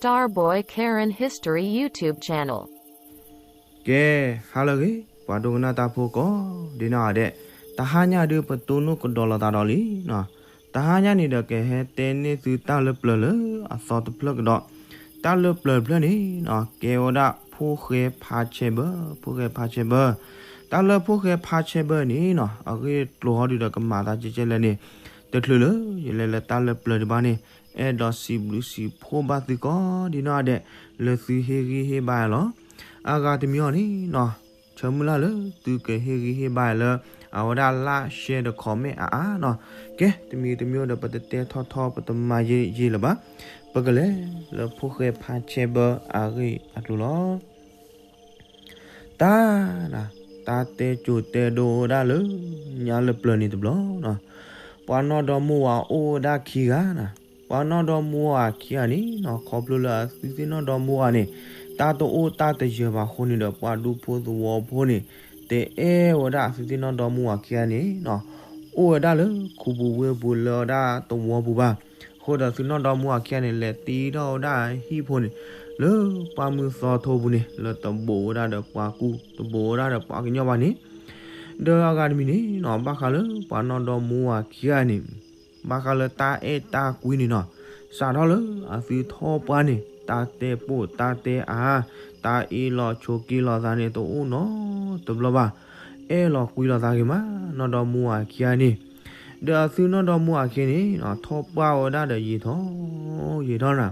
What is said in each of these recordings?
Starboy Karen History YouTube channel. ကဲ, ဟါလၢအဂ့ၤ, ပှၤဒိကနၣ်တၢ်ဖိကိးဒဲးနီၢ်ဂၤဒဲး, တဟါညါဒုးပတိၢ်နီၣ်ကဒီးလိာ်သးဒီးလံနီၤ. တဟါညါန့ၣ်ဒီးကဟဲတဲန့ၢ်သုတၢ်လၢပျၢၤလၢအသီတဖျၢၣ်ကဒီး, တၢ်လၢပျၢၤတဖျၢၣ်န့ၣ်နီၤ ကဲဝဲဒၣ်ဖိၣ်ဃဲဖါဆဲးဘၢ, ဖိၣ်ဃဲဖါဆဲးဘၢ. တၢ်လၢဖိၣ်ဃဲဖါဆဲးဘၢန့ၣ်နီၤ အဂ့ၢ်အကျိၤဟီဒုးဒီးကမၤသးကဲကဲလဲၣ်န့ၣ်, တချုးလၢယလဲၤလၢတၢ်လၢပျၢၤဒံးဘၣ်န့ၣ်, အဲၣ်ဒိးစံးဘျုးစံးဖှိၣ်ဘၣ်သုကိးဒဲးနီၢ်ဂၤဒဲး, လၢသုဟ့ၣ်ဂံၢ်ဟ့ၣ်ဘါလီၤ. အဂၤတမံၤအံၤန့ၣ်နီၤ, ဆၢမုၢ်လၢ်လၢသုကဟ့ၣ်ဂံၢ်ဟ့ၣ်ဘါလၢ အဝဲဒၣ် like share ဒီး comment အါအါနီၤ. ကဲ, တမံၤတမံၤဒီးပတတဲထီထီ ပတမၤယံာ်ယံာ်လၢၤဘၣ်, ပကလဲၤလၢဖိၣ်ဃဲဖါဆဲးဘၢအဂ့ၢ်အကျိၤလီၤ. တၢ်, တၢ်တဲစိၤတဲဒိဝဲဒၣ်လၢညါလၢပျၢၤန့ၣ်တဘျီနီၤ, ပှၤနီၢ်ဒီမါဝၤအိၣ်ဝဲဒၣ်ခံဂၤနီၤ. ပှၤနီၢ်ဒီမါဝၤခံဂၤန့ၣ်နီၤ ခီဖျိလၢအသုသ့ၣ်နီၢ်ဒီမါဝၤန့ၣ် တၢ်တအိၣ်တၢ်တယၢၤဘၣ်အဃိန့ၣ်ဒီး ပှၤဒူဖိသဝီဖိန့ၣ် တအဲၣ်ဝဲဒၣ်အသုသ့ၣ်နီၢ်ဒီမါဝၤခံဂၤန့ၣ်နီၤ, အိၣ်ဝဲဒၣ်လၢခူပူၤဝ့ၢ်ပူၤလၢဝဲဒၣ်သဝီပူၤဘၣ်. အဃိဒီးသုနီၢ်ဒီမါဝၤခံဂၤန့ၣ် လဲၤတ့ထီၣ်ဝဲဒၣ်ဟံၣ်ဖိန့ၣ် လၢပှၢ်မုၢ်သီထိပူၤန့ၣ် လၢတဘိးဝဲဒၣ်ဒီးပှၤကူၣ် တဘိးဝဲဒၣ်ဒီးပှၤကညီဘၣ်န့ၣ်, ဒီးအဂၤတမံၤန့ၣ်နီၤ ဘၣ်ဃးလၢပှၤနီၢ်ဒီမါဝၤခံဂၤန့ၣ် ဘၣ်ဃးလၢတၢ်အဲၣ်တၢ်ကွံန့ၣ်နီၤ, စးထီၣ်လၢအသုထီၣ်ပှၢ်န့ၣ် တၢ်တဲပိာ်တၢ်တဲအါ, တၢ်အ့ၣ်လိာ်ဆိးက့လိာ်သးန့ၣ် တအိၣ်နီတဘျီဘၣ်. အဲၣ်လိာ်ကွံလိာ်သးဂ့ၤမး နီၢ်ဒီမါဝၤခံဂၤန့ၣ်, ဒီးအသုနီၢ်ဒီမါဝၤခံဂၤန့ၣ် ထီၣ်ပှၢ်ဝဲဒၣ်ဒီးယံာ်ထီၣ်ယံာ်ထီၣ်နီၤ,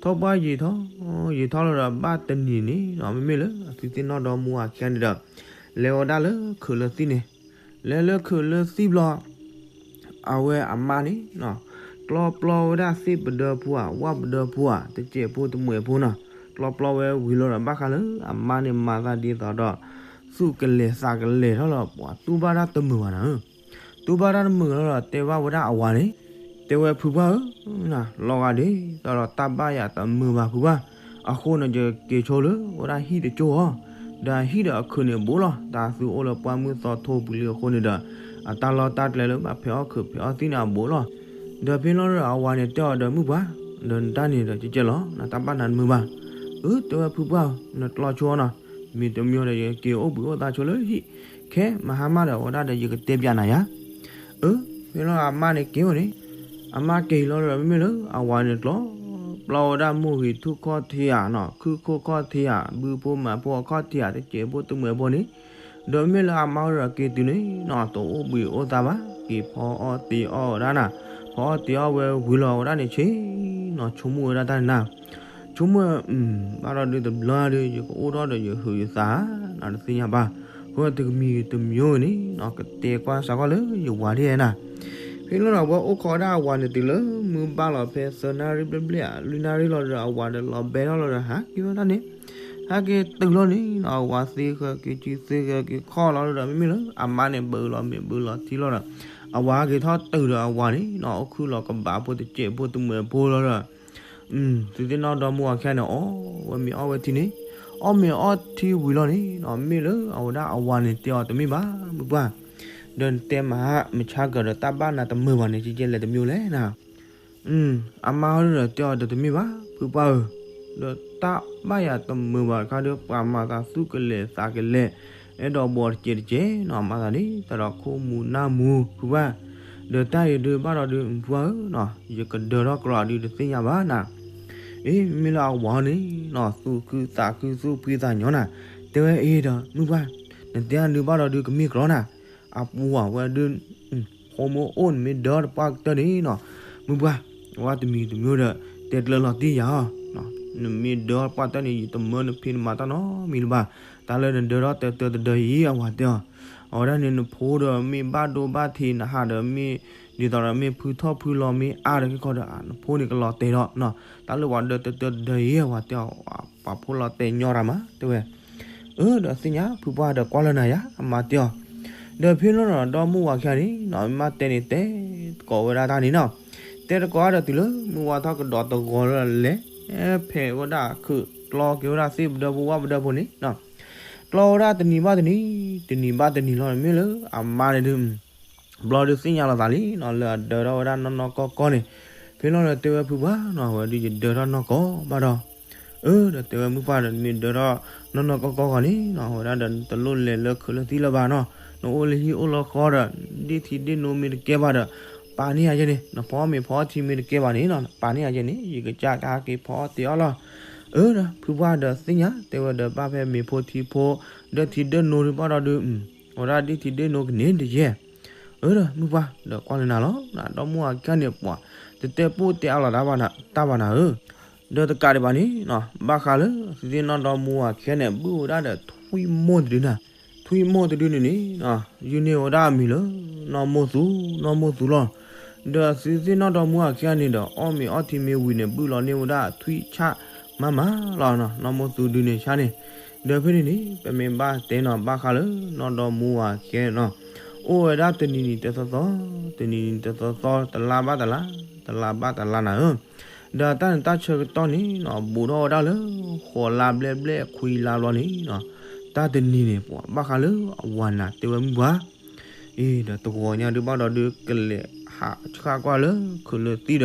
ထီၣ်ပှၢ်ယံာ်ထီၣ်ယံာ်ထီၣ်လီၤဒီး ဘၣ်တနံၤန့ၣ်နီၤ မ့မ့ၢ်လၢအသုသ့ၣ်နီၢ်ဒီမါဝၤခံဂၤန့ၣ်ဒီး လဲၤဝဲဒၣ်လၢခုးလၢသံၣ်န့ၣ်, လဲၤလၢခုးလၢသံၣ်ဘျီ အဝဲအမါန့ၣ်နီၤ ကျီပျီဝဲဒၣ်သ့ၣ်ပဒၢဖိဧါ ဝၣ်ပဒၢဖိဧါ တစဲးဖိတမှဲးဖိနီၤ, ကျီပျီဝဲဝံၤလီၤဒီး ဘၣ်ဃးလၢအမါန့ၣ်မၤသးဒ်သိးဒီး သူၣ်ကလဲၤသးကလဲၤထီၣ်လီၤ ပှၤတူၢ်ဘၣ်တၢ်တမုာ်ဘၣ်နီၤ, တူၢ်ဘၣ်တၢ်တမုာ်လီၤဒီး တဲဘၣ်ဝဲဒၣ်အဝၤန့ၣ်, တဲဝဲဖုပှၢ်ဧၢ, လီၤဂာ်ဒ်သိးဒီးတၢ်ဘၣ်ယၤတမုာ်ဘၣ်ဖုပှၢ်, အဃိန့ၣ် ယက့ၤဆိလၢဝဲဒၣ်ဟံၣ်တကၠိၢ်အီၤ, ဒီးဟံၣ်ဒီးအခုးန့ၣ်အဘူးလီၤ, တၢ်သုအိၣ်လၢပှၢ်မုၢ်သီထိပူၤလံအဃိန့ၣ်ဒီး အတၢ်လီၢ်တၢ်ကျဲလၢဘၣ်ဖဲးအီၣ်ခုးဖဲးအီၣ်သံၣ်န့ၣ်အဘူးလီၤ. ဒီးဖဲလီၤဒီးအဝၤန့ၣ်တဲအီၤဒီး မုၢ်ပှၢ်, ဒီးနတၢ်န့ၣ်ဒီးကဲကဲလီၤ နတၢ်ဘၣ်နၤတမုာ်ဘၣ်, အၢ တဲဝဲဖုပှၢ်ဧၢ, နကျီဆိအီၤနီၤ, မ့ၢ်တမံၤဒီးယက့ၤအိၣ်ဘှံးအိၣ်သါဆိလၢဟံၣ်, ခဲမဟါမၢ်ဒီးအဝဲဒၣ်ဒီးယကတဲပၠးနၤယၤ အၢ, ဖဲလီၤအမါန့ၣ်က့ၤဝဲန့ၣ်, အမါက့ၤလီၤဒီး မ့မ့ၢ်လၢအဝၤန့ၣ်ကျီပျီဝဲဒၣ်မိၢ်ဂံၢ်ထူၣ်ခီၣ်ထံးဧါနီၤ, ခုၣ်ခိၣ်ခီၣ်ထံးဧါ, ဘုဖိမးဖိအခီၣ်ထံးဧါ, တစဲးဖိတမှဲးဖိန့ၣ်, ဒီးမ့မ့ၢ်လၢအမါဝဲဒီးက့ၤတုၤန့ၣ်နီၤ တအိၣ်ဘှံးအိၣ်သါဘၣ်, က့ၤဖီအီၣ်တ့ၤအီၣ်ဝဲဒၣ်နၤ, ဖီအီၣ်တ့ၤအီၣ်ဝဲဝံၤလီၤဝဲဒၣ်န့ၣ်ဆ့နီၤ, ဆိကမိၣ်ဝဲဒၣ်တၢ်န့ၣ်နၤ ဆိကမိၣ်, ဘၣ်ဒီးဒုးတဘျီဒုး ယကအိၣ်ထီၣ်ဒီးယဟုးယသးဧါ, နတသ့ၣ်ညါဘၣ်, အဃိတကမံၤတမံၤန့ၣ်နီၤ ကတဲကွၢ်စးကွၢ်လၢယဝၤဒ်နၤ, ဖဲလီၤဒီးအဝဲအိၣ်ခိးဒၣ်အဝၤန့ၣ်တုၤလၢ မုၢ်ဘၣ်လီၤဖဲသၢနၣ်ရံၣ်ဘျဲၣ်ဘျဲၣ်ဧါ လွံၢ်နၣ်ရံၣ်လီၤဒီး အဝၤဒီးလီၤဘဲထီၣ်လီၤဒီး ဟးက့ၤဝဲဒၣ်န့ၣ်, ဟဲက့ၤတုၤလီၤန့ၣ်နီၤ အဝၤသ့ဃၢၤက့ၤစုသ့ဃၢၤက့ၤခီၣ်လီၤဒီး မ့မ့ၢ်လၢအမါန့ၣ် ဘုးလီၤမ့ၢ်ဘုးလီၤထံလီၤဒီး အဝၤဟဲက့ၤထီၣ်တုၤဒီးအဝၤန့ၣ်နီၤ အိၣ်ခုၣ်လီၤကဘးဖိတစဲးဖိတမှဲးဖိလီၤဒီး သုသ့ၣ်နီၣ်ဒီမါဝၤခံဂၤန့ၣ် အီၣ်ဝဲမ့ၤအီၣ်ဝဲထံန့ၣ်, အီၣ်မ့ၤအီၣ်ထံဝံၤလီၤန့ၣ်နီၤ မ့ၢ်လၢအဝဲဒၣ်အဝၤန့ၣ်တဲအီၤတမ့ၢ်ဘၣ် မုၢ်ပှၢ်, ဒီးနတဲမဟါမဆါကၢၤဒီးတၢ်ဘၣ်နၤတမုာ်ဘၣ်န့ၣ် ကကဲလဲၣ်တမံၤလဲၣ်နၤ အမါဟီဒီးတဲအီၤဒီးတမ့ၢ်ဘၣ် ဖုပှၢ်ဧၢ, ဒီးတၢ်ဘၣ်ယၤတမုာ်ဘၣ်တခါဒီး ပှၤမၤသးသူၣ်ကလဲၤသးကလဲၤ, အဲၣ်ဒိးဘှီတကဲးတကဲးနီၤ မၤသးဒ်သိးဒီးခိၣ်မူၤနၢ်မူၤ ဖုပှၢ်, ဒီးတၢ်အံၤဒုးဘၣ်ဒီးဒုး ဖုပှၢ်ဧၢ, ယကဒၢထီၣ်ကြီးဒုးတသ့ၣ်ညါဘၣ်နၤ, အ့ မ့ၢ်လၢအဝၤန့ၣ်နီၤ သူၣ်ခုသးခုသူၣ်ဖှံသးညီနၤ, တဲဝဲအ့ဒီး မုၢ်ပှၢ်, နတဲအဒုးဘၣ်ဒီးဒုးကမ့ၢ်ကြီးနၤ, အပူၤဝဲဒုး ဖိမုၣ်အိၣ်နမ့ၢ်ဒၢတပှၢ်ကတၢၢ်န့ၣ်နီၤ, မုၢ်ပှၢ်, ဝဲတမံၤတမံၤဒီး တဲကျၢၤလီၤတံၢ်ယၤအီၤ, နမ့ၢ်ဒၢတပှၢ်ကတၢၢ်န့ၣ် ယတမၢနဖံးနမၤတၢ်နီတမံၤလၢၤဘၣ်, တၢ်လၢနဒၢထီၣ်တၢတၢတဒၢအံၤ အဝၤတဲအီၤ, အဝဲဒၣ်န့ၣ်နဖိဒီးမ့ၢ်ဘၣ်ဒိဘၣ်ထံးနဟးဒီးမ့ၢ် ဒ်သိးဒီးမ့ၢ်ဖုထီၣ်ဖုလီၤမ့ၢ်အါဒီးက့ၤခီဒီး နဖိန့ၣ်ကလီၤတဲာ်ဒီး တၢ်လၢပှၤဒၢတၢတၢတဒၢအံၤ အဝၤတဲအီၤ, ပှၤဖိလီၤတဲာ်ညီတၢ်မး တဲဝဲ အၢ ဒီးသ့ၣ်ညါဖုပှၢ်ဒီးကွၢ်လၢနၤယၤ အမါတဲအီၤ, ဒီးဖဲလီၤဒီး ဒီမါဝၤခံဂၤန့ၣ်နီၤ မ့ၢ်မးတဲန့ၣ် တဲသကိးဝဲဒၣ်တၢ်န့ၣ်နီၤ, တဲသကိးဒီးတုၤလၢမုၢ်ဝါထီၣ်ကဒီးတဂီၤလၢလဲၤ ဖဲးဝဲဒၣ်ခုးကျီက့ၤဝဲဒၣ်သ့ၣ်ပဒၢဖိဝၣ်ပဒၢဖိန့ၣ်နီၤ, ကျီဝဲဒၣ်တနံၤဘၣ်တနံၤ တနံၤဘၣ်တနံၤလီၤ မ့ၢ်လၢအမါန့ၣ်ဒုး ဘျီဒုးသ့ၣ်ညါလီၤသးလံနီၤ လၢအဒၢထီၣ်ဝဲဒၣ်နီၢ်နီၢ်ကီၢ်ကီၢ်န့ၣ်, ဖဲလီၤဒီးတဲဝဲဖုပှၢ်နီၤ အဝဲဒုးယဒၢထီၣ်နီၢ်ကီၢ်ဘၣ်ဒီး အၢ ဒီးတဲဝဲမုၢ်ပှၢ်ဒီး နမ့ၢ်ဒၢထီၣ်နီၢ်နီၢ်ကီၢ်ကီၢ်ဂီၤန့ၣ်နီၤ အဝဲဒၣ်ဒီးနတလိၣ်လဲၤလၢခုးလၢသံလၢၤဘၣ်နီၤ, နအိၣ်လၢဟံၣ်အိၣ်လၢဃီဒီး ဒ့ၣ်ထံဒ့ၣ်နိမ့ၢ်တကဲဘၣ်ဒီး ပာ်န့ၢ်ယၤယဲန့ၣ် နဖီမ့ၤဖီထံမ့ၢ်တကဲဘၣ်န့ၣ်နီၤ ပာ်န့ၢ်ယၤယဲန့ၣ် ယကစၢ်ကဟဲက့ၤဖီအီၣ်တ့ၢ်အီၣ်လီၤ. အၢ ဒီးဖုပှၢ်ဒီးသ့ၣ်ညါ တဲဝဲဒီးဘၣ်ဖဲမ့ၤဖိထံဖိ ဒၢထံဒၢနိတဘၣ်ဒီးဒုး အဝဲဒၣ်ဒ့ၣ်ထံဒ့ၣ်နိကန့ၢ်တယဲၢ် အၢ ဒီးမုၢ်ပှၢ်ဒီးကွၢ်လၢနၤလီၤ ဒီမိၢ်အခံဂၤန့ၣ် ပှၤတတဲပိၢ်တဲအါလီၤတၢ်ဘၣ်နၤဧၢ, ဒီးတကးဒံးဘၣ်န့ၣ်နီၤ ဘၣ်ဃးလၢသုသ့ၣ်နီၣ်ဒီမိၢ်အခံဂၤန့ၣ် ဘုၣ်ဝဲဒၣ်ဒီးထွံၣ်မိၢ်တဒုနၤ, ထွံၣ်မိၢ်တဒုန့ၣ်န့ၣ် ယုၢ်န့ၢ်ဝဲဒၣ်အမံၤလၢ နီၢ်မိၢ်သူ နီၢ်မိၢ်သူလီၤ. ဒီးသုသ့ၣ်နီၣ်ဒီမိၢ်အခံဂၤန့ၣ်ဒီး အီၣ်မ့ၤအီထံမ့ၢ်ဝံၤန့ၣ် ဘုၣ်လီၤန့ၢ်ဝဲဒၣ်ထွံၣ်ဆၣ်မးမးလီၤနီၤ နီၢ်မိၢ်သူဒုန့ၣ်ဆၣ်န့ၣ်, ဒီးဖဲန့ၣ်န့ၣ် ပမ့ၢ်ဘၣ်တဲနီၤ ဘၣ်ဃးလၢနီၢ်ဒီမိၢ်အခံဂၤနီၤ, အိၣ်ဝဲဒၣ်တနံၤနံၤတသီသီ, တနံၤနံၤတသီသီ တလါဘၣ်တလါ, တလါဘၣ်တလါနၤဧၢ ဒီးတၢ်န့ၣ်တၢ်ဆၢကတီၢ်န့ၣ်နီၤ ဘူးထီၣ်ဝဲဒၣ်လၢ ဃိးလါဘျဲၣ်ဘျဲၣ်ခွံလါဘျီန့ၣ်နီၤ, တၢ်တနံၤန့ၣ် ပှၤဘၣ်ဃးလၢအဝၤနၤတဲဝဲမုၢ်ပှၢ်, အ့ ဒီးတဂီၤညါဒုးဘၣ်ဒီးဒုး ကလဲၤဟးဆှၣ်ကွၢ်လၢခုးလၢသံၣ်ဒီး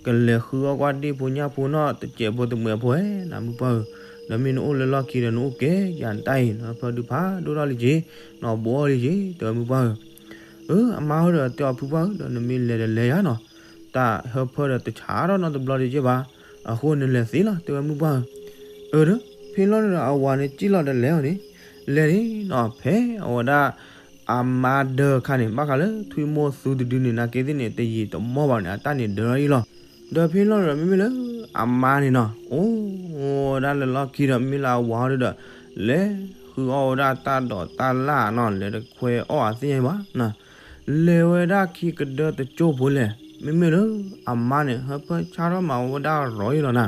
ကလဲၤဃုအီၣ်ကွၢ်ဒ့ၣ်ဖိညၣ်ဖိနီၢ်တစဲးဖိတမှဲးဖိဧါ နမုၢ်ပှၢ်ဧၢ, ဒီးမ့ၢ်နအိၣ်လၢလီၢ်ခံဒီးနအိၣ်ကဲယၤနတၢ်အံၤ နဟၢဖၢဒုးဖးဒိၣ်ထီၣ်လံက့ၤ, နဘူးအီၣ်လံက့ၤ တဲဝဲမုၢ်ပှၢ်ဧၢ အၢ အမါဟီဒီးတဲအီၤဖုပှၢ်ဧၢ ဒီးနမ့ၢ်လဲၤဒီးလဲၤယၤနီၤ, တၢ်ဟၢဖၢဒီးတဆးထီၣ်နီတဘျီတက့ၢ်ဘၣ်, အဃိနလဲၤသ့လီၤ တဲဝဲမုၢ်ပှၢ်ဧၢ, အၢ ဒီး ဖဲလီၤဒီးအဝၤန့ၣ်စံၣ်လီၤဒီးလဲၤအီၤန့ၣ်, လဲၤန့ၣ်နီၤ ဖဲအဝဲဒၣ် အမါဒၢခါန့ၣ် ဘၣ်ဃးလၢထွံၣ်မိၢ်သူတဒုန့ၣ် နာ်က့သ့ၣ်န့ၣ် တယံာ်တမီၢ်ဘၣ်န့ၣ် အတၢ်န့ၣ်ဒၢထီၣ်အံၤလီၤ. ဒီးဖဲလီၤဒီးမ့မ့ၢ်လၢ အမါန့ၣ်နီၤ အိၣ်ဝဲဒၣ်လၢလီၢ်ခံဒီး မ့ၢ်လၢအဝၤဟီဒီး လဲၤဃုအီၣ်ဝဲဒၣ်တၢ်ဒိးတၢ်လၣ်နီၤ လဲၤတခွဲအီၣ်အသ့ၣ်ညါဘၣ်နီၤ, လဲၤဝဲဒၣ်ခံကဒၢတကၠိဖိလဲၣ် မ့မ့ၢ်လၢ အမါန့ၣ် ဟၢဖၢဆါထီၣ်မးဝဲဒၣ်ရီၤအံၤလီၤနၤ,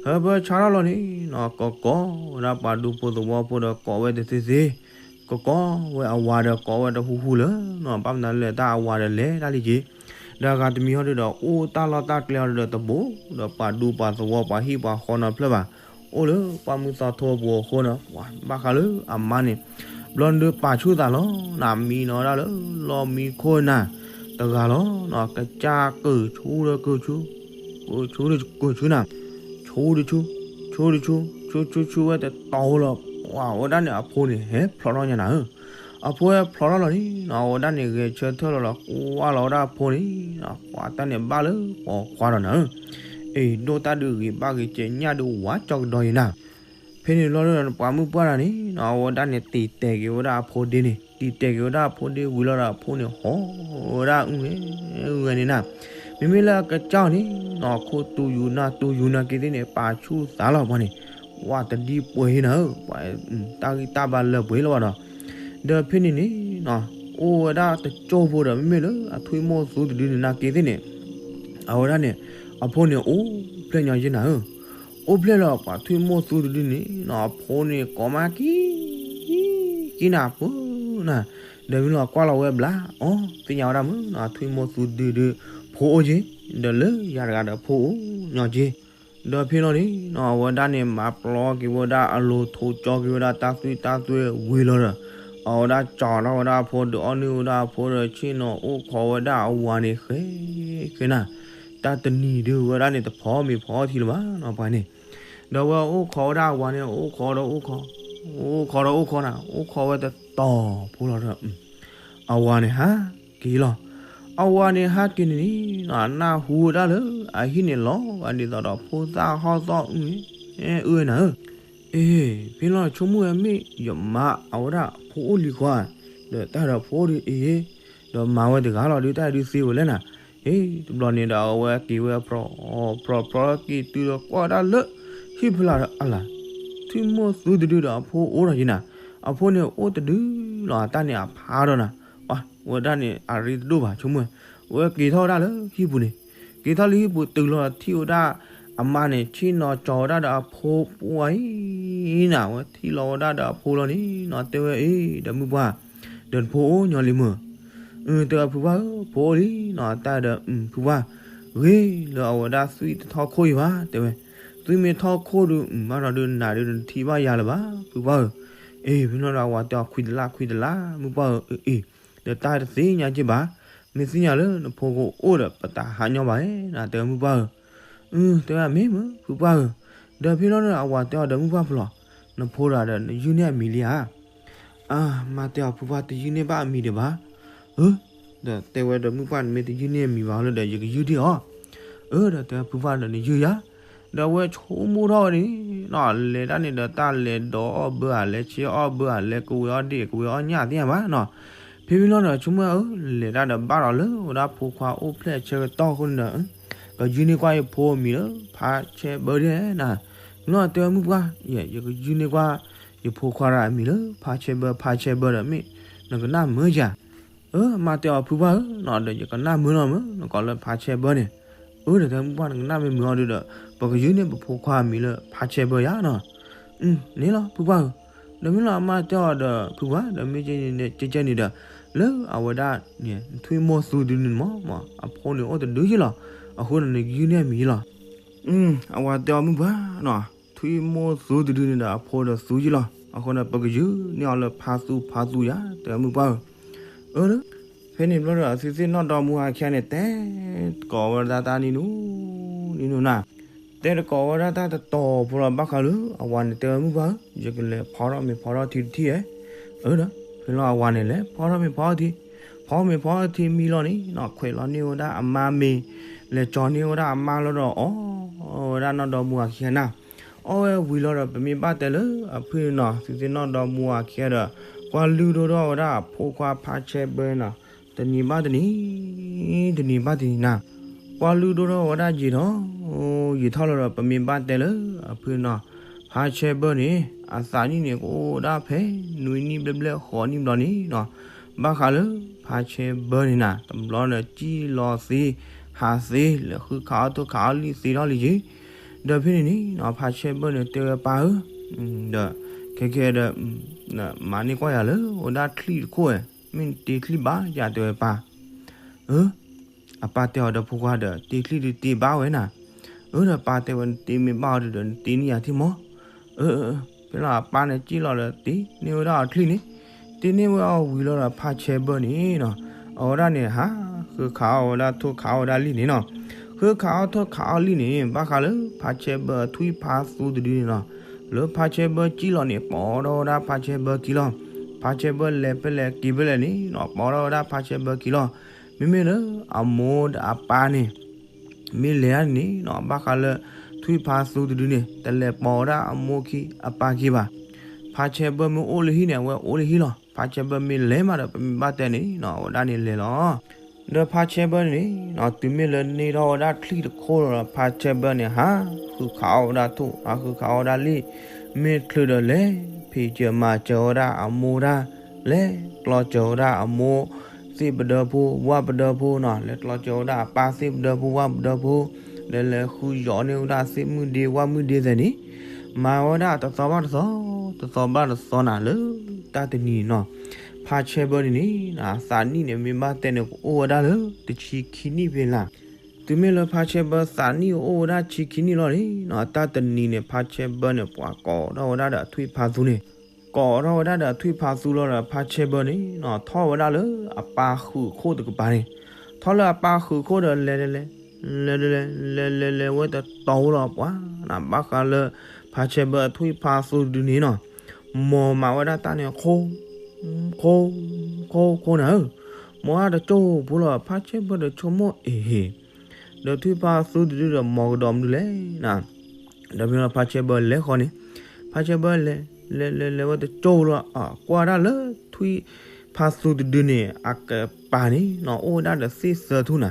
ဟၢဖၢဆါထီၣ်လီၤန့ၣ်နီၤ ကိးကိးဝဲဒၣ်ပှၤဒူဖိသဝီဖိဒီးကိးဝဲတသ့သ့ ကိးကိးဝဲအဝၤဒီးကိးဝဲတဟူဟူလၢၤနီၤ ဘၣ်မနုၤလဲၣ်တၢ်အဝၤဒီးလဲၤတၢ်လံက့ၤ, ဒီးအဂၤတမံၤဟီဒီး အိၣ်တၢ်လီၢ်တၢ်ကျဲဟီဒီးတဘိ ဒီးပှၤဒူပှၤသဝီပှၤဟံၣ်ပှၤဃီနီတဖျၢၣ်ဘၣ်, အိၣ်လၢပှၢ်မုၢ်သီထိပူၤအဃိနီၤ ပှၤဘၣ်ဃးလၢအမါန့ၣ် ဘျီန့ၣ်ဒုးပာ်ဆူၣ်သးလီၤနၤ မံနီၤဝဲဒၣ်လၢလီၢ်မံခိၣ်နၤ တဂၤလီၤနီၤ ကစၢ်ကၢၢ်ဆူဒီးကၢၢ်ဆူ ကၢၢ်ဆူဒီးကၢၢ်ဆူနၤ ဆူဒီးဆူ ဆူဒီးဆူ ဆူဆူဆူဝဲတတီၤလီၤ ပှၤဝဲဒၣ်န့ၣ်အဖိန့ၣ် ဟဲဖျိးထီၣ်ညါနၤဧၢ, အဖိဟဲဖျိးထီၣ်လီၤန့ၣ်နီၤ အဝဲဒၣ်န့ၣ် ဂဲၤဆၢထၢၣ်လီၤဒီး ကွၢ်လီၤဝဲဒၣ်အဖိန့ၣ်နီၤ ပှၤတၢ်န့ၣ်ဘၣ်လၢပိာ်ခွါဒီးနၤဧၢ, အ့ၣ် ဒိၣ်တၢ်ဒုးဂ့ၤဘၣ်ဂ့ၤကဲးညၣ်ဒုးဝါကၠီကဒီးအံၤနၤ ဖဲန့ၣ်လီၤဒီး ပှၤမုၢ်ပှၢ်တဂၤန့ၣ်နီၤ အဝဲဒၣ်န့ၣ် တံာ်တဲာ်က့ၤဝဲဒၣ်အဖိဒ့န့ၣ် တံာ်တဲာ်က့ၤဝဲဒၣ်အဖိဒ့ဝံၤလီၤဒီး အဖိန့ၣ်ဟီၣ်ဝဲဒၣ်အုၣ်ဂဲၤအုၣ်ဂဲၤန့ၣ်နၤ, မ့မ့ၢ်လၢအကစၢ်အီၤန့ၣ်နီၤ ခိၣ်တူယူၤနၢ်တူယူၤနာ်က့သ့ၣ်န့ၣ် ပာ်ဆူၣ်သးလီၤပှၤန့ၣ်, ဝါတဒံပှဲၤဟံနၤဧၢ, ပှၤတၢ်ဂံၢ်တၢ်ဘါလၢပှဲၤလီၤဘၣ်ဒီး, ဒီးဖဲန့ၣ်န့ၣ်နီၤ အိၣ်ဝဲဒၣ်တကၠိဖိဒီး မ့မ့ၢ်လၢအထွံၣ်မိၢ်သူတဒုန့ၣ် နာ်က့သ့ၣ်န့ၣ် အဝဲဒၣ်န့ၣ် အဖိန့ၣ်အိၣ်ဖျဲၣ်ညီက့နၤဧၢ, အိၣ်ဖျဲၣ်လၢပှၤထွံၣ်မိၢ်သူတဒုန့ၣ်နီၤ အဖိန့ၣ်ကိးမးက့ၤ က့ၤနၤဖိနၤ, ဒီးမ့ၢ်လီၤကွၢ်လီၤဝဲဘျါ အီ သ့ၣ်ညါဝဲဒၣ်မုၢ်နီၤ ထွံၣ်မိၢ်သူတဒုဒုး ဖိအိၣ်က့ၤ, ဒီးလၢယၤတဂၤဒီးဖိအိၣ်ညီက့ၤ, ဒီးဖဲလီၤန့ၣ်နီၤ အဝဲဒၣ်န့ၣ် မၤပျီက့ၤဝဲဒၣ်အလိၤ ထိးကၠီက့ၤဝဲဒၣ်တၢ်သွံၣ်တၢ်သွဲၣ်ဝံၤလီၤဒီး အဝဲဒၣ်ကၠီထီၣ်ဝဲဒၣ်အဖိ ဒုးအီၣ်နုၢ်ဝဲဒၣ်အဖိဒီး ဆ့ၣ်နီၤအိၣ်ခိးဝဲဒၣ်အဝၤန့ၣ် ဃဲဃဲနၤ, တၢ်တနံၤဒုးဝဲဒၣ်န့ၣ် တဖီမ့ၤဖီထံလၢၤဘၣ်နီၤ ပှၤန့ၣ်, ဒီးဝဲအိၣ်ခိးဝဲဒၣ်အဝၤန့ၣ် အိၣ်ခိးဒီးအိၣ်ခိး, အိၣ်ခိးဒီးအိၣ်ခိးနၤ အိၣ်ခိးဝဲတတီၤဖိလီၤဒီး အဝၤန့ၣ်ဟးက့ၤလီၤ, အဝၤန့ၣ်ဟးက့ၤန့ၣ်န့ၣ်နီၤ နၢ်ဟူဝဲဒၣ်လၢ အဟံၣ်န့ၣ်လီၤဂာ်ဒ်သိးဒီး ဖိသၣ်ဟီၣ်သီၣ်အုၣ် အုၣ်နၤဧၢ, အ့ ဖဲလီၤဆိကမိၣ်ဝဲမ့ၢ်ယမါအဝဲဒၣ်ဖိအိၣ်လံဃီဧါ, ဒီးတၢ်ဒီးဖိအိၣ်ဒုးအ့ၣ်, ဒီးမၤဝဲတဂၤလီၤဒုး တၢ်ဒုးသ့ဝဲလဲၣ်နၤ, အ့ တဘျီန့ၣ်ဒီးအဝဲက့ၤဝဲဖျီ ဖျီဖျီက့ၤတုၤဒီးကွၢ်ဝဲဒၣ်လၢ ဟံၣ်ဖီလာ်ဒီးအလၤ, ထွံၣ်မိၢ်သူတဒုဒီးအဖိအိၣ်ထီၣ်က့ၤနၤ, အဖိန့ၣ်အိၣ်တဒုလီၤ အတၢ်န့ၣ်အဖးဒီးနၤ, ပှၤဝဲဒၣ်န့ၣ် အရ့တဒိၣ်ဘၣ်ဆိကမိၣ်ဝဲ, ဝဲက့ၤထီၣ်ဝဲဒၣ်လၢဟံၣ်ပူၤန့ၣ်, က့ၤထီၣ်လၢဟံၣ်ပူၤတုၤလီၤထံၣ်ဝဲဒၣ် အမါန့ၣ် ဆ့ၣ်နီၤကၠီဝဲဒၣ်ဒီးအဖိပှၤအံၤနၤ, ဝဲထံၣ်လီၤဝဲဒၣ်ဒီးအဖိလီၤန့ၣ်နီၤ တဲဝဲအ့ၣ် ဒီးမုၢ်ပှၢ်, ဒီးနဖိအိၣ်ညီလံမုၢ် အၢ တဲဝဲဖုပှၢ်ဧၢ ဖိအိၣ်လံနီၤ တၢ်ဒီး ဖုပှၢ်, ဂ့ၤလၢအဝဲဒၣ်သွံၣ်တထီၣ်ခိၣ်အံၤဘၣ် တဲဝဲ, သွံၣ်မ့ၢ်ထီၣ်ခိၣ်ဒုး ဘၣ်ဒီးဒုးနၤဒုးနတထံၣ်ဘၣ်ယၤလၢၤဘၣ် ဖုပှၢ်ဧၢ, အ့ၣ် ဖဲလီၤဒီးအဝၤတဲအီၤ ခွံတလါခွံတလါ မုၢ်ပှၢ်ဧၢ, အ့ၣ် ဒီးတၢ်တသ့ၣ်ညါက့ဘၣ်, မ့ၢ်သ့ၣ်ညါလၢနဖိကအိၣ်ဒီး ပတဟးညီဘၣ်နၤ တဲဝဲမုၢ်ပှၢ်ဧၢ, အၢ တဲဝဲမ့ၢ်မုၢ် ဖုပှၢ်ဧၢ, ဒီးဖဲလီၤဒီးအဝၤတဲအီၤဒီးမုၢ်ပှၢ်ဖျိး, နဖိဒီးနယုၢ်န့ၢ်အမံၤလံဧါ. အၢ မါတဲအီၤဖုပှၢ် တယုၢ်န့ၢ်ဘၣ်အမံၤဒံးဘၣ်. အၢ ဒီးတဲဝဲဒီးမုၢ်ပှၢ် နမ့ၢ်တယုၢ်န့ၢ်အမံၤဘၣ်လၢဒီး ယကယုၢ်ဒံးအီၤ. အၢ ဒီးတဲဖုပှၢ်ဒီးနယုၢ်ယၤ. ဒီးအဝဲဆိကမိၣ်ထီၣ်ဝဲန့ၣ် လဲၤတၢ်န့ၣ်ဒီးတၢ်လဲၤဒီးအီၣ်ဘၢဧါ လဲၤဆဲးအီၣ်ဘၢဧါ လဲၤကဝဲၤအီၣ်ဒ့ၣ်ကဝဲၤအီၣ်ညၣ်သ့ၣ်ညါဘၣ်နီၤ. ဖဲဖဲလီၤဒီးဆိကမိၣ်အၢ လဲၤတၢ်ဒီးဘၣ်ဒီးလၢဝဲဒၣ်ဖိခွါအိၣ်ဖျဲၣ်ဆၢကတီၢ်အဃိန့ၣ်ဒီး ကယုၢ်န့ၢ်ကွၢ်ယဖိအမံၤလၢ ဖါဆဲးဘၢဒံးနၤ. မ့ၢ်လီၤတဲဝဲမုၢ်ပှၢ် ယဲ ယကယုၢ်န့ၢ်ကွၢ် ယဖိခွါတဂၤအမံၤလၢ ဖါဆဲးဘၢ ဖါဆဲးဘၢဒီးမ့ၢ် နကနၣ်မုာ်ယၤ. အၢ မါတဲအီၤဖုပှၢ်ဧၢနီၤ ဒီးယကနၣ်မုာ်လီၤမုာ် နကိးလၢဖါဆဲးဘၢန့ၣ်. အၢ ဒီးတဲမုၢ်ပှၢ် နကနၣ်မ့ၢ်မုာ်အီၤဒုဒီး ပကယုၢ်န့ၢ်ပဖိခွါအမံၤလၢဖါဆဲးဘၢယၤနီၤ. န့ၣ်လီၤဖုပှၢ်ဧၢ. ဒီးမ့ၢ်လီၤအမါတဲအီၤဒီးဖုပှၢ် ဒီးမ့ၢ်ကဲန့ၣ် ကဲကဲန့ၣ်ဒီး လၢအဝဲဒၣ်န့ၣ် ထွံၣ်မိၢ်သူတဒုန့ၣ်မး အဖိန့ၣ်အိၣ်တဒုယ့ၢ်လီၤ. အဃိန့ၣ် နကယုၢ်န့ၢ်အမံၤယ့ၢ်လီၤ. အဝၤတဲအီၤမုၢ်ပှၢ်နီၤ ထွံၣ်မိၢ်သူတဒုန့ၣ်ဒီးအဖိဒီးသူယ့ၢ်လီၤ. အဃိန့ၣ် ပကယုၢ်န့ၢ်အီၤလၢဖါသူဖါသူယၤ တဲမုၢ်ပှၢ်ဧၢ. အၢ ဖဲန့ၣ်ဘျီဒီး သုသ့ၣ်နီၣ်ဒီမူအခါန့ၣ် တဲတကိးဝဲဒၣ်တၢ်နံၤနူၤ နံၤနူၤနၤ တဲတကိးဝဲဒၣ်တၢ်တတီၤဖိလီၤ ဘၣ်ဃးလၢအဝၤန့ၣ် တဲဝဲမုၢ်ပှၢ်ဧၢ ယကလဲၤဖီထီၣ်မ့ၤဖီထီၣ်ထံတထံၣ်ဧဲ. အၢ ဒီးဖဲလီၤအဝၤန့ၣ် လဲၤဖီထီၣ်မ့ၤဖီထီၣ်ထံ ဖီမ့ၤဖီထီၣ်ထံမံလီၤန့ၣ်နီၤ ခွဲးလီၤန့ၢ်ဝဲဒၣ်အမါမ့ၤ လဲၤကၠီၤန့ၢ်ဝဲဒၣ်အမါလီၤဒီး အီၣ်ဝဲဒၣ်နီၢ်ဒီမူအခါနၤ. အီၣ်ဝဲဝံၤလီၤဒီး ပမ့ၢ်ဘၣ်တဲလၢအဖုၣ်နီၤ သုသ့ၣ်နီၣ်ဒီမူအခါဒီး ကွၢ်လုၢ်ဒိၣ်ထီၣ်ဝဲဒၣ်အဖိခွါဖါဆဲးဘၢနီၤ တနံၤဘၣ်တနံၤ တနံၤဘၣ်တနံၤနၤ ကွၢ်လုၢ်ဒိၣ်ထီၣ်ဝဲဒၣ်ယံာ်ထီၣ် ယံာ်ထီၣ်လီၤဒီး ပမ့ၢ်ဘၣ်တဲလၢအဖုၣ်နီၤ ဖါဆဲးဘၢန့ၣ် အသးနံၣ်န့ၣ် ကအိၣ်ဝဲဒၣ်ဖဲနွံနံၣ်ဘျဲၣ်ဘျဲၣ်ဃိးနံၣ်ဘျီန့ၣ်နီၤ ဘၣ်ဃးလၢဖါဆဲးဘၢန့ၣ်နၤ တဘျီန့ၣ် ကံၣ်လီၤသ့ ဟးသ့ လဲၤဃုခးအီၣ်ထိၣ်ခးအီၣ်လံၣ်သ့ထီၣ်လံယ့ၤ. ဒီးဖဲန့ၣ်န့ၣ်နီၤ ဖါဆဲးဘၢန့ၣ် တဲဝဲပၢ်ဧၢ ဒီး ခဲခဲဒီး မၤန့ၢ်ကွၢ်ယၤလၢ အိၣ်ဒၣ်ချံၣ်တခိၣ်ဝဲ မ့ၢ်နတ့ချံၣ်ဘၣ်ယၤ တဲဝဲပၢ် အၢ အပၢ်တဲအီၤဒီးဖိခွါဒီး တ့ချံၣ်ဒုးတ့ဘၣ်ဝဲနၤ. အၢ ဒီးပၢ်တဲဝဲ နတ့မ့ၢ်ဘၣ်အီၤဒုးဒီး နတ့န့ၢ်ယၤထံၣ်မး. အၢ ဖဲလီၤအပၢ်န့ၣ် ကံၣ်လီၤဒီးတ့န့ၢ်ဝဲဒၣ်အီၤချံၣ်န့ၣ်, တ့န့ၢ်ဝဲအီၤဝံၤလီၤဒီး ဖါဆဲးဘၢန့ၣ်နီၤ, အဝဲဒၣ်န့ၣ် ဟးဃုခးအီၣ်ဝဲဒၣ်ထိၣ်ခးအီၣ်ဝဲဒၣ်လံၣ်န့ၣ်နီၤ. ဃုခးအီၣ်ထိၣ်ခးအီၣ်လံၣ်န့ၣ် ဘၣ်ဃးလၢဖါဆဲးဘၢအထွံၣ်ဖါသူတဒုန့ၣ်နီၤ, လၢဖါဆဲးဘၢကံၣ်လီၤန့ၣ် ပိာ်ထီၣ်ဝဲဒၣ်ဖါဆဲးဘၢခံလီၤ. ဖါဆဲးဘၢလဲၤဖဲလဲၣ်က့ၤဖဲလဲၣ်န့ၣ်နီၤ ပိာ်ထီၣ်ဝဲဒၣ်ဖါဆဲးဘၢခံလီၤ. မ့မ့ၢ်လၢအမိၢ်ဒီးအပၢ်န့ၣ် မ့ၢ်လဲၤဒၣ်န့ၣ်နီၤ ဘၣ်ဃးလၢ ထွံၣ်ဖါသူတဒုန့ၣ် တလဲၤပိာ်ဝဲဒၣ်အမိၢ်ခံအပၢ်ခံဘၣ်. ဖါဆဲးဘၢမ့ၢ်အိၣ်လၢဟံၣ်န့ၣ် အဝဲအိၣ်လၢဟံၣ်လီၤ. ဖါဆဲးဘၢမ့ၢ်လဲၤမးဒီး ပမ့ၢ်ဘၣ်တဲန့ၣ်နီၤ အဝဲဒၣ်န့ၣ်လဲၤလီၤ. ဒီးဖါဆဲးဘၢန့ၣ်နီၤ တုၤမ့ၢ်လၢန့ၢ်ထီၣ်ဝဲဒၣ်ချံၣ်တခိၣ်လီၤဒီး ဖါဆဲးဘၢန့ၣ် ဟးဃုခးအီၣ်ဝဲဒၣ်ထိၣ် ဟးဃုခးအီၣ်ဝဲဒၣ်လံၣ်, မ့ၢ်ချုးဒီးလဲၤဖံးစၢၤမၤစၢၤဝဲဒၣ်အမိၢ်တၢ်, လဲၤကျီစၢၤဝဲဒၣ်အမိၢ် သ့ၣ်ပဒၢဖိ ဝၣ်ပဒၢဖိနီၤ, လဲၤကျီစၢၤဝဲဒၣ်အပၢ်သ့ၣ်ပဒၢဖိ ဝၣ်ပဒၢဖိ, လဲၤလဲၤဃုယီၤန့ၢ်ဝဲဒၣ်သ့ၣ်မုၣ်ဒ့ ဝၣ်မုၣ်ဒ့သဲးန့ၣ်, မၤဝဲဒၣ်တသီဘၣ်တသီ, တသီဘၣ်တသီနၤ လၢတၢ်တနံၤနီၤ. ဖါဆဲးဘၢန့ၣ်န့ၣ် အသးနံၣ်န့ၣ် မ့ၢ်ဘၣ်တဲန့ၣ် ကအိၣ်ဝဲဒၣ်လၢတဆံခံနံၣ်ဖဲလၢ်. တုၤမ့ၢ်လၢဖါဆဲးဘၢသးနံၣ်အိၣ်ဝဲဒၣ်ဆံခံနံၣ်လီၤန့ၣ်နီၤ တၢ်တနံၤန့ၣ် ဖါဆဲးဘၢန့ၣ် ပှၤကိးထီၣ်ဝဲဒၣ်ဒီးအထွံၣ်ဖါသူန့ၣ်, ကိးထီၣ်ဝဲဒၣ်ဒီးအထွံၣ်ဖါသူလီၤဒီး ဖါဆဲးဘၢန့ၣ်နီၤ ထီၣ်ဝဲဒၣ်လၢအပၢ်ဃုာ်ခိၣ်တကပၤန့ၣ်, ထီၣ်လၢအပၢ်ဃုာ်ခိၣ်ဒီးလဲၤလဲၤလဲၤ လဲၤလဲၤလဲၤလဲၤလဲၤဝဲတတီၤလီၤပှၤနၤ ဘၣ်ဃးလၢ ဖါဆဲးဘၢအထွံၣ်ဖါသူတဒုန့ၣ်နီၤ, မ်မၤဝဲဒၣ်တၢ်န့ၣ် ခိၣ် ခိၣ် ခိၣ် ခိၣ်နၤဧၢ, မ်တကၠိဖိလီၤ ဖါဆဲးဘၢဒီးဆိကမိၣ်အ့ၣ် ဒီးထွံၣ်ဖါသူတဒုဒီး မ်ကဒီးမနုၤလဲၣ်နၤ, ဒီးမ့ၢ်လီၤဖါဆဲးဘၢလဲၤဃီန့ၣ်, ဖါဆဲးဘၢလဲၤ လဲၤလဲၤလဲၤဝဲတကၠိလီၤ ကွၢ်ဒၣ်လၢထွံၣ်ဖါသူတဒုန့ၣ် အကပၤန့ၣ်နီၤ အိၣ်ဝဲဒၣ်ဒီးသ့ၣ်သၢထူၣ်နၤ,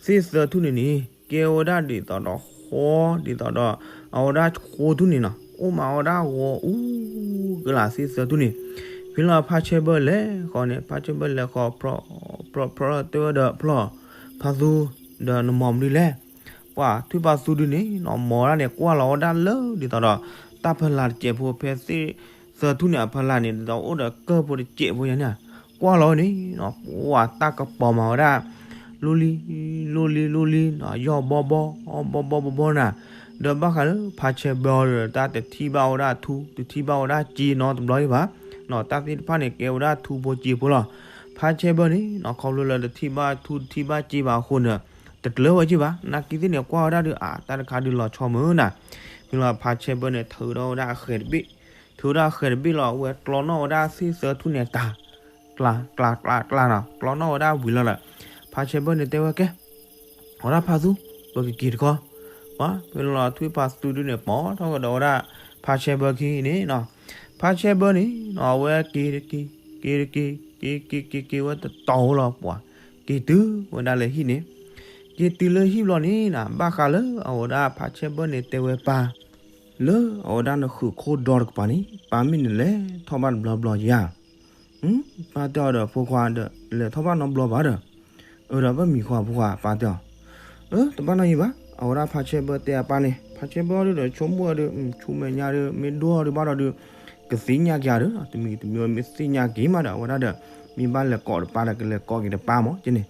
သ့ၣ်သၢထူၣ်န့ၣ်န့ၣ် ကဲဝဲဒၣ်ဒ်သိးဒီးဃီ ဒ်သိးဒီး အဝဲဒၣ်ဃိထူၣ်န့ၣ်နီၤ အိၣ်မးဝဲဒၣ်ဂီၤအူကလးသ့ၣ်သၢထူၣ်န့ၣ်, ဖဲလီၤဖါဆဲးဘၢလဲၤဃီန့ၣ် ဖါဆဲးဘၢလဲၤဃီ ဖျီၣ်ဖျီၣ်ဖျီၣ်တဲဝဲဒီးဖျီၣ် ဖါသူ ဒီးနမ်မနုၤလဲၣ်, ပှၤထွံၣ်ဖါသူဒုန့ၣ်နီၤ မ်ဝဲဒၣ်န့ၣ် ကွၢ်လီၤဝဲဒၣ်လၢဒ်သိးဒီး တၢ်ဖီလာ်တစဲးဖိ ဖဲသ့ၣ်သၢထူၣ်န့ၣ် အဖီလာ်န့ၣ် ဒ်သိးအိၣ်ဒီးကၢၢ်ဖိတစဲးဖိယါန့ၣ်, ကွၢ်လီၤန့ၣ်နီၤ ပှၤတၢ်ကပီၤမၤဝဲဒၣ် လိၣ်လံ လိၣ်လံ လိၣ်လံနီၤ ယီၢ်ဘီဘီ ဘီဘီဘီဘီနၤ, ဒီးဘၣ်ဃးလၢဖါဆဲးဘၢဒီး တၢ်တထံၣ်ဘၣ်ဝဲဒၣ်ထူ တထံၣ်ဘၣ်ဝဲဒၣ်စ့နီတဘျီဒံးဘၣ်နီၤ တၢ်သ့ၣ်တဖၣ်န့ၣ် ကဲဝဲဒၣ်ထူဖိစ့ဖိလီၤ. ဖါဆဲးဘၢန့ၣ်နီၤ ခီဖျိလၢတထံၣ်ဘၣ်ထူ တထံၣ်ဘၣ်စ့ဘၣ်အဃိန့ၣ် တကျၢၤဝဲက့ၤဘၣ် နာ်က့သ့ၣ်န့ၣ် ကွၢ်ဝဲဒၣ်ဒုး အါ တၢ်တခါဒုးလီၤဆီမုၢ်နၤ, ဖဲလီၤဖါဆဲဘၢန့ၣ် ထုးထီၣ်ဝဲဒၣ်အဃဲၤတဘ့ၣ်, ထုးထီၣ်အဃဲၤတဘ့ၣ်လီၤ အဝဲကျီနီၣ်ဝဲဒၣ်သ့ၣ်သၢထူၣ်န့ၣ်တၢ်, ကျး ကျး ကျး ကျးနီၤ ကျီနီၣ်ဝဲဒၣ်ဝံၤလီၤဒီး ဖါဆဲဘၢန့ၣ်တဲဝဲကဲ အဝဲဒၣ်ဖါသူ ပကက့ၤတခီ, ပှၤဖဲလီၤထွံၣ်ဖါသူဒုန့ၣ် ပိာ်ထီၣ်ကဒီးဝဲဒၣ် ဖါဆဲဘၢခံန့ၣ်နီၤ, ဖါဆဲဘၢန့ၣ်နီၤ အဝဲက့ၤတက့ၤ က့ၤတက့ၤ က့ၤက့ၤက့ၤက့ၤဝဲတတီၤဝဲလီၤ ပှၤက့ၤတုၤဝဲဒၣ်လၢဟံၣ်န့ၣ်, က့ၤတုၤလၢဟံၣ်ဘျီန့ၣ်နီၤ ဘၣ်ဃးလၢအဝဲဒၣ်ဖါဆဲဘၢန့ၣ်တဲဝဲပၢ် လၢအဝဲဒၣ်နဃုာ်ခိၣ်ဒီတကပၤန့ၣ် ပၢ်မ့ၢ်နလဲၤထီၣ်ဘၣ်တဘျီဘျီဧါ, ပၢ်တဲအီၤဒီးဖိခွါဒီး လဲၤထီၣ်ဘၣ်နီတဘျီဘၣ်ဒီး, အၢဒီးဘၣ်မံၤဃီဖိခွါ ပၢ်တဲအီၤ, အၢ တဘၣ်နီတမံၤဘၣ်, အဝဲဒၣ်ဖါဆဲဘၢတဲအပၢ်န့ၣ် ဖါဆဲဘၢဒုဒီးဆိကမိၣ်ဝဲဒီး ဆူမဲာ်ညါဒီး မ့ၢ်ဒိၣ်ထီၣ်ဒုးဘၣ်ဒီး ကသ့ၣ်ညါက့ၤဧါဒီး တမံၤတမံၤမ့ၢ်သ့ၣ်ညါက့ၤမးဒီး အဝဲဒၣ်ဒီး မ့ၢ်ဘၣ်လဲၤကိးတပၢ်ဒီး ကလဲၤကိးက့ၤတပၢ်မး ကန့ၣ်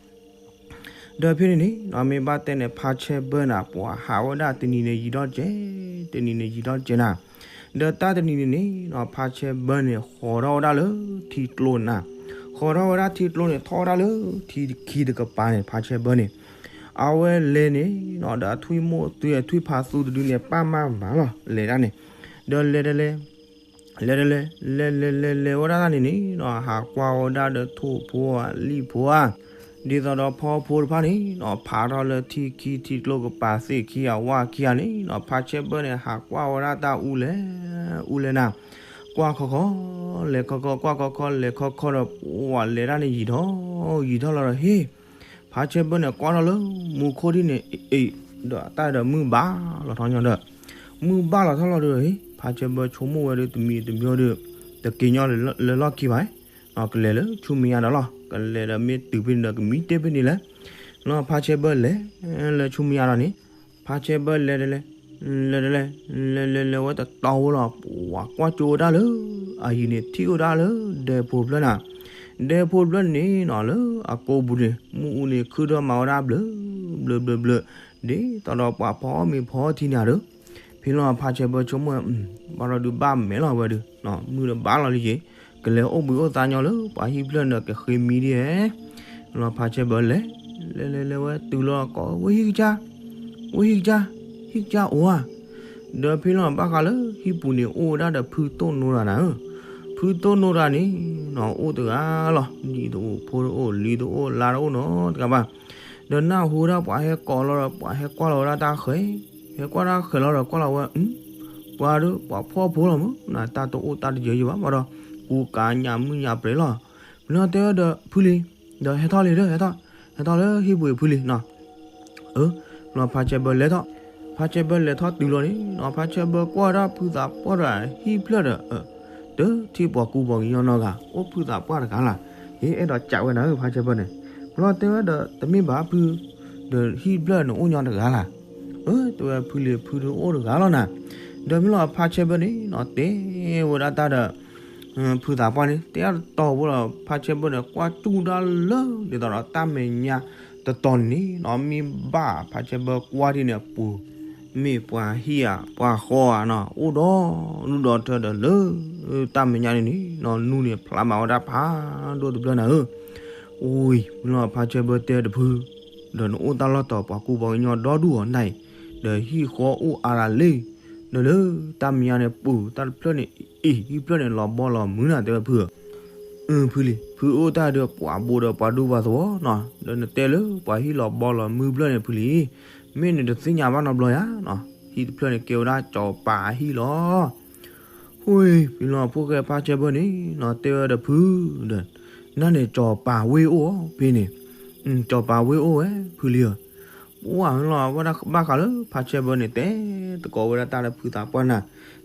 ဒီးဖဲန့ၣ်န့ၣ်နီၤ မ့ၢ်ဘၣ်တဲန့ၣ် ဖါဆဲဘၢန့ၣ် ပှၤဟးဝဲဒၣ်တနံၤန့ၣ်ယံာ်ထီၣ်ကဲ, တနံၤန့ၣ်ယံာ်ထီၣ်ကဲနၤ, ဒီးတၢ်တနံၤန့ၣ်န့ၣ်နီၤ ဖါဆဲဘၢန့ၣ် ဃီၤထီၣ်ဝဲဒၣ်လၢထံကျိနၤ, ဃီၤထီၣ်ဝဲဒၣ်ထံကျိန့ၣ် ထီၣ်ဝဲဒၣ်လၢထံခံတကပၤန့ၣ် ဖါဆဲဘၢန့ၣ် အဝဲလဲၤန့ၣ်နီၤ ဒီးအထွံၣ်မိၢ်သွံအထွံၣ်ဖါသူတဒုန့ၣ် ပၢ်မၢ်မးလီၤ လဲၤဒၣ်န့ၣ်, ဒီးလဲၤတလဲၤ လဲၤတလဲၤ လဲၤလဲၤလဲၤလဲၤဝဲဒၣ်န့ၣ်န့ၣ်နီၤ ဟးကွၢ်ဝဲဒၣ်ဒီးထိၣ်ဖိဧါ လံၣ်ဖိဧါ, ဒ်သိးဒီးဖီဖိတဖၣ်န့ၣ်နီၤ ဖးထီၣ်လၢထံခံထံကျိကပၤသ့ၣ်ခံအဝါခံဂၤန့ၣ်နီၤ ဖါဆဲဘၢန့ၣ် ဟးကွၢ်ဝဲဒၣ်တၢ်အူလဲၣ် အူလဲၣ်နၤ, ကွၢ်ခီခီ လဲၤခီခီ ကွၢ်ခီခီ လဲၤခီခီဒီး ပှၤလဲၤဒၣ်န့ၣ်ယံာ်ထီၣ် ယံာ်ထီၣ်လီၤဒီးဟ့ၣ် ဖါဆဲဘၢန့ၣ် ကွၢ်ထီၣ်လၢမူခိၣ်ထံၣ်န့ၣ် အ့ၣ် ဒီးတၢ်ဒီးမုၢ်ဘၣ်လီၤထီၣ်ညီဒီး မုၢ်ဘၣ်လီၤထီၣ်လီၤဒီး ဖါဆဲဘၢဆိကမိၣ်ဝဲဒီးတမံၤတမံၤဒီး တက့ၤညီလၢလီၢ်ခံဘၣ်, ကလဲၤလၢဆူမဲာ်ညါဒီးလီၤ ကလဲၤဒီးမ့ၢ်တုၤဖဲန့ၣ်ဒီးကမံတ့ၢ်ဖဲန့ၣ်လဲၣ်, လီၤဖါဆဲဘၢလဲၤ လၢဆူမဲာ်ညါဒီးန့ၣ် ဖါဆဲဘၢလဲၤတလဲၤ လဲၤတလဲၤ လဲၤလဲၤလဲၤဝဲတတီၤဝဲလီၤ ပှၤကွၢ်ကၠိဝဲဒၣ်လၢ အယံၤန့ၣ်ထံၣ်ဝဲဒၣ်လၢ ဒဲဖိတဖျၢၣ်နၤ, ဒဲဖိတဖျၢၣ်န့ၣ်နီၤ လၢအကိာ်ပူၤန့ၣ် မ့ၣ်အူန့ၣ် ခုၣ်ထီၣ်မၤဝဲဒၣ်ဘျၢ ဘျၢဘျၢဘျၢ, ဒ်သိးဒီးပှၤဖီမ့ၤဖီထံန့ၣ်ဧါဒီး, ဖဲလီၤဖါဆဲဘၢဆိကမိၣ် ဘၣ်ဒီးဒုးဘၣ်မဲာ်လီၤဝဲဒီး မုၢ်ဒီးဘၣ်လီၤလံယ့ၤ, ကလဲၤအိၣ်ဘှံးအိၣ်သါညီလၢပှၤဟံၣ်ဖျၢၣ်န့ၣ်ဒီးကဃ့မံဒ်ဧါ, လီၤဖါဆဲဘၢလဲၤ လဲၤလဲၤလဲၤဝဲတုၤလီၤကိးဝဲဟံၣ်ကစၢ်, ဝဲဟံၣ်ကစၢ်, ဟံၣ်ကစၢ်အိၣ်ဧါ, ဒီးဖဲလီၤဘၣ်ဃးလၢဟံၣ်ပူၤန့ၣ်အိၣ်ဝဲဒၣ်ဒီးဖုတိၢ်နိတၢ်နၤဧၢ, ဖုတိၢ်နိတၢ်န့ၣ်နီၤ အိၣ်တဂၤလီၤ ဒံၣ်တအိၣ်ဖိတအိၣ်လံၤတအိၣ်လါတအိၣ်နီတဂၤဘၣ်, ဒီးနၢ်ဟူဒၣ်ပှၤဟဲကိးလီၤဒီး ပှၤဟဲကွၢ်လီၤဝဲဒၣ်တၢ်ဃဲၤ, ဟဲကွၢ်တၢ်ဃဲၤလီၤဒီးကွၢ်လီၤဝဲ, ပှၤဒီးပှၤဖှီၣ်ဖိလီၤမး နတၢ်တအိၣ်တၢ်တယၢၤယံၤဘၣ် ဘၣ်ဒီး ကူကၤညၣ်မုၢ်ညၣ်ပြဲၤလီၤ, ဖဲလီၤတဲဝဲဒီးဖုလံၤ, ဒီးဟဲထီၣ်လံဒီး ဟဲထီၣ်, ဟဲထီၣ်လၢဟံၣ်ပူၤဖုလံၤနီၤ အၢ, လီၤဖါဆဲဘၢလဲၤထီၣ်, ဖါဆဲဘၢလဲၤထီၣ်တုၤလီၤန့ၣ်နီၤ ဖါဆဲဘၢကွၢ်ဝဲဒၣ်ဖုသးပှၢ်ဒီးဟံၣ်ဖျၢၣ်ဒီး, တထံၣ်ပှၤကူပှၤကညီနီတဂၤ အိၣ်ဖုသးပှၢ်တဂၤလၢ်, ဟ့ၣ်အဲၣ်ဒိးကးဝဲနၤဧၢ ဖါဆဲဘၢန့ၣ်, ဖဲလီၤတဲဝဲဒီးတမ့ၢ်ဘၣ်ဖု, ဒီးဟံၣ်ဖျၢၣ်န့ၣ်အိၣ်ညီတဂၤလၢ်, အၢ တဲဝဲဖုလံၤဖုတအိၣ်တဂၤလီၤနၤ, ဒီးမ့ၢ်လီၤဖါဆဲဘၢန့ၣ်နီၤ တဲဝဲဒၣ်တၢ်ဒီး ဖုသးပှၢ်န့ၣ် တဲအတတီၤဖိလီၤ ဖါဆဲဘၢန့ၣ် ကွၢ်ကၠူၣ်ဒၣ်လၢ ဒ်သိးဒီးတၢ်မဲာ်ညါတတီၤန့ၣ်နီၤ မ့ၢ်ဘၣ်ဖါဆဲဘၢကွၢ်ဒ်န့ၣ်အပူၤ, မ့ၢ်ပှၤဟံၣ်ဧါ ပှၤဃီဧါနီၤ အိၣ်ဒီဒူၣ်ဒီထၢဒီးလၢ တၢ်မဲာ်ညါန့ၣ်န့ၣ်နီၤ နူန့ၣ်ဖျါမးဝဲဒၣ်ဖးဒိၣ်တဖျၢၣ်နၤဧၢ, အိၣ်မ့ၢ်လီၤဖါဆဲဘၢတဲတဖု ဒီးနအိၣ်တၢ်လီၢ်တီၤပှၤကူပှၤကညီဒီဒူၣ်အီၤနၤအံၤ, ဒီးဟံၣ်ဃီအိၣ်အါရၤလံ, ဒီးလၢတၢ်မဲာ်ညါန့ၣ်ပူၤ တၢ်တဖျၢၣ်န့ၣ်အံၤ ဟံၣ်ဖျၢၣ်န့ၣ်လီၤဘီလီၤမုၢ်နၤ တဲဝဲဖုဧၢ, အၢ ဖုလံၤ ဖုအိၣ်တၢ်ဒီးပှၤဘိးဒီးပှၤဒူပှၤသဝီနီၤ ဒီးနတဲလၢပှၤဟံၣ်လီၤဘီလီၤမုၢ်ဖျၢၣ်န့ၣ်ဖုလံၤ, မ့ၢ်နတသ့ၣ်ညါဘၣ်နီတဘျီယါနီၤ, ဟံၣ်တဖျၢၣ်န့ၣ်ကဲဝဲဒၣ်စီၤပၤအဟံၣ်လီၤ. ဃိ ဖဲလီၤဖိၣ်ဃဲဖါဆဲဘၢန့ၣ်နီၤ တဲဝဲဒီးဖုဒီး, နၤန့ၣ်စီၤပၤဝ့ၢ်အိၣ်ဖဲန့ၣ်, စီၤပၤဝ့ၢ်အိၣ်ဝဲဖုလံဧၢ, ပှၤမ့ၢ်လီၤဝဲဒၣ်ဘၣ်ဃးလၢဖါဆဲဘၢန့ၣ် တဲတကိးဝဲဒၣ်တၢ်လၢဖုသးပှၢ်နၤ,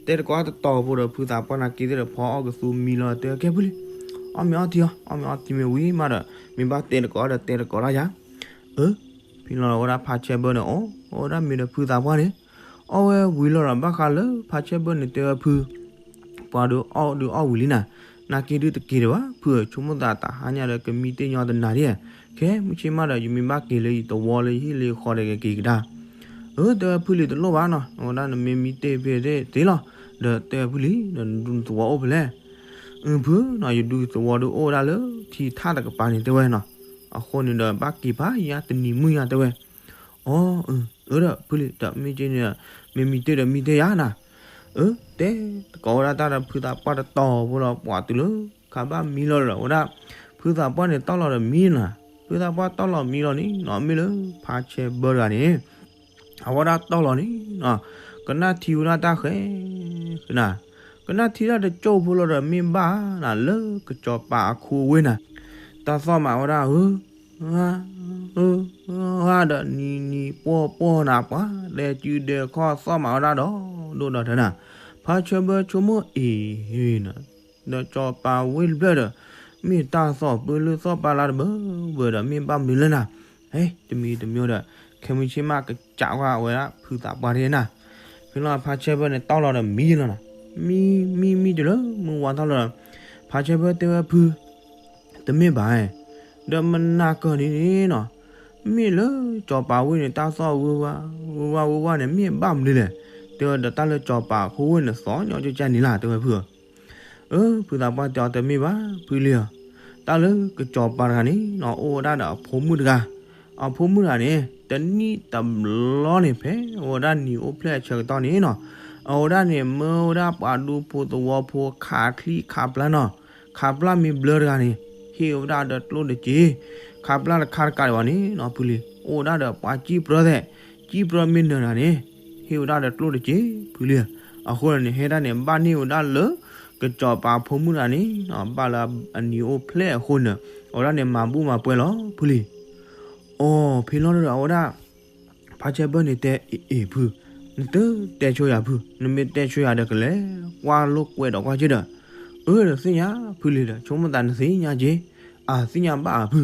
တဲတကိးတတီၤဖိဒီးဖုသးပှၢ်နၤ က့ၤသ့ၣ်ဒီးဖီအီၣ်ကသူမံလီၤ တဲကဲဖုလံၤ, အီၣ်မ့ၤအီထံအီ အီၣ်မ့ၤအီထံမ့ၢ်ဝံၤမးဒီး မ့ၢ်ဘၣ်တဲတကိးဒီးတဲတကိးတၢ်ယါ အၢ, ဖဲလီၤဝဲဒၣ်ဖါဆဲဘၢန့ၣ် အီၣ်ဝဲဒၣ်မ့ၤဒီးဖုသးပှၢ်န့ၣ်, အီၣ်ဝဲဝံၤလီၤဒီးဘၣ်ဃးလၢဖါဆဲဘၢန့ၣ်တဲဝဲဖု, ပှၤဒုးအီၣ်ဒုးအီၣ်ဝံၤလံနၤ, နာ်က့ဒုးတက့ၤဒံးဘၣ် ဖုဧၢ, ဆိကမိၣ်သးတဟါညါဒီးကမံတ့ၢ်ညီတနၤဒံးဧါ, ခဲမုၢ်ဆ့ၣ်မးဒီး ယမ့ၢ်ဘၣ်က့ၤလၢယသဝီလၢယဟံၣ်လၢယဃီဒီးကက့ၤကဒါ အၢ တဲဝဲဖုလံၤတလိၣ်ဘၣ်နီၤ, အဝဲဒၣ်နမ့ၢ်မံတ့ၢ်ဖဲသ့ၣ်သ့လီၤ, ဒီးတဲဝဲဖုလံၤ ဒီးနဒူနသဝီအိၣ်ဖဲလဲၣ်, အၢဖုနီၤ ယဒူယသဝီဒုးအိၣ်ဝဲဒၣ်လၢထံထၣ်တကပၤန့ၣ်တဲဝဲနီၤ, အဃိန့ၣ်ဒီးဘၣ်က့ၤဖးယါတနံၤမုၢ်ယါတဲဝဲ, အီ အၢ အၢဒီးဖုလံၤ ဒီးမ့ၢ်က့န့ၣ်ဒီး မ့ၢ်မံတ့ၢ်ဒီးမံတ့ၢ်ယၤနၤ. အၢ တဲသကိးဝဲဒၣ်တၢ်ဒီးဖုသးပှၢ်တတီၤဖိလီၤ ပှၤတုၤလၢခါဘၣ်မံလီၤဒီးဝဲဒၣ် ဖုသးပှၢ်န့ၣ်တီၢ်လီၤဒီးမံနၤ. ဖုသးပှၢ်တီၢ်လီၤမံလီၤန့ၣ်နီၤ မ့ၢ်လၢဖါဆဲဘၢတဂၤန့ၣ် အဝဲဒၣ်တီၢ်လီၤန့ၣ်နီၤ ကနၣ်ထံဝဲဒၣ်တၢ်ဃဲ နၤ ကနၣ်ထံတၢ်တကၠိၢ်ဖိလီၤဒီးမ့ၢ်ဘၣ်နၤ လၢကစီၤပၤအခိဝ့ၢ်နၤ တၢ်သီၣ်မးဝဲဒၣ်ဧၢ ဧၢ ဧၢ ဒီးနံၤနံၤပှီၢ်ပှီၢ်နၤ ပှၤတဲစုဒဲခီၣ်သီၣ်မးဝဲဒၣ်ဒီး ဒိၣ်ဒီးထဲနၤ ဖါဆဲဘၢဆိကမိၣ်အ့ၣ်နၤ ဒီးစီၤပၤဝ့ၢ်တဖျၢၣ်ဒီး မ့ၢ်တၢ်သီၣ်ပၢလၢသီၣ်ပၢလၢတဘၢဘၢဒီး မ့ၢ်ဘၣ်မနုၤလၢနၤ ဟဲ တမံၤတမံၤဒီး ခဲမုၢ်ဆ့ၣ်မးကစးကွၢ်ဝဲဒၣ်ဖုသးပှၢ်တဂၤနၤ ဖဲလီၤဖါဆဲဘၢန့ၣ်တီၢ်လီၤဒီးမံလီၤနၤ မံ မံ မံတုၤလၢမုၢ်ဝါထီၣ်လီၤဒီး ဖါဆဲဘၢတဲဝဲဖု တမ့ၢ်ဘၣ် ဒီးမနၤကၢၢ်န့ၣ်နီၤ မ့ၢ်လၢစီၤပၤဝ့ၢ်န့ၣ် တၢ်သီၣ်ဝ့ၢ်ဝါ ဝ့ၢ်ဝါဝ့ၢ်ဝါန့ၣ် မ့ၢ်ဘၣ်မနုၤလဲၣ် တဲဝဲဒီးတၢ်လၢစီၤပၤအခိဝ့ၢ်န့ၣ် သီၣ်ညီကကၢ်န့ၣ်လၢ် တဲဝဲဖုဧၢ အၢ ဖုသးပှၢ်တဲအီၤတမ့ၢ်ဘၣ် ဖုလံဧၢ တၢ်လၢကစီၤပၤတဂၤန့ၣ်နီၤ အိၣ်ဝဲဒၣ်ဒီးအဖိမုၣ်တဂၤ အဖိမုၣ်တဂၤန့ၣ် တနံၣ်တဘျီန့ၣ် ဖဲအိၣ်ဝဲဒၣ်နံၤအိၣ်ဖျဲၣ်အဆၢကတီၢ်န့ၣ်နီၤ အဝဲဒၣ်န့ၣ် မၢဝဲဒၣ်ပှၤဒူဖိသဝီဖိခးချံခးပျၢ်နီၤ ခးပျၢ်မ့ၢ်ဘျၢတဂၤန့ၣ် ဟ့ၣ်ဝဲဒၣ်ဒီးကျိၣ်တစ့ ခးပျၢ်တခါတကးဒံးဘၣ်န့ၣ်နီၤ ဖုလံ အိၣ်ဝဲဒၣ်ဒီးပှၤစံၣ်ပြၢသဲး စံၣ်ပြၢမ့ၢ်နၢၤတဂၤန့ၣ် ဟ့ၣ်ဝဲဒၣ်ဒီးကျိၣ်တစ့ ဖုလံ အဃိန့ၣ် ဟဲဒၣ်န့ၣ် ဘၣ်န့ၢ်ဝဲဒၣ်လၢ ကစီၤပၤဖိမုၣ်တဂၤန့ၣ်နီၤ ဘၣ်လၢအနံၤအိၣ်ဖျဲၣ်အဃိန့ၣ် အဝဲဒၣ်န့ၣ် မၤဘူၣ်မၤပှဲၤလီၤ ဖုလံ အိၣ်ဖဲလီၤဒီးအဝဲဒၣ် ဖါဆဲဘၢန့ၣ်တဲ အ့ၣ်အ့ၣ်ဖု နတတဲဆိယၤဖု နမ့ၢ်တဲဆိယၤဒီးကလဲၤကွၢ်လိာ်ကွဲဒီးကွၢ်က့ဒီး အၢ ဒီးသ့ၣ်ညါဖုလံဒီး ဆိကမိၣ်သးနသ့ၣ်ညါက့ အသ့ၣ်ညါဘၣ်ဧါဖု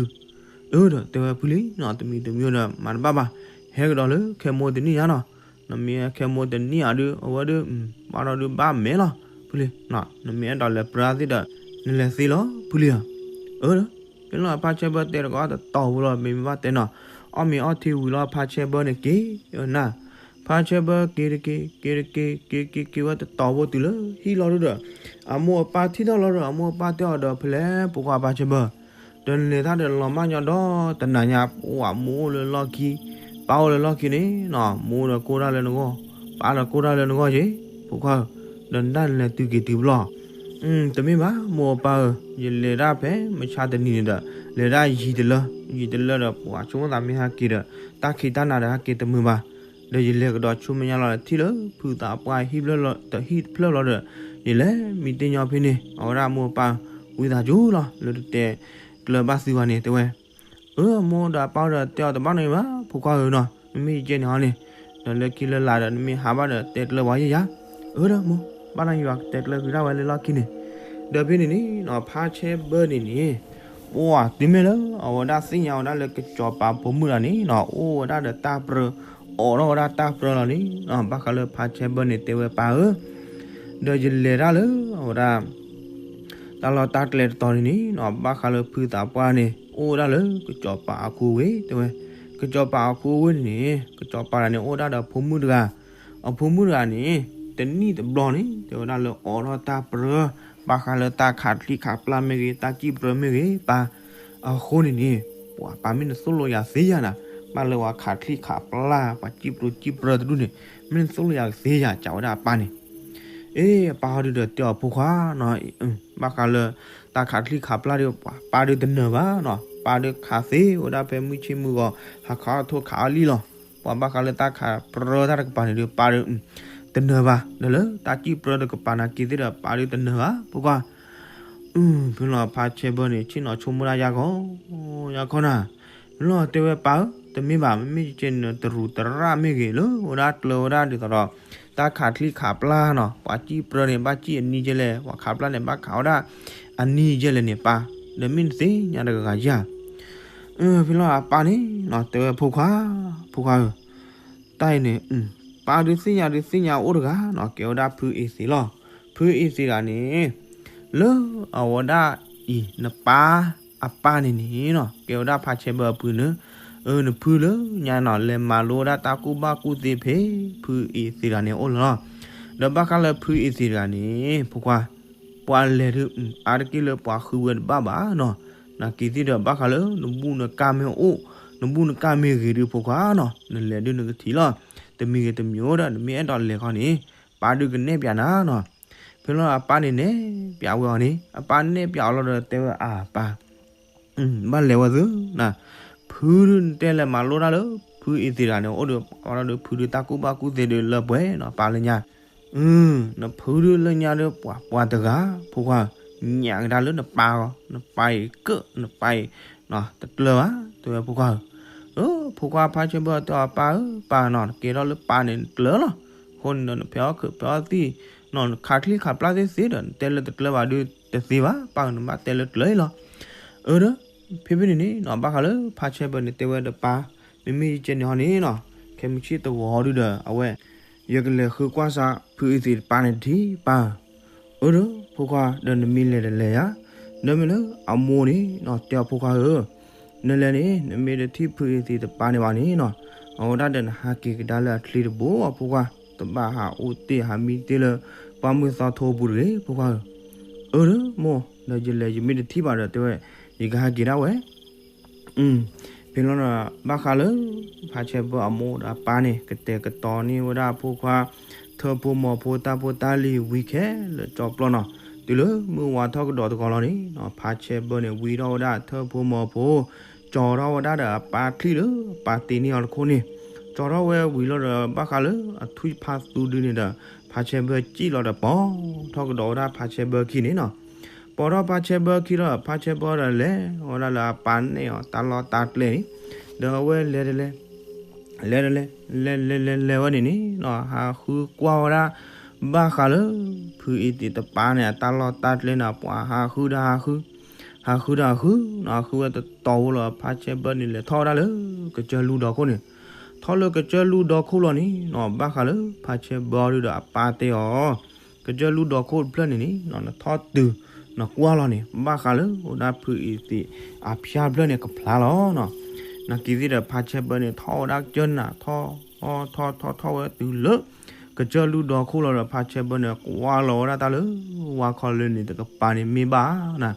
အၢ ဒီးတဲဝဲဖုလံနီၤ တမံၤတမံၤဒီး မၤတဘၣ်ဘၣ် ဟဲကဒီးလၢခဲမိၢ်တနံၣ်ညါနီၤ နမ့ၢ်ဟဲခဲမိၢ်တနံၣ်ညါဒီး အဝဲဒီး ဘၣ်ဒီးဒုးဘၣ်မဲာ်လီၤ ဖုလံ နမ့ၢ်အဲၣ်ဒိးလဲၤပြၢသ့ၣ်ဒီး နလဲၤသ့လီၤ ဖုလံဧၢ အၢ ဒီး ဖဲလီၤဖါဆဲဘၢတဲတကိးတတီၤဖိလီၤ မ့မ့ၢ်ဘၣ်တဲနီၤ အီၣ်မ့ၤအီထံဝံၤလီၤ ဖါဆဲဘၢန့ၣ်က့ၤနၤ ဖါဆဲဘၢက့ၤတက့ၤ က့ၤတက့ၤ က့ၤက့ၤက့ၤဝဲတတီၤဖိတုၤလၢဟံၣ်လီၤဒီး အမိၢ်အပၢ်ထံၣ်ထီၣ်လီၤဒီး အမိၢ်အပၢ်တဲအီၤဒီး ဖဲလဲၣ်ဖိခွါဖါဆဲဘၢ ဒီးနလဲၤတၢ်ဒီးလီၤမၢ်ညီဒီတနၤညါ ပှၤမိၢ်အိၣ်လၢလီၢ်ခံ ပၢ်အိၣ်လၢလီၢ်ခံန့ၣ်နီၤ မိၢ်ဒီးကိၢ်တၢ်လၢနဂီၢ် ပၢ်ဒီးကိၢ်တၢ်လၢနဂီၢ်က့ၤ ဖိခွါဧၢ ဒီးနတၢ်နလဲၤတုၤက့ၤတုၤဖဲလဲၣ် တမ့ၢ်ဘၣ် မိၢ်အပၢ်ဧၢ ယလဲၤတၢ်ဖဲမုၢ်ဆါတနံၤန့ၣ်ဒီး လဲၤတၢ်ယံၤတလၢ ယံၤတလၢဒီး ပှၤဆိကမိၣ်သးမ့ၢ်ဟဲက့ၤဒီး တၢ်ခံးတၢ်နၤဒီးဟဲက့ၤတမုာ်ဘၣ် ဒီးယလဲၤကဒီးဆူမဲာ်ညါလီၤတထံၣ်လၢ ဖုသးပှၢ်ဟံၣ်တဖျၢၣ်လီၤဒီး ယလဲၤမံတ့ၢ်ညီဖဲန့ၣ် အဝဲဒၣ်မိၢ်အပၢ်ဧၢ ဝံသးစူၤလီၤ လၢတတဲကျၢၤဘၣ်သုဘၣ်န့ၣ် တဲဝဲ အၢ မိၢ်ဒီးပၢ်ဒီးတဲအီၤတဘၣ်နီတမံၤဘၣ် ဖိခွါဧၢနီၤ နမ့ၢ်ယကဲန့ၣ်ဟီန့ၣ် ဒီးလၢခံလၢလာ်ဒီး နမ့ၢ်ဟးဘၣ်ဒီးတဲကျၢၤပှၤယဲၢ်ယၤ အၢ ဒီးမိၢ် ဘၣ်နီၢ်ယွၤကတဲကျၢၤက့ၤဒၣ်ဝဲလၢလီၢ်ခံန့ၣ် ဒီးဖဲန့ၣ်န့ၣ်နီၤ ဖါဆဲဘၢန့ၣ်န့ၣ် ပှၤတုၤမ့ၢ်လၢအဝဲဒၣ်သ့ၣ်ညါဝဲဒၣ်လၢကစီၤပၤဖိမုၣ်တဂၤန့ၣ်နီၤ အိၣ်ဝဲဒၣ်ဒီးတၢ်ပြၢ အိးထီၣ်ဝဲဒၣ်တၢ်ပြၢလီၤန့ၣ်နီၤ ဘၣ်ဃးလၢဖါဆဲဘၢန့ၣ်တဲဝဲပၢ်ဧၢ ဒီးယလဲၤတၢ်လၢအဝဲဒၣ် တၢ်လီၢ်တၢ်ကျဲတတီၤန့ၣ်န့ၣ်နီၤ ဘၣ်ဃးလၢဖုသးပှၢ်န့ၣ် အိၣ်ဝဲဒၣ်လၢကစီၤပၤအခိဝ့ၢ် တဲဝဲ, ကစီၤပၤအခိဝ့ၢ်န့ၣ်န့ၣ် ကစီၤပၤတဂၤန့ၣ် အိၣ်ဝဲဒၣ်ဒီးအဖိမုၣ်တဂၤ, အဖိမုၣ်တဂၤန့ၣ် တနံၣ်တဘျီန့ၣ် တဲဝဲဒၣ်လၢအိးထီၣ်တၢ်ပြၢ ဘၣ်ဃးလၢတၢ်ခးချံခးပျၢ်မ့ၢ်ဂ့ၤ တၢ်စံၣ်ပြၢမ့ၢ်ဂ့ၤ ပၢ်, အဃိန့ၣ်န့ၣ် ပှၤပၢ်မ့ၢ်နသိၣ်လိယၤသ့ယၤနၤ, ဘၣ်လၢပှၤခးချံခးပျၢ် ပှၤစံၣ်ပြၢစံၣ်ပြၢတဒူၣ်န့ၣ် မ့ၢ်နသိၣ်လိယၤသ့ယၤ စံးဝဲဒၣ်အပၢ်န့ၣ် အ့ အပၢ်ဟီဒုဒီးတဲအီၤဖိခွါနီၤ, ဘၣ်ဃးလၢ တၢ်ခးချံခးပျၢ်ဒီး ပၢ်ဒုတနၢၤဘၣ်နီၤ, ပၢ်ဒုခးသ့ဝဲဒၣ်ဖဲမုၢ်ဆ့ၣ်မုၢ်ဂီၤ ဟးခးအီၣ်ထိၣ်ခးအီၣ်လံၣ်လီၤ. ပှၤဘၣ်ဃးလၢတၢ်ခးပြၢတၢ်တကပၤန့ၣ်ဒီး ပၢ်ဒု တနၢၤဘၣ်, ဒီးလၢတၢ်စံၣ်ပြၢတကပၤနာ်က့ၤသ့ၣ်ဒီး ပၢ်ဒုတနၢၤဘၣ် ဖိခွါ ဖဲလီၤဖါဆဲဘၢန့ၣ် ဆ့ၣ်နီၤဆိကမိၣ်ဒၣ်ယါခီ, ယါခီနၤ, ဖဲလီၤတဲဝဲပၢ်ဧၢ, တမ့ၢ်ဘၣ်, မ့မ့ၢ်ကဲန့ၣ် တရူးတရၣ်မ့ၢ်ဂ့ၤ လၢဝဲဒၣ်ကျၢၤဝဲဒၣ်ဒ်သိးဒီး တၢ်ခးချံခးပျၢ်နီၤ, ပှၤစံၣ်ပြၢန့ၣ် ဘၣ်စံၣ်အနံၣ်ကဲလဲၣ်, ပှၤခးပျၢ်န့ၣ် ဘၣ်ခးဝဲဒၣ်အနံၣ်ကဲလဲၣ်န့ၣ်ပၢ်, ဒီးမ့ၢ်နသ့ၣ်ညါတဂၤဂၤဧါ. ဖဲလီၤအပၢ်န့ၣ်နီၤ တဲဝဲဖိခွါ, ဖိခွါဧၢ, တၢ်အံၤန့ၣ် ပၢ်ဒုးသ့ၣ်ညါဒုးသ့ၣ်ညါအိၣ်တဂၤနီၤ, ကဲဝဲဒၣ်ဖုအ့သ့းလီၤ. ဖုအ့သ့းတဂၤန့ၣ် လၢအဝဲဒၣ်အံၤ နပၢ်အပၢ်န့ၣ်န့ၣ်နီၤ ကဲဝဲဒၣ်ဖါဆဲဘၢအပုၢ်န့ၣ်, အၢ နဖုလၢညါနီၤ လဲၤမၤလိဝဲဒၣ်တၢ်ကူၣ်ဘၣ်ကူၣ်သ့ဖဲ ဖုအ့သ့းတဂၤန့ၣ်အအိၣ်လီၤ. ဒီးဘၣ်ဃးလၢဖုအ့သ့းတဂၤန့ၣ် ဖိခွါ ပှၤလဲၤဒုး အါတက့ၢ်လၢပှၤဃုဝဲတဘၣ်ဘၣ်နီၤ, နာ်က့ၤသ့ၣ်ဒီး ဘၣ်ဃးလၢနဘူၣ်နကၢ်မ့ၢ်အိၣ် နဘူၣ်နကၢ်မ့ၢ်ဂ့ၤဒုးဖိခွါနီၤ နလဲၤဒုးနကထံၣ်လီၤ. တမံၤဂ့ၤတမံၤအိၣ်ဒီး နမ့ၢ်အဲၣ်ဒိးလဲၤခီန့ၣ် ပၢ်ဒုးကနဲၣ်ပၠးနၤနီၤ. ဖဲလီၤအပၢ်န့ၣ်နဲၣ်ပၠးဝဲအီၤန့ၣ် အပၢ်နဲၣ်ပၠးအီၤလီၤဒီးတဲဝဲအပၢ် ဘၣ်လဲၤဝဲသုနၤ, ဖုဒုးနတဲလဲၤမၤလိတၢ်လၢ ဖုအံၤသ့ၣ်တဂၤန့ၣ် အိၣ်ဒီးပှၤဒီးဖုဒုးတၢ်ကူၣ်ဘၣ်ကူၣ်သ့ဒုးလၢပှဲၤနီၤ ပၢ်လၢညါ နဖုဒုးလၢညါဒီးပှၤပှၤတဂၤ ဖိခွါဧၢ, ညၣ်ကဒါလၢနပၢ်ဂီၢ် နပၢ်အံၤကၢၣ် နပၢ်အံၤ တကျၢၤဘၣ် တဲဝဲဖိခွါဧၢ. အၢ ဖိခွါဖါဆဲဘၢတဲအီၤပၢ်ဧၢ ပၢ်နီၤ နကဲထီၣ်လၢပၢ်န့ၣ်နကျၢၤလီၤ. အဃိန့ၣ်ဒီးနဖဲးအီၣ်ခုးဖဲးအီၣ်သံၣ်နီၤ နခးချံခးပျၢ်သ့သ့ဒီး နတဲလၢတကျၢၤဘၣ်ဒုးတသ့ဘၣ် ပၢ်ဧၢ နဘၣ်တဲလၢကျၢၤအံၤလီၤ. အၢဒီး ဖဲဖဲန့ၣ်န့ၣ်နီၤ ဘၣ်ဃးလၢဖါဆဲဘၢန့ၣ်တဲဝဲဒီးပၢ် မ့မ့ၢ်ယကဲန့ၣ်ဟီန့ၣ်နီၤ ခဲမုၢ်ဆ့ၣ်တဂီၤဒုဒီး အဝဲ ယကလဲၤဃုကွၢ်စးဖုအံၤသ့ၣ်တပၢ်န့ၣ်တထံၣ်ပၢ်. အၢဒီး ဖိခွါဒီးနမ့ၢ်လဲၤတလဲၤယၤ ဒီးမ့ၢ်လၢအမိၢ်န့ၣ်နီၤ တဲအီၤဖိခွါဧၢ နလဲၤန့ၣ် နမ့ၢ်တထံၣ်ဖုအံၤသ့ၣ်တပၢ်န့ၣ်ဘၣ်န့ၣ်နီၤ အဝဲဒၣ်ဒီးနဟးက့ၤကဒါလၢအချံတဘိအီၤဖိခွါ တဘၣ်ဟးအိၣ်တ့ၢ်ဟးမံတ့ၢ်လၢ ပှၢ်မုၢ်သီထိပူၤတဂ့ၤဖိခွါဧၢ. အၢဒီးမိၢ် ဒီးယလဲၤယမ့ၢ်တထံၣ်ဘၣ်ဒီးတဲဝဲ ယကဟးက့ၤဒၣ်ဝဲ ဖဲလီၤဒီး ဘၣ်ဃးလၢ ဖါဆဲဘၢအမိၢ်ဒီးအပၢ်န့ၣ် ကတဲာ်ကတီၤန့ၢ်ဝဲဒၣ်အဖိခွါ ထၢဖိမီၤဖိတၢ်ဖိတၢ်လံၤဝံၤခဲလၢာ်ကၠီပျီနီၤ. တုၤလၢမုၢ်ဝါထီၣ်ကဒီးတဂီၤလီၤန့ၣ်နီၤ ဖါဆဲဘၢန့ၣ် ဝံထီၣ်ဝဲဒၣ်ထၢဖိမီၤဖိ ကၠီထီၣ်ဝဲဒၣ်ဒီးအပၢ်ချံၣ်လၢအပၢ်တ့န့ၢ်အီၤတခိၣ်န့ၣ် ကၠီထီၣ်ဝဲဝံၤလီၤဒီး ဘၣ်ဃးလၢအထွံၣ်ဖါသူဒုန့ၣ်ဒီး ဖါဆဲဘၢစံၣ်လီၤဒီးပိာ်ထီၣ်ကဒီးဝဲဒၣ်ဖါဆဲဘၢခံန့ၣ်နီၤ. ပိာ်ထီၣ်ဖါဆဲဘၢခံလီၤ ဖါဆဲဘၢဒီးလဲၤဝဲဒၣ်လၢအပၢ်နဲၣ်အီၤတၢ်လီၢ်တၢ်ကျဲန့ၣ် ဒီးအဝဲလဲၤတလဲၤ လဲၤတလဲၤ လဲၤလဲၤလဲၤလဲၤဝဲန့ၣ်န့ၣ်နီၤ ဟးဃုကွၢ်ဝဲဒၣ် ဘၣ်ဃးလၢ ဖုအံၤသ့ၣ်တပၢ်န့ၣ် အတၢ်လီၢ်တၢ်ကျဲန့ၣ် ပှၤဟးဃုဒီးဟးဃု ဟးဃုဒီးဟးဃုနီၤ ဟးဃုဝဲတတီၤဖိလီၤ ဖါဆဲဘၢန့ၣ်လဲၤထီၣ်ဝဲဒၣ်လၢကစၢၢ်လူဒီခိၣ်န့ၣ် ထီၣ်လၢကစၢၢ်လူဒီခိၣ်လီၤန့ၣ်နီၤ ဘၣ်ဃးလၢဖါဆဲဘၢဒုဒီးအပၢ်တဲအီၤ ကစၢၢ်လူဒီခိၣ်တဖျၢၣ်န့ၣ်န့ၣ်နီၤ နထီၣ်တုၤ နကွၢ်လီၤန့ၣ် ဘၣ်ဃးလၢအိၣ်ဒၣ်ဖုအံၤသ့ၣ်အဖျါတဖျၢၣ်န့ၣ်ကဖျါလီၤနီၤ. နာ်က့ၤသ့ၣ်ဒီးဖါဆဲဘၢန့ၣ် ထီၣ်ဝဲဒၣ်ကစၢၢ်နၤ ထီၣ် ထီၣ်ထီၣ်ထီၣ်ဝဲတုၤလၢ ကစၢၢ်လူဒီခိၣ်လီၤဒီး ဖါဆဲဘၢန့ၣ် ကွၢ်လီၤဝဲဒၣ်တၢ်လၢ ဝါခီလၢန့ၣ်တကပၤန့ၣ်မ့ၢ်ဘၣ်နၤ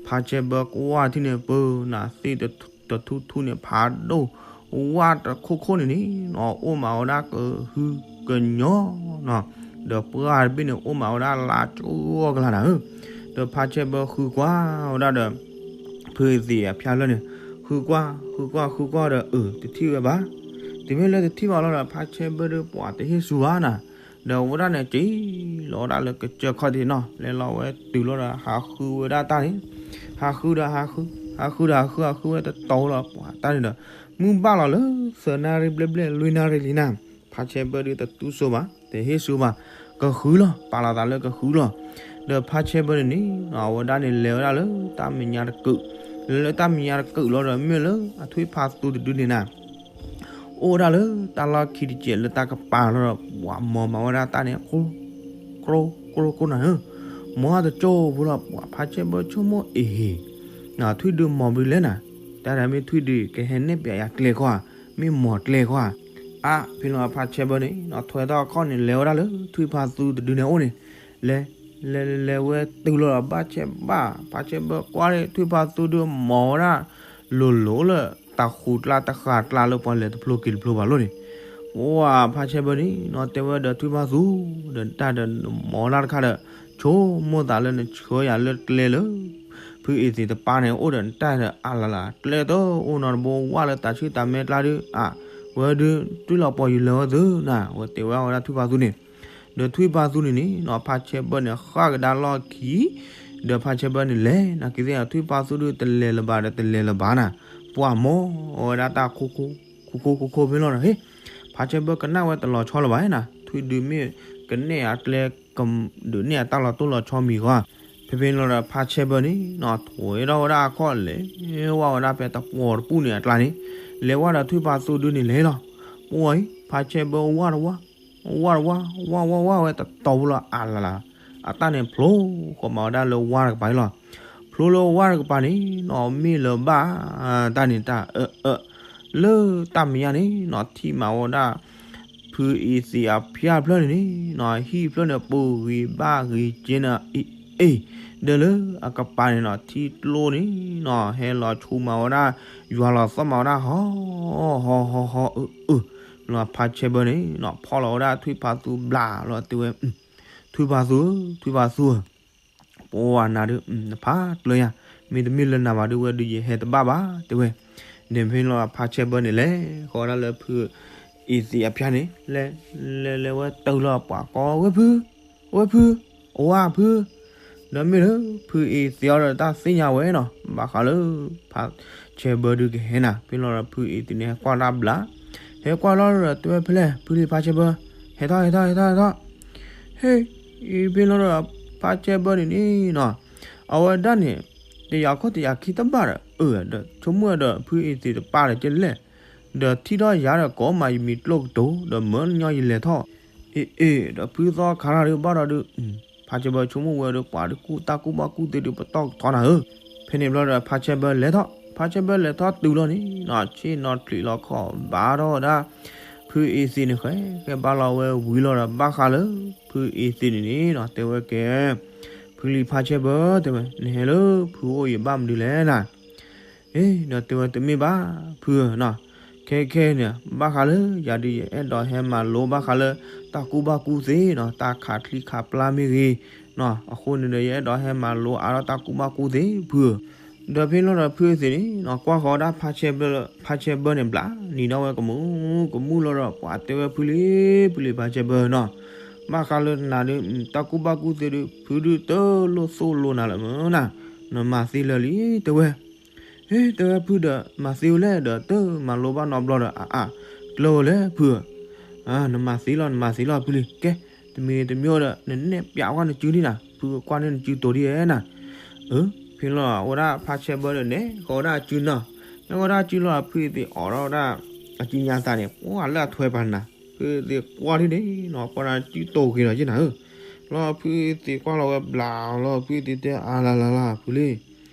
ဖါဆဲဘၢကွၢ်ထံၣ်န့ၣ် ပၢနၤသ့ၣ်တထူၣ်ထူၣ်န့ၣ် ဖးဒိၣ် ဝၣ်တခိၣ်ခိၣ်န့ၣ်န့ၣ်နီၤ အိၣ်မးဝဲဒၣ်ကဟုကညီၤနီၤ ဒီးပှၢ်တဘ့ၣ်န့ၣ် အိၣ်မးဝဲဒၣ်လါကၠိဂီၢ်ကလါနၤဧၢ. ဒီးဖါဆဲဘၢဃုကွၢ်ဝဲဒၣ်ဒီး ဖုအံၤသ့ၣ်အဖျါတဖျၢၣ်န့ၣ် ဃုကွၢ် ဃုကွၢ် ဃုကွၢ်ဒီး အၢ တထံၣ်ဝဲဘၣ်. တုၤမ့ၢ်လၢတထံၣ်ဘၣ်လီၤဒီး ဖါဆဲဘၢဒုးပှၤတဟ့ၣ်ဆူဘၣ်နၤ ဒီးအဝဲဒၣ်န့ၣ် က့ၤလီၤဝဲဒၣ်လၢကစၢၢ်ခီၣ်ထံးနီၤ လဲၤလီၤဝဲတုၤလီၤဒီး ဟးဃုဝဲဒၣ်တၢ်န့ၣ် ဟးဃုဒီးဟးဃု ဟးဃုဒီးဟးဃု ဟးဃုဝဲတတီၤလီၤ ပှၤတၢ်န့ၣ်ဒီး မုၢ်ဘၣ်လီၤလၢ သၢနၣ်ရံၣ်ဘျဲၣ်ဘျဲၣ် လွံၢ်နၣ်ရံၣ်လံနၤ ဖါဆဲဘၢဒုးတတူၢ်စိဘၣ် တဟ့ၣ်ဆူဘၣ် ကဃုလီၤ ပာ်လီၤသးလၢကဃုလီၤ. ဒီးဖါဆဲဘၢန့ၣ်န့ၣ် အဝဲဒၣ်န့ၣ်လဲၤဝဲဒၣ်လၢတၢ်မဲာ်ညါတကုာ် လၢတၢ်မဲာ်ညါတကုာ်လီၤဒီး မ့ၢ်လၢအထွံၣ်ဖါသူတဒုန့ၣ်နၤ အိၣ်ဝဲဒၣ်လၢတၢ်လီၢ်ခံတစဲးလၢတၢ်ကပၤလီၤဒီး ပှၤမီၤမၤဝဲဒၣ်တၢ်န့ၣ် ကျိကျိကျိန့ၣ်ဧၢ မီၤတကၠိဖိလီၤ ပှၤဖါဆဲဘၢဆိကမိၣ်အ့ၣ် ထွံၣ်ဒုမီၤဘျုးလဲၣ်နၤ တၢ်ဒၣ်မ့ၢ်ထွံၣ်ဒုကဟဲနဲၣ်ပၠးယၤကျဲခီဧါ မ့ၢ်မီၤကျဲခီဧါ အါဖဲလီၤဖါဆဲဘၢန့ၣ် ထွဲထီၣ်အခီၣ်န့ၣ် လဲၤဝဲဒၣ်လၢထွံၣ်ဖါသူတဒုန့ၣ်အိၣ်န့ၣ် လဲၤ လဲၤလဲၤလဲၤဝဲတုၤလီၤဒီးဘၣ်ဆဲဘၣ် ဖါဆဲဘၢကွၢ်လၢထွံၣ်ဖါသူဒုမီၤဝဲဒၣ် လိၤလိၤလၢတၢ်ဃူကျါတဃာ်ကျါလၢပှၤလဲၤတဖျိက့ၤတဖျိဘၣ်လိၤန့ၣ် ပှၤဖါဆဲဘၢန့ၣ်နီၤ တဲဝဲဒီးထွံၣ်ဖါသူ ဒီးတၢ်ဒီးမီၤဝဲဒၣ်တခါဒီး ဆိကမိၣ်သးလၢနဆှၢယၤလၢကျဲလၢ ဖုအံၤသ့ၣ်တပၢ်န့ၣ် အိၣ်ဒီးနတၢ်ဒီးအါလၢ်လၢ် ကျဲတအိၣ်နီတဘိ ဝၣ်လၢတၢ်ဆံၣ်တၢ်မဲကျါဒုး အါ ဝဲဒုး တွံၢ်လီၤပှၤယူၤလၢဝဲသုနၤ ဝဲတဲဝဲအဝဲဒၣ်ထွံၣ်ဖါသူန့ၣ် ဒီးထွံၣ်ဖါသူန့ၣ်န့ၣ်နီၤ ဖါဆဲဘၢန့ၣ် ဃၣ်ကဒါလီၢ်ခံ ဒီးဖါဆဲဘၢန့ၣ်လဲၤ နာ်က့ၤသ့ၣ်ထွံၣ်ဖါသူဒုးတလဲၤလၢၤဘၣ်ဒီးတလဲၤလၢၤဘၣ်နၤ ပှၤမီၤအဝဲဒၣ်တၢ်ခိခိခိခိခိဖဲလီၤဒီး ဟ့ၣ် ဖါဆဲဘၢကနၣ်ဝဲတလီၤဆီလၢၤဘၣ်နၤ ထွံၣ်ဒုမ့ၢ်ကနဲၣ်အကျဲ ကဒုးနဲၣ်အတၢ်လီၤတိၢ်လီၤဆီမံၤဂီၢ် ဖဲဖဲန့ၣ်လီၤဒီးဖါဆဲဘၢန့ၣ်နီၤ ထွဲထီၣ်ဝဲဒၣ်အခီၣ်လဲၤ ဝၣ်ဝဲဒၣ်ဖဲတပှီၤတပူၤန့ၣ်အကျါန့ၣ် လဲၤဝဲဒီးထွံၣ်ဖါသူဒုန့ၣ်လဲၤလီၤ ပှၤအံၤ ဖါဆဲဘၢဝၣ်တဝၣ် ဝၣ်တဝၣ် ဝၣ်ဝၣ်ဝၣ်ဝဲတတီၤဖိလီၤအါလၢ်လၢ် အတၢ်န့ၣ်ဖျိဃီၤမးဝဲဒၣ်လၢဝၣ်တကပၤအံၤလီၤ ဖျိလၢဝၣ်တကပၤန့ၣ်နီၤ မ့ၢ်လၢၤဘၣ် တၢ်န့ၣ်တၢ်အၢ အၢ လၢတၢ်မဲာ်ညါန့ၣ်နီၤ ထံၣ်မးဝဲဒၣ် ဖုအံၤသ့ၣ်အဖၠၣ်ဖျၢၣ်န့ၣ်န့ၣ်နီၤ ဟံၣ်ဖျၢၣ်န့ၣ် ပူၤဂံၤဘၣ်ဂံၤက့န့ၣ် အ့ၣ် ဒီးလၢအကပၤန့ၣ်နီၤ ထံကျိန့ၣ်နီၤ ဟဲလီၤဆူမးဝဲဒၣ် ယွၤလီၤသီၣ်မးဝဲဒၣ် ဟီ ဟီ ဟီ ဟီ အၢ အၢ လီၤဖါဆဲဘၢန့ၣ်နီၤ ဖီၣ်လီၤဝဲဒၣ်ထွံၣ်ဖါသူဘျးလီၤတဲဝဲ, ထွံၣ်ဖါသူဧၢ, ထွံၣ်ဖါသူဧၢ, ပှၤနၤဒုး နဖးကျၢၤယၤ, မ့တမ့ၢ်လၢနၤဘၣ်ဒုးဝဲဒုးယဟဲတဘၣ်ဘၣ်တဲဝဲ, န့ၣ်ဖဲလီၤဖါဆဲဘၢန့ၣ်လဲၤဃီၤဝဲဒၣ်လၢဖုအ့သံးအဖၠါန့ၣ် လဲၤလဲၤလဲၤဝဲတုၤလီၤပှၤကိးဝဲဖု, ဝဲဖု, အဝဲဖု, ဒီးမ့ၢ်လၢ ဖုအ့သံးအီၤဒီးတၢ်သ့ၣ်ညါဝဲနီၤ ဘၣ်ဃးလၢ ဖါဆဲဘၢဒုးကဟဲနၤ ဖဲလီၤဒီးဖုအ့သံးန့ၣ်ဟဲကွၢ်တၢ်ဘျး, ဟဲကွၢ်လီၤဒီးတဲဝဲဖဲလဲၣ် ဖုလံဖါဆဲဘၢ, ဟဲထီၣ်ဟဲထီၣ်ဟဲထီၣ်ဟဲထီၣ်, ဟ့ၣ်, ဖဲလီၤဒီးဖါဆဲဘၢန့ၣ်န့ၣ်နီၤ အဝဲဒၣ်န့ၣ် တယာ်ခီၣ်တယာ်ခံတဘၣ်ဒီး အၢၣ်ဒီးဆိကမိၣ်ဝဲဒီးဖုအ့သံးတပာ်ဒီးကလဲၣ်, ဒီးထံၣ်ထီၣ်ယၤဒီးကိးမးယမံၤကျိၣ်ကတိၤ ဒီးမၢညီယလဲၤထီၣ်, အ့ၣ်အ့ၣ် ဒီးဖုသီခါရၣ်ဒုးဘၣ်ဒီးဒုး ဖါဆဲဘၢဆိကမိၣ်ဝဲဒီးပှၤဒုးကူၣ်တၢ်ကူၣ်ဘၣ်ကူၣ်သ့ဒုးပတီၢ်ကထီနၤဧၢ, ဖဲန့ၣ်ဘျီဒီးဖါဆဲဘၢလဲၤထီၣ် ဖါဆဲဘၢလဲၤထီၣ်တုၤလီၤန့ၣ်နီၤ ဆ့ၣ်နီၤချံးလီၤခီၣ်ဘၣ်ထီၣ်ဝဲဒၣ် ဖုအ့သံးန့ၣ်ဃဲ ဃဲဘါလီၤဝဲဝံၤလီၤဒီးဘၣ်ဃးလၢ ဖုအ့သံးန့ၣ်န့ၣ်နီၤ တဲဝဲကဲ ဖုလံဖါဆဲဘၢတဲဝဲ နဟဲလၢဖုအိၣ်ယဘၣ်မနုၤလဲၣ်နၤ, အ့ၣ် ဒီးတဲဝဲတမ့ၢ်ဘၣ် ဖုဧၢနီၤ, ခဲခဲန့ၣ် ဘၣ်ဃးလၢယၤဒုးယအဲၣ်ဒိးဟဲမၤလိဘၣ်ဃးလၢ တၢ်ကူၣ်ဘၣ်ကူၣ်သ့နီၤ တၢ်ခးချံခးပျၢ်မ့ၢ်ဂ့ၤနီၤ အဃိန့ၣ်ဒီးယအဲၣ်ဒိးဟဲမၤလိအါထီၣ်တၢ်ကူၣ်ဘၣ်ကူၣ်သ့ဖုဧၢ, ဒီးဖဲလီၤဒီးဖုအ့သံးန့ၣ်နီၤ ကွၢ်ဃီၤဒၣ် ဖါဆဲဘၢန့ၣ်ဘျး နံၤဒီးဝဲကမူကမူလီၤဒီးပှၤတဲဝဲဖုလံ, ဖုလံဖါဆဲဘၢနီၤ, ဘၣ်ဃးလၢနၤဒုး တၢ်ကူၣ်ဘၣ်ကူၣ်သ့ဒုး ဖုဒုးတလိၣ်သိၣ်လိနၤလၢၤမုၢ်နၤ, နမၤသ့လၢာ်လံတဲဝဲ, ဟ့ၣ် တဲဝဲဖုဒီး မၤသ့ဝဲလဲၣ်ဒီး တမၤလိဘၣ်နီတဘျီဒီး အအါ ကျၢၢ်ဝဲလဲၣ်ဖုဧၢ, နမၤသ့လီၤ နမၤသ့လီၤဖုလံ, ကဲ တမံၤတမံၤဒီး နနဲၣ်ပၠးကွၢ်နစုဒံးနၤ ဖုကကွၢ်န့ၢ်နစုတိၤဒံးဧဲနၤ, အၢ ဖဲလီၤဝဲဒၣ်ဖါဆဲဘၢဒီးန့ၣ် ဃီၤဝဲဒၣ်အစုနီၤ, န့ၣ်ဝဲဒၣ်အစုလီၤ ဖုအ့သံးအိးထီၣ်ဝဲဒၣ် အစုညါသးန့ၣ် ပှၤလၢအထွဲပာ်နၤ, ဖုအ့သံးကွၢ်ဒ်န့ၣ်နီၤ ကွၢ်ဒၣ်စုတိၤက့ၤဒီးက့နၤဧၢ, လီၤဖုအ့သံးကွၢ်လီၤဝဲဘျးလီၤ ဖုအ့သံးတဲအါလါလါလါ ဖုလံ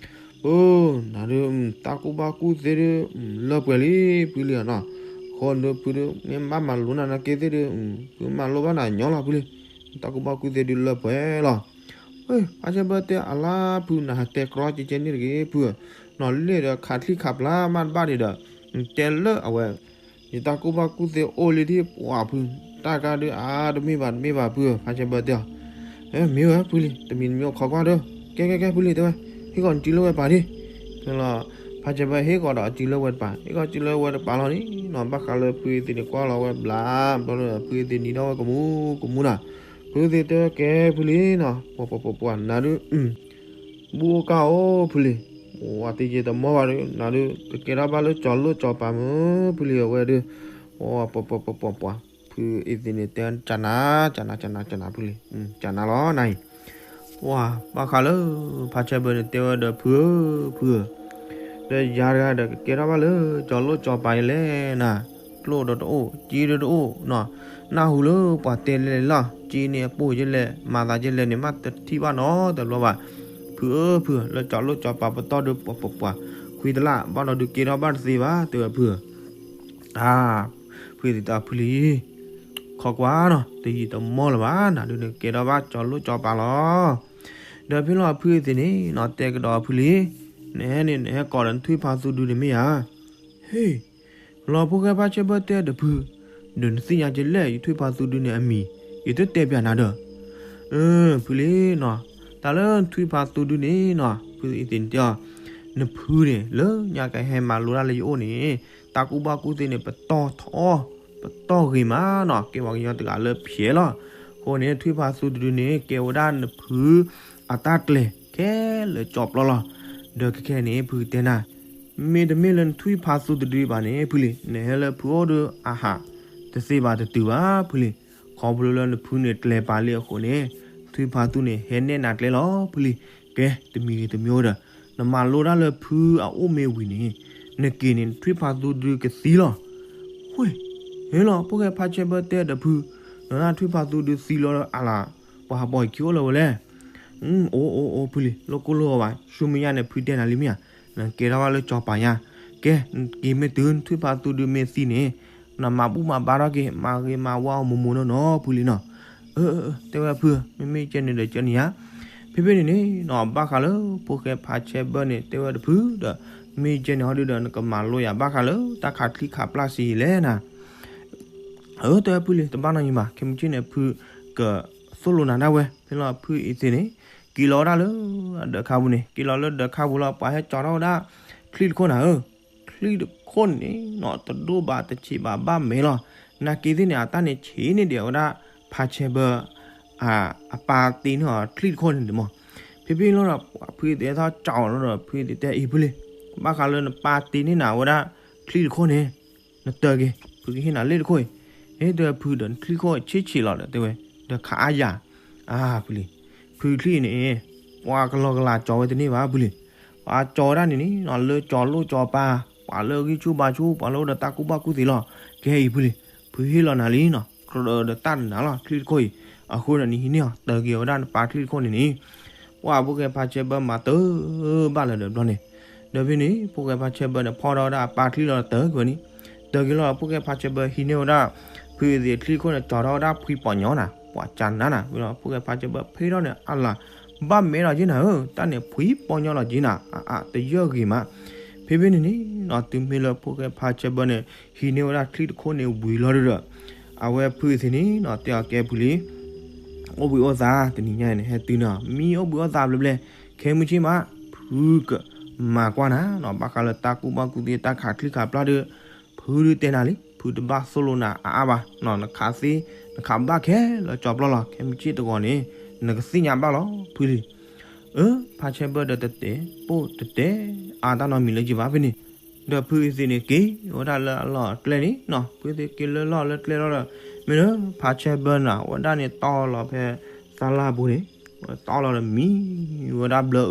အိ နၤဒုး တၢ်ကူၣ်ဘၣ်ကူၣ်သ့ဒုး လၢပှဲၤလံ ဖုလံနီၤ, ဃီဒုးဖုဒုး မ့ၢ်ဘၣ်မၤလိနၤနာ်က့သ့ၣ်ဒုး ဖုမၤလိဘၣ်နၤညီလီၤဖုလံ, တၢ်ကူၣ်ဘၣ်ကူၣ်သ့ဒုးလၢပှဲၤလီၤ, ဖါဆဲဘၢတဲအါလါဖု နဟးတဲကြီကဲကဲန့ၣ်တဂ့ၤဖု, နီၢ်လ့ၣ်ဒီးခးချံခးပျၢ်မးတဘၣ်ဒံးဒီး တဲလၢအဝဲ ယတၢ်ကူၣ်ဘၣ်ကူၣ်သ့အိၣ်လံဒံးပှၤဖု, တၢ်ကါဒုးအါတမ့ၢ်ဘၣ်တမ့ၢ်ဘၣ်ဖု, ဖါဆဲဘၢတဲအီၤ, မ့ၢ်ဝဲဖုလံ တမံၤတမံၤအိၣ်ခိးကွၢ်ဒီး, ကဲကဲကဲဖုလံတဲဝဲ, ဟ့ၣ်ကီးနစုလၢဝဲပာ်ဒံး, ဖဲလီၤ ဖါဆဲဘၢဟ့ၣ်ကီးဒီးအစုလၢဝဲတပာ်, ဟ့ၣ်ကီးစုလၢဝဲတပာ်လီၤန့ၣ်နီၤ ဘၣ်ဃးလၢဖုအ့သံးန့ၣ်ကွၢ်လီၤဝဲဘျး, ဘျီဒီးဖုအ့သံးနံၤဒီးဝဲကမူကမူနီၤ, ဖုအ့သံးတဲဝဲကဲဖုလံ, ပှၤပှၤပှၤပှၤနၤဒုး ဘူၣ်အိၣ်ကၢ်အိၣ်ဖုလံ, ပှၤတယံာ်တမီၢ်ဘၣ်ဒီး နၤဒုး ကကဲထီၣ်ဘၣ်လၢကၠီၤလိၣ်ကၠီၤပၤမုၢ်ဖုလံအဝဲဒုး, ပှၤပှၤပှၤပှၤပှၤ, ဖုအ့သံးန့ၣ်တဲ ကနၤ ကနၤ ကနၤ ကနၤဖုလံ, ကနၤလီၤနၤအံၤ, ပှၤဘၣ်ဃးလၢ ဖါဆဲဘၢန့ၣ်တဲဝဲဒီးဖုဧၢ, ဖုဧၢ, ဒီးယၤတဂၤဒီးကကဲထီၣ်ဘၣ်လၢ ကၠီၤလိၣ်ကၠီၤပၤယလဲၣ်နၤ, ကျိၣ်ဒီးတအိၣ်, စ့ဒီးတအိၣ်နီၤ, နၢ်ဟူလၢပှၤတဲလဲၣ်လီၤ, စ့န့ၣ်အပိၢ်ယလဲၣ်, မၤသးယလဲၣ်န့ၣ် မ့ၢ်တထံၣ်ဘၣ်နီတဘျီဘၣ်, ဖုဧၢ, ဖုဧၢ, လၢကၠီၤလိၣ်ကၠီၤပၤပတီၢ်ဒီးပှၤပှၤပှၤ, ခွံတလၢ်ဘၣ်ဒီးဒုးကဲထီၣ်ဘၣ်တသ့ဘၣ် တဲဝဲဖုဧၢ, အါ, ဖုအ့သံးတဲဖုလံ ခိးကွၢ်နီၤ, တယံာ်တမီၢ်လၢၤဘၣ်, နၤဒုးနကဲထီၣ်ဘၣ်ကၠီၤလိၣ်ကၠီၤပၤလီၤ. ဒီးဖဲလီၤဖုအ့သံးန့ၣ်နီၤ တဲကဒီးဖုလံ, နဟဲန့ၣ် နဟဲကိးဒီးနထွံၣ်ဖါသူဒုန့ၣ်မ့ၢ်ဧါ, ဟ့ၣ်, လီၤဖိၣ်ဃဲဖါဆဲဘၢတဲဒီးဖု, ဒီးနသ့ၣ်ညါကလဲၣ် ယထွံၣ်ဖါသူဒုန့ၣ်အမံၤ, ယတတဲပၠးနၤဒီး ဖုလံနီၤ, တၢ်လၢနထွံၣ်ဖါသူဒုန့ၣ်နီၤ ဖုအ့သံးန့ၣ်တဲအီၤ, နဖုန့ၣ် လၢညါကဟဲမၤလိတၢ်လၢယအိၣ်န့ၣ်, တၢ်ကူၣ်ဘၣ်ကူၣ်သ့န့ၣ် ပတီၢ်ထီ, ပတီၢ်ဂ့ၤမးနီၤ ကဲပှၤကညီတဂၤလၢဖျဲးလီၤ. အဃိန့ၣ် ထွံၣ်ဖါသူတဒုန့ၣ် ကဲဝဲဒၣ်နဖုအတၢ်ကျဲၤခဲလၢာ်ကၠီပျီလီၤ. ဒီးခဲခဲန့ၣ် ဖုကတဲနၤ, မ့တမ့ၢ်လၢနထွံၣ်ဖါသူတဒုဘၣ်န့ၣ် ဖုလံ, နဟဲလၢဖုအိၣ်ဒီးအဟးတသ့ဘၣ်တတုၤဘၣ် ဖုလံ. ခီဖျိလၢနဖုန့ၣ်ကျဲၤပာ်လံအဃိန့ၣ်, ထွံၣ်ဖါသူန့ၣ် ဟဲနဲၣ်နၤကျဲလီၤ ဖုလံ. ကဲ တမံၤဂ့ၤတမံၤအိၣ်ဒီး, နမၤလိတၢ်လၢဖုအအိၣ်မ့ၢ်ဝံၤန့ၣ်, နက့ၤန့ၣ် နထွံၣ်ဖါသူဒုကသံလီၤ. ဝ့ၢ်, ဟ့ၣ်လီၤ ဖိၣ်ဃဲဖါဆဲဘၢတဲဒီးဖု, နထွံၣ်ဖါသူဒုသံလီၤဒီးအလၤ, ပှၤဟးပိာ်အခံအိၣ်လၢၤဝဲလဲၣ်. အိၣ်အိၣ်အိၣ်ဖုလံ, လိၣ်ကိၢ်လိၣ်ဂီၤဘၣ်, ဆူမဲာ်ညါန့ၣ် ဖုတဲနၤလံမ့ၢ်ဧါ, နကဲထီၣ်ဘၣ်လၢကၠီပၤညါ. ကဲ, က့ၤမ့ၢ်တုၤ နထွံၣ်ဖါသူဒုမ့ၢ်သံန့ၣ်, နမၤဘူၣ်မၤဘါထီၣ်က့ၤ, မၤဂ့ၤမၤဝါအီၤမိၢ်မိၢ်နီၢ်နီၢ်ဖုလံနီၤ. အၢ, တဲဝဲဖု, မ့မ့ၢ်ကဲန့ၣ်ဒီးကဲန့ၣ်ယါ. ဖဲဖဲန့ၣ်န့ၣ်နီၤ ဘၣ်ဃးလၢဖိၣ်ဃဲဖါဆဲဘၢန့ၣ် တဲဝဲဒီးဖုဒီး, မ့ၢ်ကဲန့ၣ်ဟီဒုဒီး နကမၤလိယၤဘၣ်ဃးလၢတၢ်ခးချံခးပျၢ်စံးလဲၣ်နၤ. အၢ တဲဖုလံၤ တဘၣ်နီတမံၤဘၣ်, ခဲမုၢ်ဆ့ၣ်န့ၣ် ဖုကသိၣ်လိနၤဒၣ်ဝဲ. ဖဲလီၤဖုအံၤသ့ၣ်န့ၣ် က့ၤလီၤဝဲဒၣ်လၢအဒၢးခါပူၤန့ၣ်, က့ၤလီၤလၢဒၢးခါပူၤလီၤ ပှၤဟဲကၠီထီၣ်ဝဲဒၣ်ချံၣ်တခိၣ်နၤဧၢ. ချံၣ်တခိၣ်န့ၣ်နီၤ တဒိၣ်ဘၣ်တဆံးဘၣ် ဘၣ်မဲာ်လီၤ. နာ်က့သ့ၣ်န့ၣ် အတၢ်န့ၣ်ဆံးန့ၢ်ဒံးဝဲဒၣ် ဖါဆဲဘၢ အပၢ်တ့န့ၢ်အီၤချံၣ်တခိၣ်န့ၣ်ဒံးမး. ဖဲဖဲလီၤဒီး ဖုအံၤသ့ၣ်ထီၣ်ကၠီလီၤဒီး ဖုအံၤသ့ၣ်တဲအံၤဖုလံၤ, ဘၣ်ဃးလၢနပၢ်တ့န့ၢ်နၤဝဲဒၣ်ချံၣ်တခိၣ်န့ၣ် နတၢက့ၤ, ဖုကဟ့ၣ်နၤလ့ၣ်တခိၣ်အံၤ. ဟ့ၣ်တဲဖုဒီး နချံၣ်တခိၣ်ဆံးဆံးလီၤဒီး တဲဝဲ, ဒီးခးအါယၤ, အါဖုလံၤ, ဖုချံၣ်အံၤန့ၣ် ပှၤကလီကလီကၠီဝဲတန့ၢ်ဘၣ်ဖုလံၤ. ပှၤကၠီဝဲဒၣ်န့ၣ်န့ၣ် လၢကၠီလိၣ်ကၠီပၤ, ပှၤလၢအဂံၢ်ဆူၣ်ဘါဆူၣ်, ပှၤလၢအိၣ်ဒီးတၢ်ကူၣ်ဘၣ်ကူၣ်သ့လီၤ. ကဟဲအံၤဖုလံၤ, ဖုဟ့ၣ်လီၤနၤလံနီၤ, ကြၢးဒီးတၢ်တနၤလီၤ ချံၣ်တခိၣ်အံၤ. အဃိန့ၣ် နဟံးန့ၢ်အီၤတၢက့ၤဝဲဒၣ်နပၢ်ချံၣ်တခိၣ်န့ၣ်န့ၣ်. ပှၤဖိၣ်ဃဲဖါဆဲဘၢမၤတၢ်ဘၣ်လၢၤဒီးဘျီန့ၣ်, ဒီးဖဲန့ၣ် ဖိၣ်ဃဲဖါဆဲဘၢန့ၣ် ဖီၣ်ထီၣ်ဝဲဒၣ်အပၢ်ချံၣ်လီၤတၢက့ၤဝဲန့ၣ်, တၢက့ၤလီၤ ဖိၣ်ဃဲဖါဆဲဘၢဟံးန့ၢ်ဝဲဒၣ် ဖုအံၤသ့ၣ်ချံၣ်တခိၣ်န့ၣ် ကၠီထီၣ်ဝဲဒၣ်ဖှံပီၤညီနၤ, ပှၤကနၤနၤ, ဖဲလီၤဖိၣ်ဃဲဖါဆဲဘၢဖ့ထီၣ်န့ၣ် အလၤ ဘၣ်မဲာ်ဒီးက့နၤဧၢ, တၢ်န့ၣ်ဖှံပီၤညီလီၤက့နၤ, အအတယၢၢ်ဂ့ၤမး. ဖဲဖဲန့ၣ်န့ၣ်နီၤ တုၤမ့ၢ်လၢဖိၣ်ဃဲဖါဆဲဘၢန့ၣ် ဟံးန့ၢ်ဝဲဒၣ်ချံၣ်တခိၣ်န့ၣ်ဝံၤလီၤဒီး အဝဲဖုအံၤသ့ၣ်န့ၣ်နီၤ တဲအီၤကဲဖုလံၤ, အိၣ်ဘှံးအိၣ်သါ တနံၤညါအံၤန့ၣ် ဟဲတုၤန့ၣ် မံအိၣ်ဘှံးအိၣ်သါဘျဲဘျဲ, ခဲမုၢ်ဆ့ၣ်မး ဖုကမၤကွၢ်နၤနီၤ, ဘၣ်ဃးလၢတၢ်ကူၣ်ဘၣ်ကူၣ်သ့တၢ်ခးချံၣ်ခးပျၢ်ဒီး ဖုဒုးတဲနၤလံ, ဖုတဘၣ်သိၣ်လိနၤအါအါဘၣ်နီၤ, နခးသ့ နခးဘၣ်ခဲလၢာ်ကၠီပျီလီၤ, ခဲမုၢ်ဆ့ၣ်တဂီၤန့ၣ် နကသ့ၣ်ညါဘၣ်လီၤ ဖုလံၤ. အၢ ဖါဆဲဘၢဒီးတတဲ ပိၢ်တတဲအါတၢ်နီတမံၤလၢၤဘၣ်ဖဲန့ၣ်, ဒီးဖုအံၤသ့ၣ်န့ၣ် က့ၤဝဲဒၣ်လၢအလီၢ်အကျဲန့ၣ်နီၤ, ဖုသ့ၣ်က့ၤလၢလီၢ်လၢကျဲလီၤဒီး မ့ၢ်လၢဖါဆဲဘၢနၤ ဝဲဒၣ်န့ၣ်တီလီၤဖဲသလၢ်ပူၤန့ၣ်, ဝဲတီလီၤဒီးမံဝဲဒၣ်ဘျၢအုၣ်န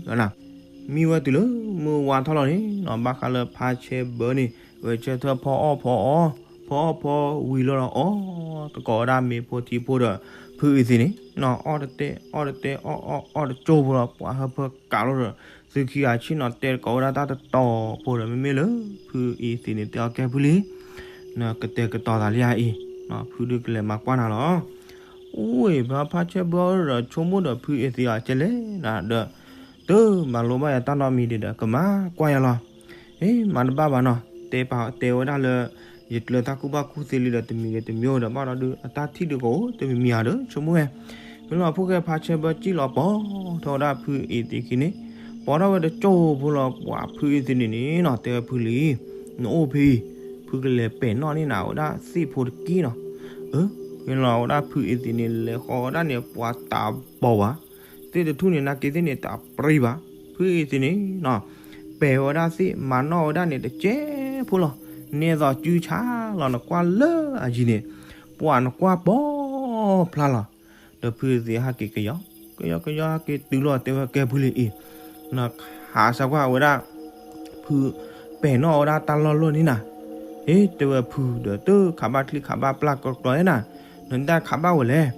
ၤ, မံဝဲတုၤလၢမုၢ်ဝါထီၣ်လီၤန့ၣ်နီၤ, ဘၣ်ဃးလၢဖါဆဲဘၢန့ၣ် ဝဲဆၢထၢၣ်ဖီအီၣ်ဖီအီ, ဖီအီၣ်ဖီဝံၤလီၤဒီးအီၣ်သကိးဝဲဒၣ်မ့ၤဖိထံဖိဒီး ဖုအံၤသ့ၣ်န့ၣ်နီၤ, အီၣ်တတဲ အီၣ်တတဲ အီၣ်အီၣ်အီၣ်တကၠိဖိလီၤ, ပှၤဟၢဖၢကးလိာ်ဒီး သုခံဂၤဆ့ၣ်နီၤတဲသကိးဝဲဒၣ်တၢ်တတီၤဖိဒီး မ့မ့ၢ်လၢ ဖုအံၤသ့ၣ်န့ၣ် တဲအီၤကဲဖုလံၤ, နကတဲာ်ကတီၤသးလံဧါအံၤ, ဖုဒုးကလဲၤမၤကွၢ်နၤလီၤ. အိၣ်အံၤ ဖါဆဲဘၢဒီး ဆိကမိၣ်ဒီးဖုအံၤသ့ၣ်အီၤကဲလဲၣ်နၤဒီး တမၤလိဘၣ်ယၤတၢ်နီတမံၤဒံးဒီး ကမၤကွၢ်ယၤလီၤ. အ့ မၤတဘၣ်ဘၣ်နီၤ, တဲပာ်တဲဝဲဒၣ်လၢ ယကျၢၤတၢ်ကူၣ်ဘၣ်ကူၣ်သ့လံဒီး တမံၤဂ့ၤတမံၤဒီး ဘၣ်ဒီးဒုး အတၢ်ထံၣ်ဒုးကအိၣ်တမံၤမံၤဧါဒီး ဆိကမိၣ်ဝဲ. မ့ၢ်လီၤ ဖိၣ်ဃဲဖါဆဲဘၢစံၣ်လီၤပီၤထီၣ်ဝဲဒၣ်ဖုအံၤသ့ၣ်ခံန့ၣ်, ပီၤထီၣ်ဝဲတကၠိဖိလီၤ, ပှၤဖုအံၤသ့ၣ်န့ၣ်န့ၣ်နီၤ တဲဝဲဖုလံၤ, နအိၣ်ဖဲအံၤ, ဖုကလဲၤပဲာ်နီၣ်န့ၢ်နၤဝဲဒၣ်သ့ၣ်ဖိတက့ၢ်နီၤ. အၢ မ့ၢ်လီၤ ဝဲဒၣ်ဖုအံၤသ့ၣ်န့ၣ် လဲၤဃီဝဲဒၣ်န့ၣ် ပှၤတးဘီဘၣ်, သ့ၣ်တထူၣ်န့ၣ် နာ်က့သ့ၣ်န့ၣ် တးပြံဘၣ်. ဖုအံၤသ့ၣ်န့ၣ်နီၤ ပဲာ်ဝဲဒၣ်သ့ၣ် မၤနီၣ်ဝဲဒၣ်န့ၣ် တကဲဖိလီၤ. နဲသိးစုဆါလီၤ နကွၢ်လၢအယံၤန့ၣ် ပှၤနကွၢ်ပီၤဖျါလီၤ. ဒီးဖုအံၤသ့ၣ်ဟဲက့ၤကယီ ကယီကယီဟဲက့ၤတုၤလီၤ တဲဝဲကဲဖုလံၤအံၤ, နဟးစၢ်ကွၢ်ဝဲဒၣ် ဖုပဲာ်နီၣ်ဝဲဒၣ်တၢ်လီၢ်လီၢ်န့ၣ်နၤ. အ့ တဲဝဲဖုဒီး တခးဘၣ်ချံခးဘၣ်ပျၢ်ကျီကျီဧါနၤ, နတၢ်ခးဘၣ်ဝဲလဲၣ်.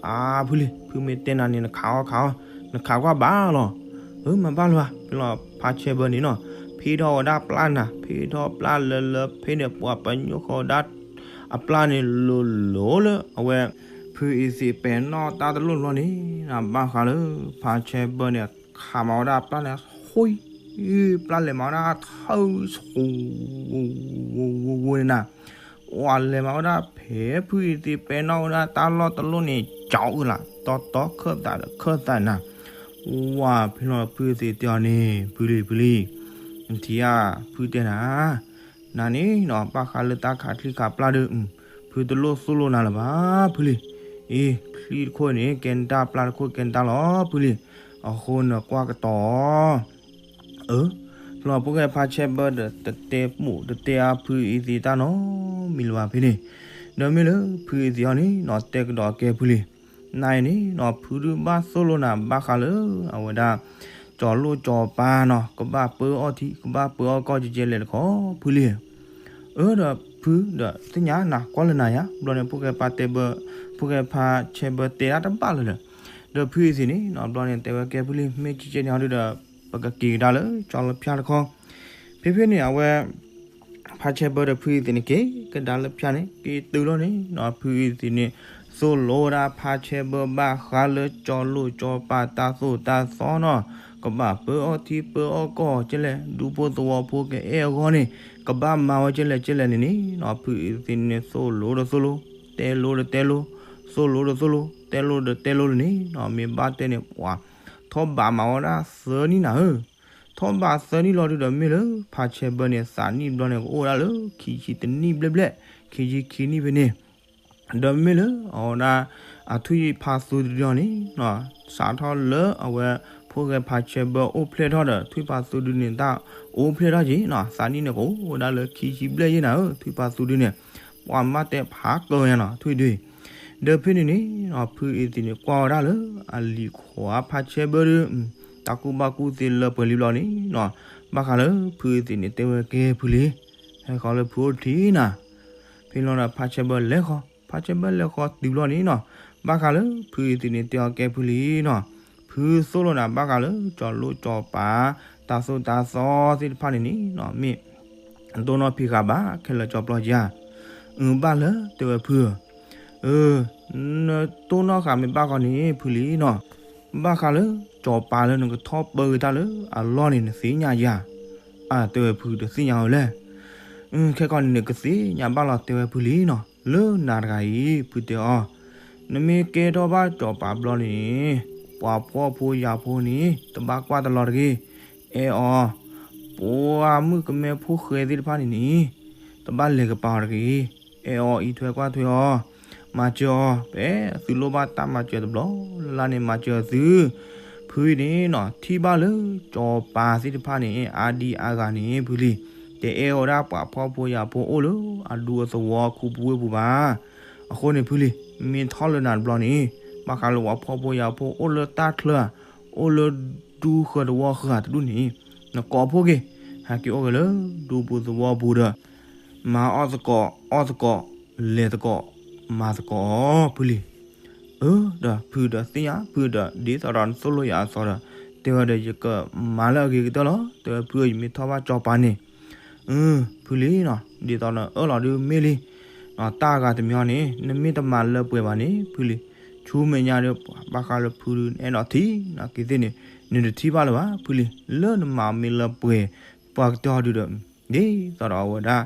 အါ ဖုလံၤ ဖုမ့ၢ်တဲနၤန့ၣ် နခးအီၤခးအီၤ, နခးကွၢ်ဘၣ်လီၤ. အၢ မၤဘၣ်လၢၤဘၣ် ဖဲလီၤဖါဆဲဘၢန့ၣ်နီၤ ဖ့ထီၣ်ဝဲဒၣ်ပျၢ်နၤ, ဖ့ထီၣ်ပျၢ်လၢလၢဖဲန့ၣ် ပှၤပညိၣ်ဃီဝဲဒၣ် အပျၢ်န့ၣ်လိၤလိၤလၢအဝဲ ဖုအံၤသ့ၣ်ပဲာ်နီၣ်တၢ်တလိၣ်ဘျီန့ၣ် ဘၣ်ဃးလၢ ဖါဆဲဘၢန့ၣ် ခးမၤဝဲဒၣ်ပျၢ်န့ၣ် ဃု ပျၢ်လဲၤမၤဝဲဒၣ်ထၢဆူ ဝူဝူဝူဝူန့ၣ်နၤ, ဝဲလဲၤမၤဝဲဒၣ်ဖဲဖုအံၤသ့ၣ်ပဲာ်နီၣ်ဝဲဒၣ်တၢ်လီၢ်တလိၣ်န့ၣ် ကၠီအုၣ်လၢ် တီတီခၢၣ်သးဒီးခၢၣ်သးနၤ, ဝဲဖဲလီၤဖုအံၤသ့ၣ်တဲအီၤန့ၣ် ဖုလံၤ ဖုလံၤ, နထံၣ်ဧါ ဖုတဲနၤ နၤန့ၣ်နီၤ ဘၣ်ဃးလၢတၢ်ခးချံခးပျၢ်ဒီး ဖုတလိၣ်သိၣ်လိနၤလၢၤဘၣ် ဖုလံၤ. အ့ ချံတခိၣ်န့ၣ် ကဲနတၢ် ပျၢ်တခိၣ်ကဲနတၢ်လီၤ ဖုလံၤ. အဃိနကွၢ်ကတီၤ အၢ လီၤဖိၣ်ဃဲဖါဆဲဘၢဒီး တတဲပိာ်တတဲအါဖုအံၤသ့ၣ်တၢ်နီတမံၤလၢၤဘၣ်ဖဲန့ၣ်, ဒီးမ့ၢ်လၢဖုအံၤသ့ၣ်အီၤန့ၣ်နီၤ တဲကဒီးကဲဖုလံၤ နၤအံၤန့ၣ်နီၤ ဖုဒုးဘၣ်သိၣ်လိနၤဘၣ်ဃးလၢ အဝဲဒၣ် ကၠီၤလိၣ်ကၠီၤပၤနီၤ ကဘၣ်ပၢအီၣ်ထံ ကဘၣ်ပၢအီၣ်ကီၢ်ကဲကဲလဲၣ်တခီ ဖုလံၤ. အၢ ဒီးဖုဒီးသ့ၣ်ညါနၤ ကွၢ်လၢနၤယါ ဘျီန့ၣ် ဖိၣ်ဃဲဖါတဲဘၢ ဖိၣ်ဃဲဖါဆဲဘၢတဲဒၣ်တဘၣ်လၢၤလၢၤ. ဒီးဖုအံၤသ့ၣ်န့ၣ်နီၤ ဘျီန့ၣ် တဲဝဲကဲဖုလံၤ မ့ၢ်ကဲကဲန့ၣ်အီၤဒုးဒီး ပကက့ၤကဒါလၢကၠီၤလၢဖၠါတခီ ဖဲဖဲန့ၣ် အဝဲ ဖါဆဲဘၢဒီးဖုအံၤသ့ၣ်န့ၣ် က့ၤကဒါလၢဖၠါန့ၣ် က့ၤတုၤလီၤန့ၣ်နီၤ ဖုအံၤသ့ၣ်န့ၣ် သိၣ်လိဝဲဒၣ်ဖါဆဲဘၢဘၣ်ဃးလၢကၠီၤလိၣ်ကၠီၤပၤတၢ်သိၣ်တၢ်သီနီၤ ကဘၣ်ပၢအီထံပၢအီကီၢ်ကဲလဲၣ်, ဒူဖိသဝီဖိကအဲၣ်အဂီၢ်န့ၣ် ကဘၣ်မၤဝဲကဲလဲၣ်ကဲလဲၣ်န့ၣ်န့ၣ်နီၤ, ဖုအသ့ၣ်န့ၣ် သိၣ်လိတသိၣ်လိ, တဲလိတတဲလိ, သိၣ်လိတသိၣ်လိ, တဲလိတတဲလိန့ၣ်နီၤ, မ့ၢ်ဘၣ်တဲန့ၣ် ပှၤထီၣ်ဘးမၤဝဲဒၣ်သၢနံၣ်နၤဧၢ, ထီၣ်ဘးသၢနံၣ်လီၤဒုဒီး မ့ၢ်လၢဖါဆဲဘၢန့ၣ် သးနံၣ်ဘျီန့ၣ် ကအိၣ်ဝဲဒၣ်လၢခံဆံတနံၣ်ဘျဲၣ်ဘျဲၣ်, ခံဆံခံနံၣ်ဖဲန့ၣ် ဒီးမ့ၢ်လၢအဝဲဒၣ် အထွံၣ်ဖါသူတဒုအီၤန့ၣ်နီၤ, စးထီၣ်လၢအဝဲ ဖိၣ်ဃဲဖါဆဲဘၢအိၣ်ဖျဲၣ်ထီၣ်ဒီး ထွံၣ်ဖါသူဒုန့ၣ် တၢ်အိၣ်ဖျဲၣ်ထီၣ်က့ၤနီၤ, သးနံၣ်န့ၣ် ကအိၣ်ဝဲဒၣ်လၢခံဆံဘျဲၣ်ယဲၢ်နၤဧၢ, ထွံၣ်ဖါသူဒုန့ၣ် ပှၤမၤတဲဖးကၢညါနီၤ, ထွံၣ်ဒု ဒီးဖဲန့ၣ်န့ၣ်နီၤ, ဖုအသ့ၣ်န့ၣ် ကွၢ်ဝဲဒၣ်လၢအလံၤခွါဖါဆဲဘၢဒီး တၢ်ကူၣ်ဘၣ်ကူၣ်သ့လၢပှဲၤလံဘျီန့ၣ်နီၤ, ဘၣ်ဃးလၢဖုအသ့ၣ်န့ၣ် တဲဝဲကဲဖုလံ, ဟဲဃီလၢဖုအိၣ်တထံၣ်နၤ, ဖဲန့ၣ်လီၤဒီး ဖါဆဲဘၢလဲၤဃီ, ဖါဆဲဘၢလဲၤဃီတုၤဘျီန့ၣ်နီၤ, ဘၣ်ဃးလၢဖုအသ့ၣ်န့ၣ် တဲအီၤကဲဖုလံနီၤ, ဖုသိၣ်လိနၤ ဘၣ်ဃးလၢကၠီၤလိကၠီၤပၤ တၢ်သိၣ်တၢ်သီသ့ၣ်တဖၣ်န့ၣ်န့ၣ်နီၤ, မ့ၢ် တိၢ်နီၣ်ဖံးဃာ်ဘၣ်ခဲလၢာ်ကၠီၤပျီကဧါ, အု ဘၣ်လၢ တဲဝဲဖုဧၢ, အၢ နတိၢ်နီၣ်ဃာ်မ့ၢ်ဘၣ်ဃီန့ၣ် ဖုလံနီၤ, ဘၣ်ဃးလၢ ကၠီၤပၤလၢနကထီၣ်ပၢက့ၤတၢ်လၢအလီၢ်န့ၣ် နသ့ၣ်ညါဧါ, အၢ တဲဝဲဖုတသ့ၣ်ညါဝဲလဲၣ်, အု ခဲကီန့ၣ် နကသ့ၣ်ညါဘၣ်လီၤ တဲဝဲဖုလံနီၤ, လၢနၤတဂၤအံၤ ဖုတဲအီၤ, နမ့ၢ်ကဲထီၣ်ဘၣ်ကၠီၤပၤဘျီန့ၣ် ပှၤဖှီၣ်ဖိယာ်ဖိန့ၣ် တဘၣ်ကွၢ်တလီၤတဂ့ၤ, အဲၣ်အီၤ, ပှၤမုၣ်ကမဲဖိဃဲသ့ၣ်တဖၣ်န့ၣ်န့ၣ် တဘၣ်လဲၤကပၤအီၤတဂ့ၤ, အဲၣ်အီၤအံးထွဲကွၢ်ထွဲအီၤ, မၤစၢၤအီၤ, ဖဲသုလိၣ်ဘၣ်တၢ်မၤစၢၤတဘျီလၢ်လၢ်န့ၣ် မၤစၢၤသု, ဖုအံၤန့ၣ်နီၤ ထံၣ်ဘၣ်လၢကၠီၤပၤသ့ၣ်တဖၣ်န့ၣ် အါဒံအါဂၤန့ၣ် ဖုလံ, တအဲၣ်ဝဲဒၣ်ပှၤဖှီၣ်ဖိယာ်ဖိအိၣ်လၢအဒူအသဝီအခူပူၤဝ့ၢ်ပူၤဘၣ်, အဃိန့ၣ်ဖုလံ, မ့ၢ်ထီၣ်လၢနၤတဘျီန့ၣ် ဘၣ်ဃးလၢပှၤဖှီၣ်ဖိယာ်ဖိအိၣ်လၢတၢ်ချၢ, အိၣ်လၢဒူဃၢၤတဝီဃၢၤတဒူၣ်န့ၣ် နကိးဖိက့ၤ, ဟဲက့ၤအိၣ်က့ၤလၢဒူပူၤသဝီပူၤဒီး မၤအီၣ်သကိးအီၣ်သကိး, လဲၤသကိး, မၤသကိးအီၤဖုလံ. အၢ ဒီးဖုဒီးသ့ၣ်ညါ, ဖုဒီးဒ်သိးဒီးနသိၣ်လိယၤအသိးဒီး တဲဝဲဒီး ယကမၤလၢအဂ့ၤကတၢၢ်လီၤ. တဲဝဲဖုဧၢ, ယမ့ၢ်ထီၣ်ဘၣ်ကၠီၤပၤန့ၣ်, အၢ ဖုလံနီၤ, ဒ်သိးနအၢၣ်လီၤဒုးမ့ၢ်လံ, တၢ်အဂၤတမံၤအီၤန့ၣ် နမ့ၢ်တမၤလၢပှဲၤဘၣ်န့ၣ် ဖုလံ, ဆူမဲာ်ညါဒီး ဘၣ်ဃးလၢဖုဒုး နအဲၣ်ဒိးထံၣ်နက့ၤသ့ၣ်န့ၣ် နတထံၣ်ဘၣ်လၢၤဘၣ်ဖုလံ. လၢနမၤမ့ၢ်လၢပှဲၤ ပှၤကတၢၢ်အီၤဒုးဒီး ဒ်သိးဒီးအဝဲဒၣ်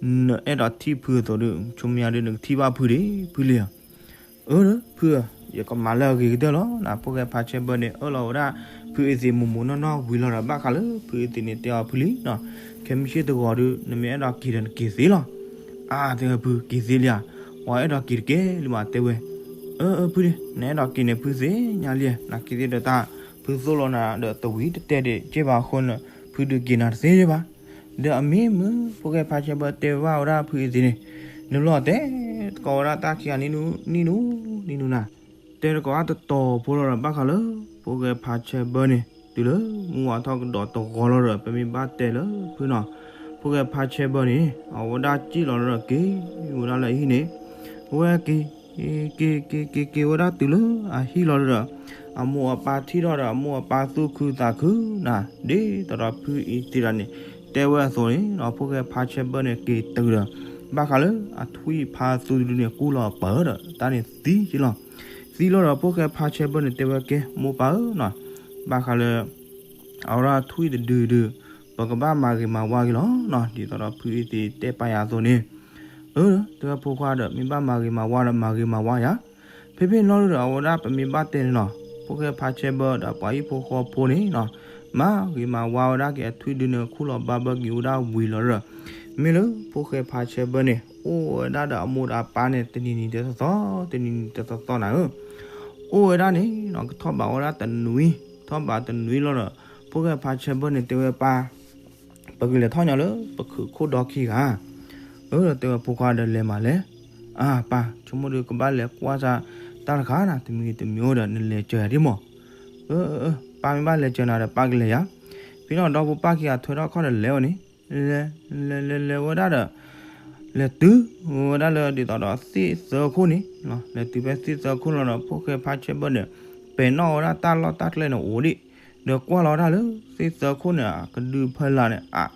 နအဲၣ်ဒိးထံၣ်ဖုအသိးဒီး ဆူမဲာ်ညါဒီး နကထံၣ်ဘၣ်ဖုဒံး ဖုလံဧၢ. အၢ ဖုဧၢ, ယကမၤလၢအဂ့ၤကတၢၢ်လီၤ. နဖိၣ်ဃဲဖါဆဲဘၢန့ၣ် အၢၣ်လီၤဝဲဒၣ် ဖုအသ့ၣ်မိၢ်မိၢ်နီၢ်နီၢ်ဝံၤလီၤဒီး ဘၣ်ဃးလၢဖုအသ့ၣ်န့ၣ် တဲအီၤဖုလံနီၤ, ခဲမုၢ်ဆ့ၣ်တဂီၤဒီး နမ့ၢ်အဲၣ်ဒိးက့ၤဒီးနက့ၤသ့လီၤ. အါ တဲဝဲဖုက့ၤသ့လံဧါ, ပှၤအဲၣ်ဒိးက့ၤတကဲလံမး တဲဝဲ. အၢ အၢ ဖုလံ, နအဲၣ်ဒိးက့ၤန့ၣ် ဖုသ့ၣ်ညါလံ, နက့ၤသ့ဒီးတၢ် ဖုသိၣ်လိနၤဒီးတဝံၤတတဲာ်ဒံးက့ဘၣ်အဃိန့ၣ် ဖုဒုးက့ၤနၤတသ့ဘၣ်. ဒီးအမ့ၢ်မုၢ် ဖိၣ်ဃဲဖါဆဲဘၢတဲဘၣ်ဝဲဒၣ်ဖုအသ့ၣ်န့ၣ် နဘျီတဲသကိးဝဲဒၣ်တၢ်ခံဂၤနံၣ်နူနံၣ်နူ, တဲသကိးတတီၤဖိလီၤဒီး ဘၣ်ဃးလၢ ဖိၣ်ဃဲဖါဆဲဘၢန့ၣ် တုၤလၢမုၢ်ဝါထီၣ်ကဒီးတဂီၤလီၤဒီး ပမ့ၢ်ဘၣ်တဲလၢဖုနီၤ, ဖိၣ်ဃဲဖါဆဲဘၢန့ၣ် အဝဲဒၣ်စံၣ်လီၤဒီးက့ၤဝဲဒၣ်လၢအဟံၣ်န့ၣ်, အဝဲက့ၤ က့ၤ က့ၤ က့ၤ က့ၤဝဲဒၣ်တုၤလၢအဟံၣ်လီၤဒီး အမိၢ်အပၢ်ထံၣ်ထီၣ်ဒီး အမိၢ်အပၢ်သူၣ်ခုသးခုနၤ ဒ်သိးဒီးဖုအံၤသ့ၣ်ဒၣ်န့ၣ် တဲဝဲအသိးန့ၣ် ဖိၣ်ဃဲဖါဆဲဘၢန့ၣ် က့ၤတုၤဒီး ဘၣ်ဃးလၢအထွံၣ်ဖါသူတဒုန့ၣ် ကူလီၤပၢၢ်ဒီး တၢ်န့ၣ်သံက့လီၤ. သံလီၤဒီး ဖိၣ်ဃဲဖါဆဲဘၢန့ၣ် တဲဝဲကဲ မိၢ်ပၢ်ဧၢနီၤ, ဘၣ်ဃးလၢ အဝဲဒၣ်ထွံၣ်တဒုဒုး ပကဘၣ်မၤဂ့ၤမၤဝါက့ၤလီၤနီၤ, ဒ်သိးဒီးဖုအံၤသ့ၣ်တဲပာ်ယၤအသိးန့ၣ်, အၢ တဲဝဲဖိခွါဒီး မ့ၢ်ဘၣ်မၤဂ့ၤမၤဝါဒီး မၤဂ့ၤမၤဝါယၤ, ဖဲဖဲန့ၣ်လီၤဒီး အဝဲဒၣ်ပမ့ၢ်ဘၣ်တဲန့ၣ်နီၤ, ဖိၣ်ဃဲဖါဆဲဘၢဒီးပှၤဟံၣ်ဖိဃီဖိန့ၣ်နီၤ, မၤဂ့ၤမၤဝါဝဲဒၣ်က့ၤအထွံၣ်ဒုန့ၣ် ခူၣ်လီၤဘၣ်ဘၢက့ၤဝဲဒၣ်ဝံၤလီၤဒီး မ့ၢ်လၢဖိၣ်ဃဲဖါဆဲဘၢန့ၣ် အိၣ်ဝဲဒၣ်ဒီးအမိၢ်ဒီးအပၢ်န့ၣ် တနံၤနံၤတသီသီ တနံၤနံၤတသီသီနၤဧၢ, အိၣ်ဝဲဒၣ်န့ၣ်နီၤ ကထီၣ်ဘးဝဲဒၣ်တနွံ, ထီၣ်ဘးတနွံလီၤဒီး ဖိၣ်ဃဲဖါဆဲဘၢန့ၣ် တဲဝဲပၢ် ပကလဲၤထီၣ်ညီလၢပခုးခိၣ်ဒီခံဂၤဧါ, အၢ တဲဝဲဖိခွါဒီးလဲၤမးလဲၣ်, အၢ ပၢ် ဆိကမိၣ်ဒီးကဘၣ်လဲၤကွၢ်စၢ်တၢ်တခါနၤ တမံၤတမံၤအိၣ်ဒီး နလဲၤစၢၤယၤဒ်မး, အၢ ပၢ်မ့ၢ်ဘၣ်လဲၤစၢၤနၤဒီး ပၢ်ကလဲၤယၤ, ဖဲန့ၣ်ဒီဖိပၢ်ခံဂၤထွဲထီၣ်ခီၣ်ဒီးလဲၤဝဲန့ၣ်, လဲၤ လဲၤ လဲၤ လဲၤဝဲဒၣ်ဒီး လဲၤတုၤဝဲဒၣ်လၢဒ်သိးဒီးသ့ၣ်သၢခိၣ်န့ၣ်, လဲၤတုၤဖဲသ့ၣ်သၢခိၣ်လီၤဒီး ဖိၣ်ဃဲဖါဆဲဘၢန့ၣ် ပဲာ်နီၣ်ဝဲဒၣ်တၢ်လီၢ်တၢ်ကျဲန့ၣ်အိၣ်ဒံး, ဒီးကွၢ်လီၤဝဲဒၣ်လၢသ့ၣ်သၢခိၣ်န့ၣ် အကဒုဖီလာ်န့ၣ် အ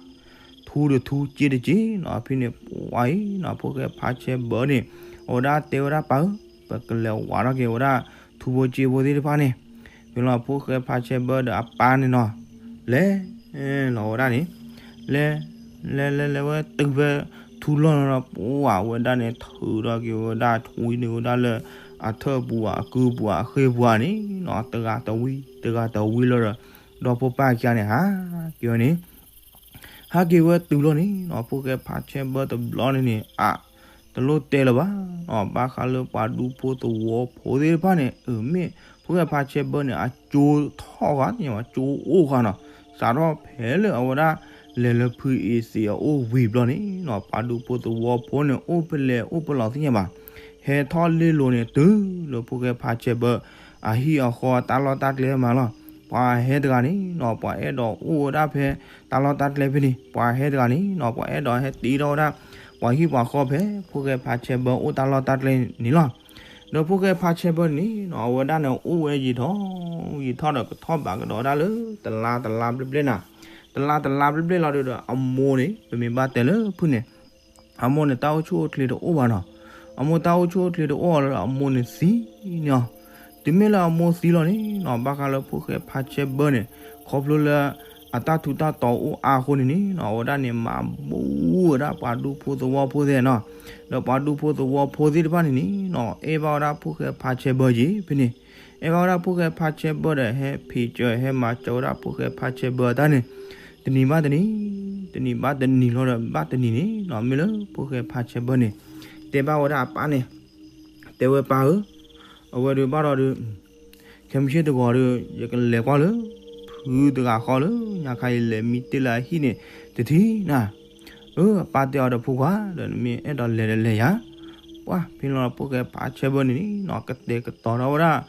ထူတထူစ့တစ့နီၤ, ဖဲန့ၣ်ပှၤအံၤနီၤ ဖိၣ်ဃဲဖါဆဲဘၢန့ၣ် အဝဲဒၣ်တဲဝဲဒၣ်ပၢ်ဧၢ, ပကလဲၤဝးထီၣ်က့ၤဝဲဒၣ်ထူဖိစ့ဖိသ့ၣ်တဖၣ်န့ၣ်, ဖဲလီၤဖိၣ်ဃဲဖါဆဲဘၢဒီးအပၢ်န့ၣ်နီၤ, လဲၤလီၤဝဲဒၣ်န့ၣ်, လဲၤ လဲၤလဲၤလဲၤဝဲတုၤဖဲထူလီၢ်လီၤဒီး ပှၤဝဲဒၣ်န့ၣ် ထုးထီၣ်က့ၤဝဲဒၣ် ထွံန့ၢ်ဝဲဒၣ်လၢ အထၢၣ်ပူၤ အကုပူၤ အဃ့ၢ်ပူၤန့ၣ်နီၤ, တဂၤတဝံတဂၤတဝံလီၤဒီး ဒီဖိပၢ်ခံဂၤန့ၣ် ဟးက့ၤဝဲန့ၣ် ဟဲက့ၤဝဲတုၤလီၤန့ၣ်နီၤ, ဖိၣ်ဃဲဖါဆဲဘၢတဘျီန့ၣ်န့ၣ် အ တလိၣ်တဲလၢၤဘၣ်နီၤ, ဘၣ်ဃးလၢပှၤဒူဖိသဝီဖိသ့ၣ်တဖၣ်န့ၣ် အမ့ၢ် ဖိၣ်ဃဲဖါဆဲဘၢန့ၣ် အကၠိထီၣ်ဃာ်န့ၣ် ကၠိအိၣ်ဃာ်နီၤ, စးထီၣ်ဖဲလၢအဝဲဒၣ် လဲၤလၢဖုအ့စ့အအိၣ်ဝံၤဘျီန့ၣ်နီၤ, ပှၤဒူဖိသဝီဖိန့ၣ် အိၣ်ဖဲလဲၣ်အိၣ်ဖဲလဲၣ်သ့ၣ်ညါဘၣ်, ဟဲထီၣ်လ့လိၤန့ၣ် တုၤလၢဖိၣ်ဃဲဖါဆဲဘၢ အဟံၣ်အဃီတၢ်လီၢ်တၢ်ကျဲမးလီၤ, ပှၤဟဲတဂၤန့ၣ်နီၤ, ပှၤအဲၣ်ဒိးအိၣ်ဝဲဒၣ်ဖဲ တၢ်လီၢ်တၢ်ကျဲဖဲန့ၣ်, ပှၤဟဲတဂၤန့ၣ်နီၤ, ပှၤအဲၣ်ဒိးဟဲတ့ထီၣ်ဝဲဒၣ် ပှၤဟံၣ်ပှၤဃီဖဲ ဖိၣ်ဃဲဖါဆဲဘၢအိၣ်တၢ်လီၢ်တၢ်ကျဲန့ၣ်လီၤ. ဒီးဖိၣ်ဃဲဖါဆဲဘၢန့ၣ်နီၤ, အဝဲဒၣ်န့ၣ်အိၣ်ဝဲယံာ်ထီၣ် ယံာ်ထီၣ်ဒီးကထီၣ်ဘးကဒီးဝဲဒၣ်လၢ တလါတလါဘျဲၣ်ဘျဲၣ်နၤ, တလါတလါဘျဲၣ်ဘျဲၣ်လီၤဒီး အမိၢ်န့ၣ် ပမ့ၢ်ဘၣ်တဲလၢဖုန့ၣ် အမိၢ်န့ၣ် တၢ်အိၣ်ဆူၣ်အိၣ်ချ့တအိၣ်ဘၣ်နီၤ, အမိၢ်တၢ်အိၣ်ဆူၣ်အိၣ်ချ့တအိၣ်လီၤဒီး အမိၢ်န့ၣ်သံန့ၣ်လီၤ. တုၤမ့ၢ်လၢအမိၢ်သံလီၤန့ၣ်နီၤ, ဘၣ်ဃးလၢဖိၣ်ဃဲဖါဆဲဘၢန့ၣ် ခီဖျိလၢ အတၢ်ထူးတၢ်တီၤအိၣ်အါအဃိန့ၣ်န့ၣ်နီၤ, အဝဲဒၣ်န့ၣ် မၤဘူၣ်ဝဲဒၣ်ပှၤဒူဖိသဝီဖိသ့ၣ်နီၤ, ဒီးပှၤဒူဖိသဝီဖိသ့ၣ်တဖၣ်န့ၣ်န့ၣ်နီၤ, အဲၣ်ဘၣ်ဝဲဒၣ်ဖိၣ်ဃဲဖါဆဲဘၢက့ၤဖဲန့ၣ်, အဲၣ်ဘၣ်ဝဲဒၣ်ဖိၣ်ဃဲဖါဆဲဘၢဒီး ဟဲဖံးစၢၤ ဟဲမၤစၢၤဝဲဒၣ်ဖိၣ်ဃဲဖါဆဲဘၢအတၢ်န့ၣ် တနံၤဘၣ်တနံၤ, တနံၤဘၣ်တနံၤလီၤဒီး ဘၣ်တနံၤန့ၣ်နီၤ, မ့ၢ်လၢဖိၣ်ဃဲဖါဆဲဘၢန့ၣ် တဲဘၣ်ဝဲဒၣ်အပၢ်န့ၣ်, တဲဝဲပၢ်ဧၢ, အဝဲဒုးဘၣ်ဒီးဒုး ခဲမုၢ်ဆ့ၣ်တဂီၤဒီး ယကလဲၤကွၢ်လၢ ဖုတဂၤဃီလၢ ညါခါအံၤလဲၤမံတ့ၢ်လၢအဟံၣ်န့ၣ် တထံၣ်နၤ, အၢ အပၢ်တဲအီၤဒီး ဖိခွါ ဒီးနမ့ၢ်အဲၣ်ဒိးလဲၤဒီးလဲၤယၤ, ပှၢ် ဖဲန့ၣ်လီၤ ဖိၣ်ဃဲဖါဆဲဘၢန့ၣ်နီၤ ကတဲာ်ကတီၤထီၣ်ဝဲဒၣ်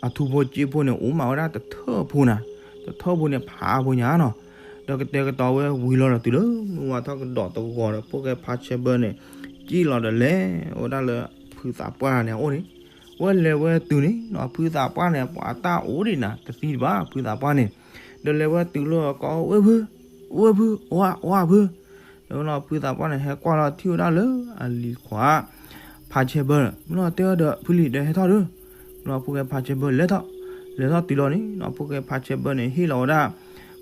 အထူဖိစ့ဖိန့ၣ် အိၣ်မးဝဲဒၣ်တထၢၣ်ဖိနၤ, တထၢၣ်ဖိန့ၣ် ဖးဖိညါနီၤ, ဒီးကတဲာ်ကတီၤဝဲဝံၤလီၤဒီး တုၤလၢမုၢ်ဝါထီၣ်ကဒီးတဂီၤဒီး ဖိၣ်ဃဲဖါဆဲဘၢန့ၣ် စံၣ်လီၤဒီးလဲၤဝဲဒၣ်လၢ ဖုသးပှၢ်န့ၣ်အအိၣ်န့ၣ်, ဝဲလဲၤဝဲတုၤန့ၣ်နီၤ ဖုသးပှၢ်န့ၣ် ပှၤတၢ်အိၣ်ဒံးနၤ တသံတဘၣ် ဖုသးပှၢ်န့ၣ်, ဒီးလဲၤဝဲတုၤလၢကီး အိၣ်ဝဲဖု, အိၣ်ဝဲဖု, အိၣ်ဧါ အိၣ်ဧါဖု, ဒီးဖုသးပှၢ်န့ၣ် ဟဲကွၢ်လီၤထံၣ်ဝဲဒၣ်လၢအလံၤခွါ ဖါဆဲဘၢ, မ့ၢ်လီၤတဲဝဲဒီး ဖုလံၤ ဒီးဟဲထီၣ်ဒီး, မ့ၢ်လီၤဖိၣ်ဃဲဖါဆဲဘၢ လဲၤထီၣ်, လဲၤထီၣ်တုၤလီၤန့ၣ်နီၤ ဖိၣ်ဃဲဖါဆဲဘၢန့ၣ် ဟ့ၣ်လီၤဝဲဒၣ်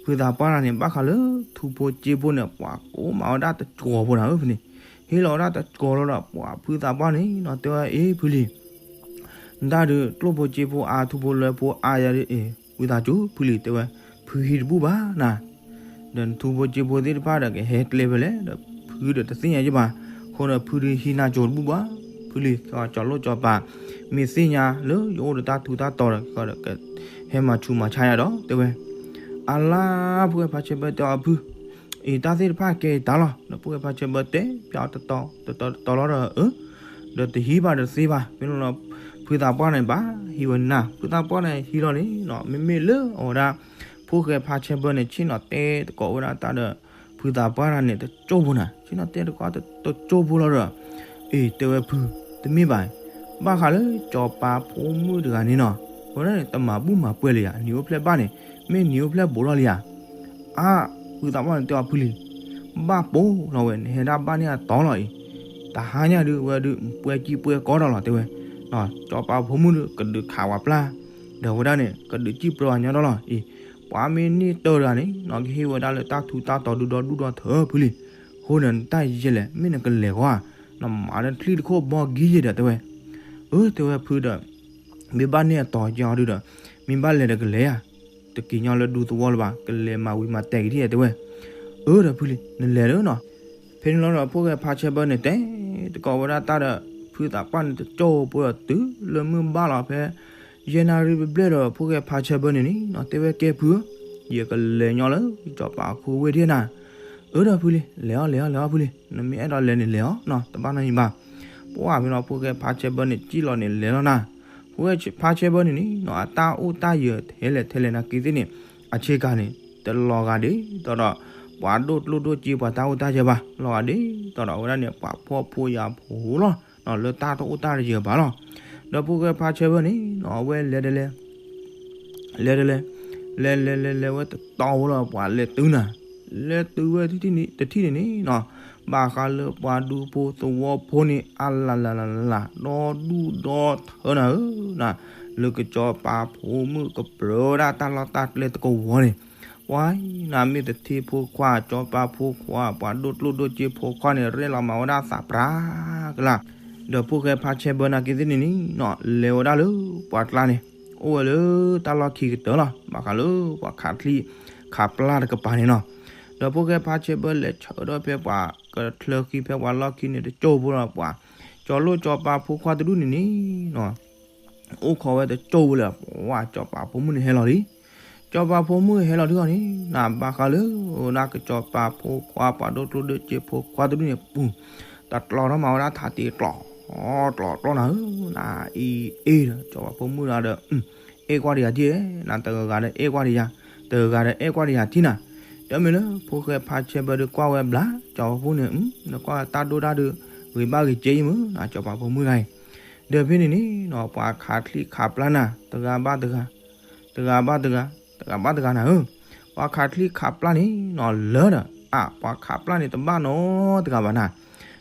ဖုသးပှၢ်န့ၣ် ဘၣ်ဃးလၢ ထူဖိစ့ဖိန့ၣ် ပှၤကိးမးဝဲဒၣ်တကီၤဖိနၤဧၢဖဲန့ၣ်, ဟ့ၣ်လီၤဝဲဒၣ်တကီၤလီၤဒီး ပှၤဖုသးပှၢ်န့ၣ်နီၤ တဲဝဲ အ့ ဖုလံၤ နတၢ်ဒုး ကျိၣ်ဖိစ့ဖိအါ ထူဖိလွဲဖိအါယၤဒီး အ့ ဝံသးစူၤ ဖုလံၤ တဲဝဲ, ဖုဟံးတဘူၣ်ဘၣ်နၤ, ဒီးနထူဖိစ့ဖိသ့ၣ်တဖၣ်ဒီး ကဟဲကျဲဖဲလဲၣ်ဒီး ဖုဒီးတသ့ၣ်ညါယဘၣ်, အဃိဒီးဖုဒုးဟံးနၤစူၤတဘူၣ်ဘၣ်, ဖုလံၤ ကီးကၠီၤလိၣ်ကၠီၤပၤ, မ့ၢ်သ့ၣ်ညါလၢယအိၣ်ဒီးတၢ်ထူးတၢ်တီၤဒီး ကဟဲမၤဆူးမၤဆါယၤဒီး တဲဝဲ, အလါ ဖိၣ်ဃဲဖါဆဲဘၢတဲအီၤဖု အံၤတၢ်သ့ၣ်တဖၣ်ကဲအံၤတၢ်လီၤ, ဒီးဖိၣ်ဃဲဖါဆဲဘၢတဲပၠးအီၤတတီၤတတီၤတတီၤလီၤဒီး အၢ ဒီးတဟံးဘၣ်ဒီးတသ့ဘၣ်, မ့ၢ်လီၤ ဖုသးပှၢ်န့ၣ်ဘၣ်ဟံးဝဲနၤ, ဖုသးပှၢ်န့ၣ်ဟံးလီၤန့ၣ်နီၤ မ့မ့ၢ်လၢအဝဲဒၣ် ဖိၣ်ဃဲဖါဆဲဘၢန့ၣ် ဆ့ၣ်နီၤတဲသကိးဝဲဒၣ်တၢ်ဒီး ဖုသးပှၢ်တဂၤန့ၣ် တကၠိၢ်ဖိနၤ, ဆ့ၣ်နီၤတဲသကိးတကၠိၢ်ဖိလီၤဒီး အ့ တဲဝဲဖု တမ့ၢ်ဘၣ်, ဘၣ်ဃးလၢစီၤပၤဖိမုၣ်တဂၤန့ၣ်နီၤ, အဝဲဒၣ်န့ၣ် တမၤဘူၣ်မၤပှဲၤလၢၤယၤ, နံၤအိၣ်ဖျဲၣ်ဘၣ်န့ၣ် မ့ၢ်နံၤအိၣ်ဖျဲၣ်ဘူးထီၣ်လံယၤ, အါ ဖုသးပှၢ်န့ၣ်တဲအီၤဖုလံၤ ဘၣ်ပိာ်လီၤဝဲ နဟဲဒၣ်ဘၣ်န့ၢ်အတီၤလီၤအံၤ, တဟါညါဒုး အဝဲဒုး ပှဲၤကံၢ်ပှဲၤကီထီၣ်လီၤ တဲဝဲ, စီၤပၤဖိမုၣ်ဒုး ကဒုးခးဝဲပျၢ်, ဒီးအဝဲဒၣ်န့ၣ် ကဒုးစံၣ်ပြၢအညီထီၣ်လီၤအံၤ, ပှၤမ့ၢ်န့ၢ်တၢ်တဂၤန့ၣ်နီၤ ကဟ့ၣ်ဝဲဒၣ်လၢတၢ်ထူးတၢ်တီၤဒုဒီဒူၣ်ဒီထၢဖုလံၤ, အဃိန့ၣ် နတၢ်ယဲလဲၣ် မ့ၢ်နကလဲၤဂီၢ်ဧါ, နမၤဒီးချံၣ်တခိၣ်ဘီကံယဲဒီး တဲဝဲ, အၢ တဲဝဲဖုဒီး မ့ၢ်ဘၣ်န့ၢ်အတီၤကဲအီၤဒုဒီး မ့ၢ်ဘၣ်လဲၤဒီးကလဲၤဧါ, တက့ၤညီလၢဒူသဝီလၢၤဘၣ်, ကလဲၤမၤဝံၤမၤတဲာ်က့ၤဒ်တဲဝဲ, အၢ ဒီးဖုလံၤ နလဲၤလၢနီၤ, ဖဲန့ၣ်လီၤဒီး ဖိၣ်ဃဲဖါဆဲဘၢန့ၣ် တဲသကိးဝဲဒၣ်တၢ်ဒီး ဖုသးပှၢ်န့ၣ် တကၠိၢ်ဖိဒီးတုၤလၢမုၢ်ဘၣ်လီၤဖဲ ယဲၢ်နၣ်ရံၣ်ဘျဲၣ်ဘျဲၣ်ဒီး ဖိၣ်ဃဲဖါဆဲဘၢန့ၣ်န့ၣ်နီၤ တဲဝဲကဲဖုဧၢ, ယကလဲၤညီလၢစီၤပၤအခိဝ့ၢ်ဒ်နၤ, အၢ ဒီးဖုလံၤ လဲၤအီၤ လဲၤအီၤ လဲၤအီၤဖုလံၤ, နမ့ၢ်အဲၣ်ဒိးလဲၤန့ၣ်လဲၤအီၤနီၤ တဘၣ်နီတမံၤဘၣ်, ပှၢ်ဖဲန့ၣ်လီၤ ဖိၣ်ဃဲဖါဆဲဘၢန့ၣ် စံၣ်လီၤန့ၣ်လဲၤလီၤနၤ, ဖိၣ်ဃဲဖါဆဲဘၢန့ၣ်န့ၣ်နီၤ အတၢ်အိၣ်တၢ်ယၢၤထဲလဲၣ်ထဲလဲၣ်နာ်က့သ့ၣ်န့ၣ် အဆ့ကၤန့ၣ် တလီၤဂာ်ဒ်သိးဒီး ပှၤဒိၣ်ကျိၣ်ဒိၣ်စ့ပှၤတၢ်အိၣ်တၢ်ယၢၤဘၣ်, လီၤဂာ်ဒ်သိးဒီးအဝဲဒၣ်န့ၣ် ပှၤဖှီၣ်ဖိယာ်ဖိလီၤ, လၢတၢ်တအိၣ်တၢ်တယၢၤဘၣ်လီၤ, ဒီးဖိၣ်ဃဲဖါဆဲဘၢန့ၣ်နီၤ အဝဲလဲၤတလဲၤ လဲၤတလဲၤ လဲၤလဲၤလဲၤလဲၤဝဲတတီၤဖိလီၤ ပှၤလဲၤတုၤနၤ, လဲၤတုၤဝဲတထံၣ်န့ၣ်တထံၣ်န့ၣ်န့ၣ်နီၤ, ဘၣ်ဃးလၢပှၤဒူဖိသဝီဖိန့ၣ် အလၢ်လၢ်လၢ်လၢ် ဒီဒူၣ်ဒီထၢနၤဧၢ, နၤ လၢကစီၤပၤဖိမုၣ်ကပြၢဝဲဒၣ်တၢ်လီၢ်တၢ်ကျဲတကဝီၤန့ၣ်, ပှၤနၤမ့ၢ်တထံဖိခွါ စီၤပၤဖိခွါ ပှၤဒိၣ်ကျိၣ်ဒိၣ်စ့ဖိခွါန့ၣ် ရဲၣ်လီၤမၤဝဲဒၣ်သးပြးကလါ. ဒီးဖိၣ်ဃဲဖါဆဲဘၢနာ်က့သ့ၣ်န့ၣ်န့ၣ်နီၤ လဲၤဝဲဒၣ်လၢပှၤကျါန့ၣ် အိၣ်ဝဲလၢတၢ်လီၢ်ခံကတၢၢ်လီၤ. ဘၣ်ဃးလၢပှၤခးချံခးပျၢ်တကပၤန့ၣ်နီၤ. ဒီးဖိၣ်ဃဲဖါဆဲဘၢလဲၤဆၢထၢၣ်ဖဲပှၤကချၢဃံဖဲပှၤလီၢ်ခံန့ၣ် တကၠိဖိလီၤ. ပှၤ ကၠီၤလိၣ်ကၠီၤပၤဖိခွါတဒူၣ်န့ၣ်န့ၣ်နီၤ အိၣ်ခိးဝဲတကၠိဖိလၢ ပှၤကၠီၤပၤဖိမုၣ်န့ၣ်ဟဲလီၤလံ. ကၠီၤပၤဖိမုၣ်ဟဲလီၤဒုးအီၤန့ၣ် နဘၣ်ဃးလၢ နကစီၤပၤဖိခွါ ပှၤဒိၣ်ကျိၣ်ဒိၣ်စ့ဖိခွါတဒူၣ်န့ၣ်ပူၤ တၢ်ကျီထီၣ်မၤဝဲဒၣ်ထးတ့ကျီ ကျီကျီကျီနၤဧၢ, နအံၤအ့ၣ်ဒီး ကၠီၤပၤဖိမုၣ်ဒီး အဲၣ်ကွၢ်တယၤထံၣ်, နတဂၤဂၤဒီးအဲၣ်ကွၢ်တယၤ, တဂၤဂၤဒီးအဲၣ်ကွၢ်တယၤထံၣ်နၤ. ဒီးမ့ၢ်လၢဖိၣ်ဃဲဖါဆဲဘၢဒီးကွၢ်ဝဲဘျါ ကၠီၤပၤဖိန့ၣ် နကွၢ်တၢ်ဒိၣ်တၢ်ဒုး ဂ့ၤဘၣ်ဂ့ၤကဲယံမုၢ် နကစီၤပၤဖိမုၣ်တဂၤအံၤ. ဒီးဖဲန့ၣ်န့ၣ်နီၤ ပှၤခးချံခးပျၢ်နၤ တဂၤဘၣ်တဂၤ တဂၤဘၣ်တဂၤ တဂၤဘၣ်တဂၤနၤဧၢ. ပှၤခးချံခးပျၢ်န့ၣ်နီၤ လၢဒီး အါ ပှၤခးပျၢ်န့ၣ်တဘၣ်နီတဂၤဘၣ်နၤ.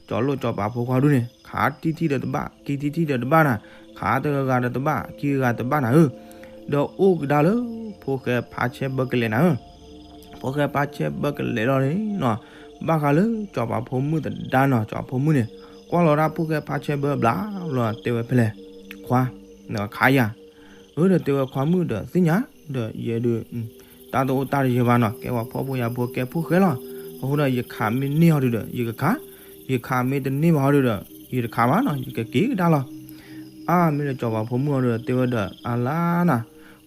ကၠီၤလိၣ်ကၠီၤပၤဖိခွါဒူၣ်န့ၣ် ခးတံၢ်ထံၣ်ဒီးတဘၣ် ကံတံၢ်ထံၣ်ဒီးတဘၣ်နၤ, ခးတဂၤဂၤဒီးတဘၣ် ခံဂၤတဘၣ်နၤဧၢ. ဒီးအိၣ်ကဒါလၢ ဖိၣ်ဃဲဖါဆဲဘၢကလဲၤနၤဧၢ. ဖိၣ်ဃဲဖါဆဲဘၢကလဲၤလီၤန့ၣ်နီၤ ဘၣ်ဃးလၢကၠီၤပၤဖိမုၣ်သဒါနီၤ ကၠီၤပၤဖိမုၣ်န့ၣ် ကွၢ်လီၤဒၣ်ဖိၣ်ဃဲဖါဆဲဘၢဘျါလီၤ တဲဝဲဖဲလဲၣ်, ခွါ နကခးယၤ အၢ ဒီးတဲဝဲခွါမုၣ်ဒီးသ့ၣ်ညါ ဒီးယဲဒုး တၢ်တအိၣ်တၢ်တယၢၤဘၣ်နီၤ ကဲပှၤဖှီၣ်ဖိယာ်ဖိကဲဖိၣ်ဃဲလီၤ. အဃိဒီးယခးမ့ၢ်န့ၢ်အီၤဒုးဒီး ယကခး, ယခးမ့ၢ်တန့ၢ်ဘၣ်အီၤဒုးဒီး ယတခးဘၣ်နီၤ ယကက့ၤကဒါလီၤ. အါ မ့ၢ်လၢကၠီၤပၤဖိမုၣ်အီၤဒုးဒီး တဲဝဲဒီး အလါနၤ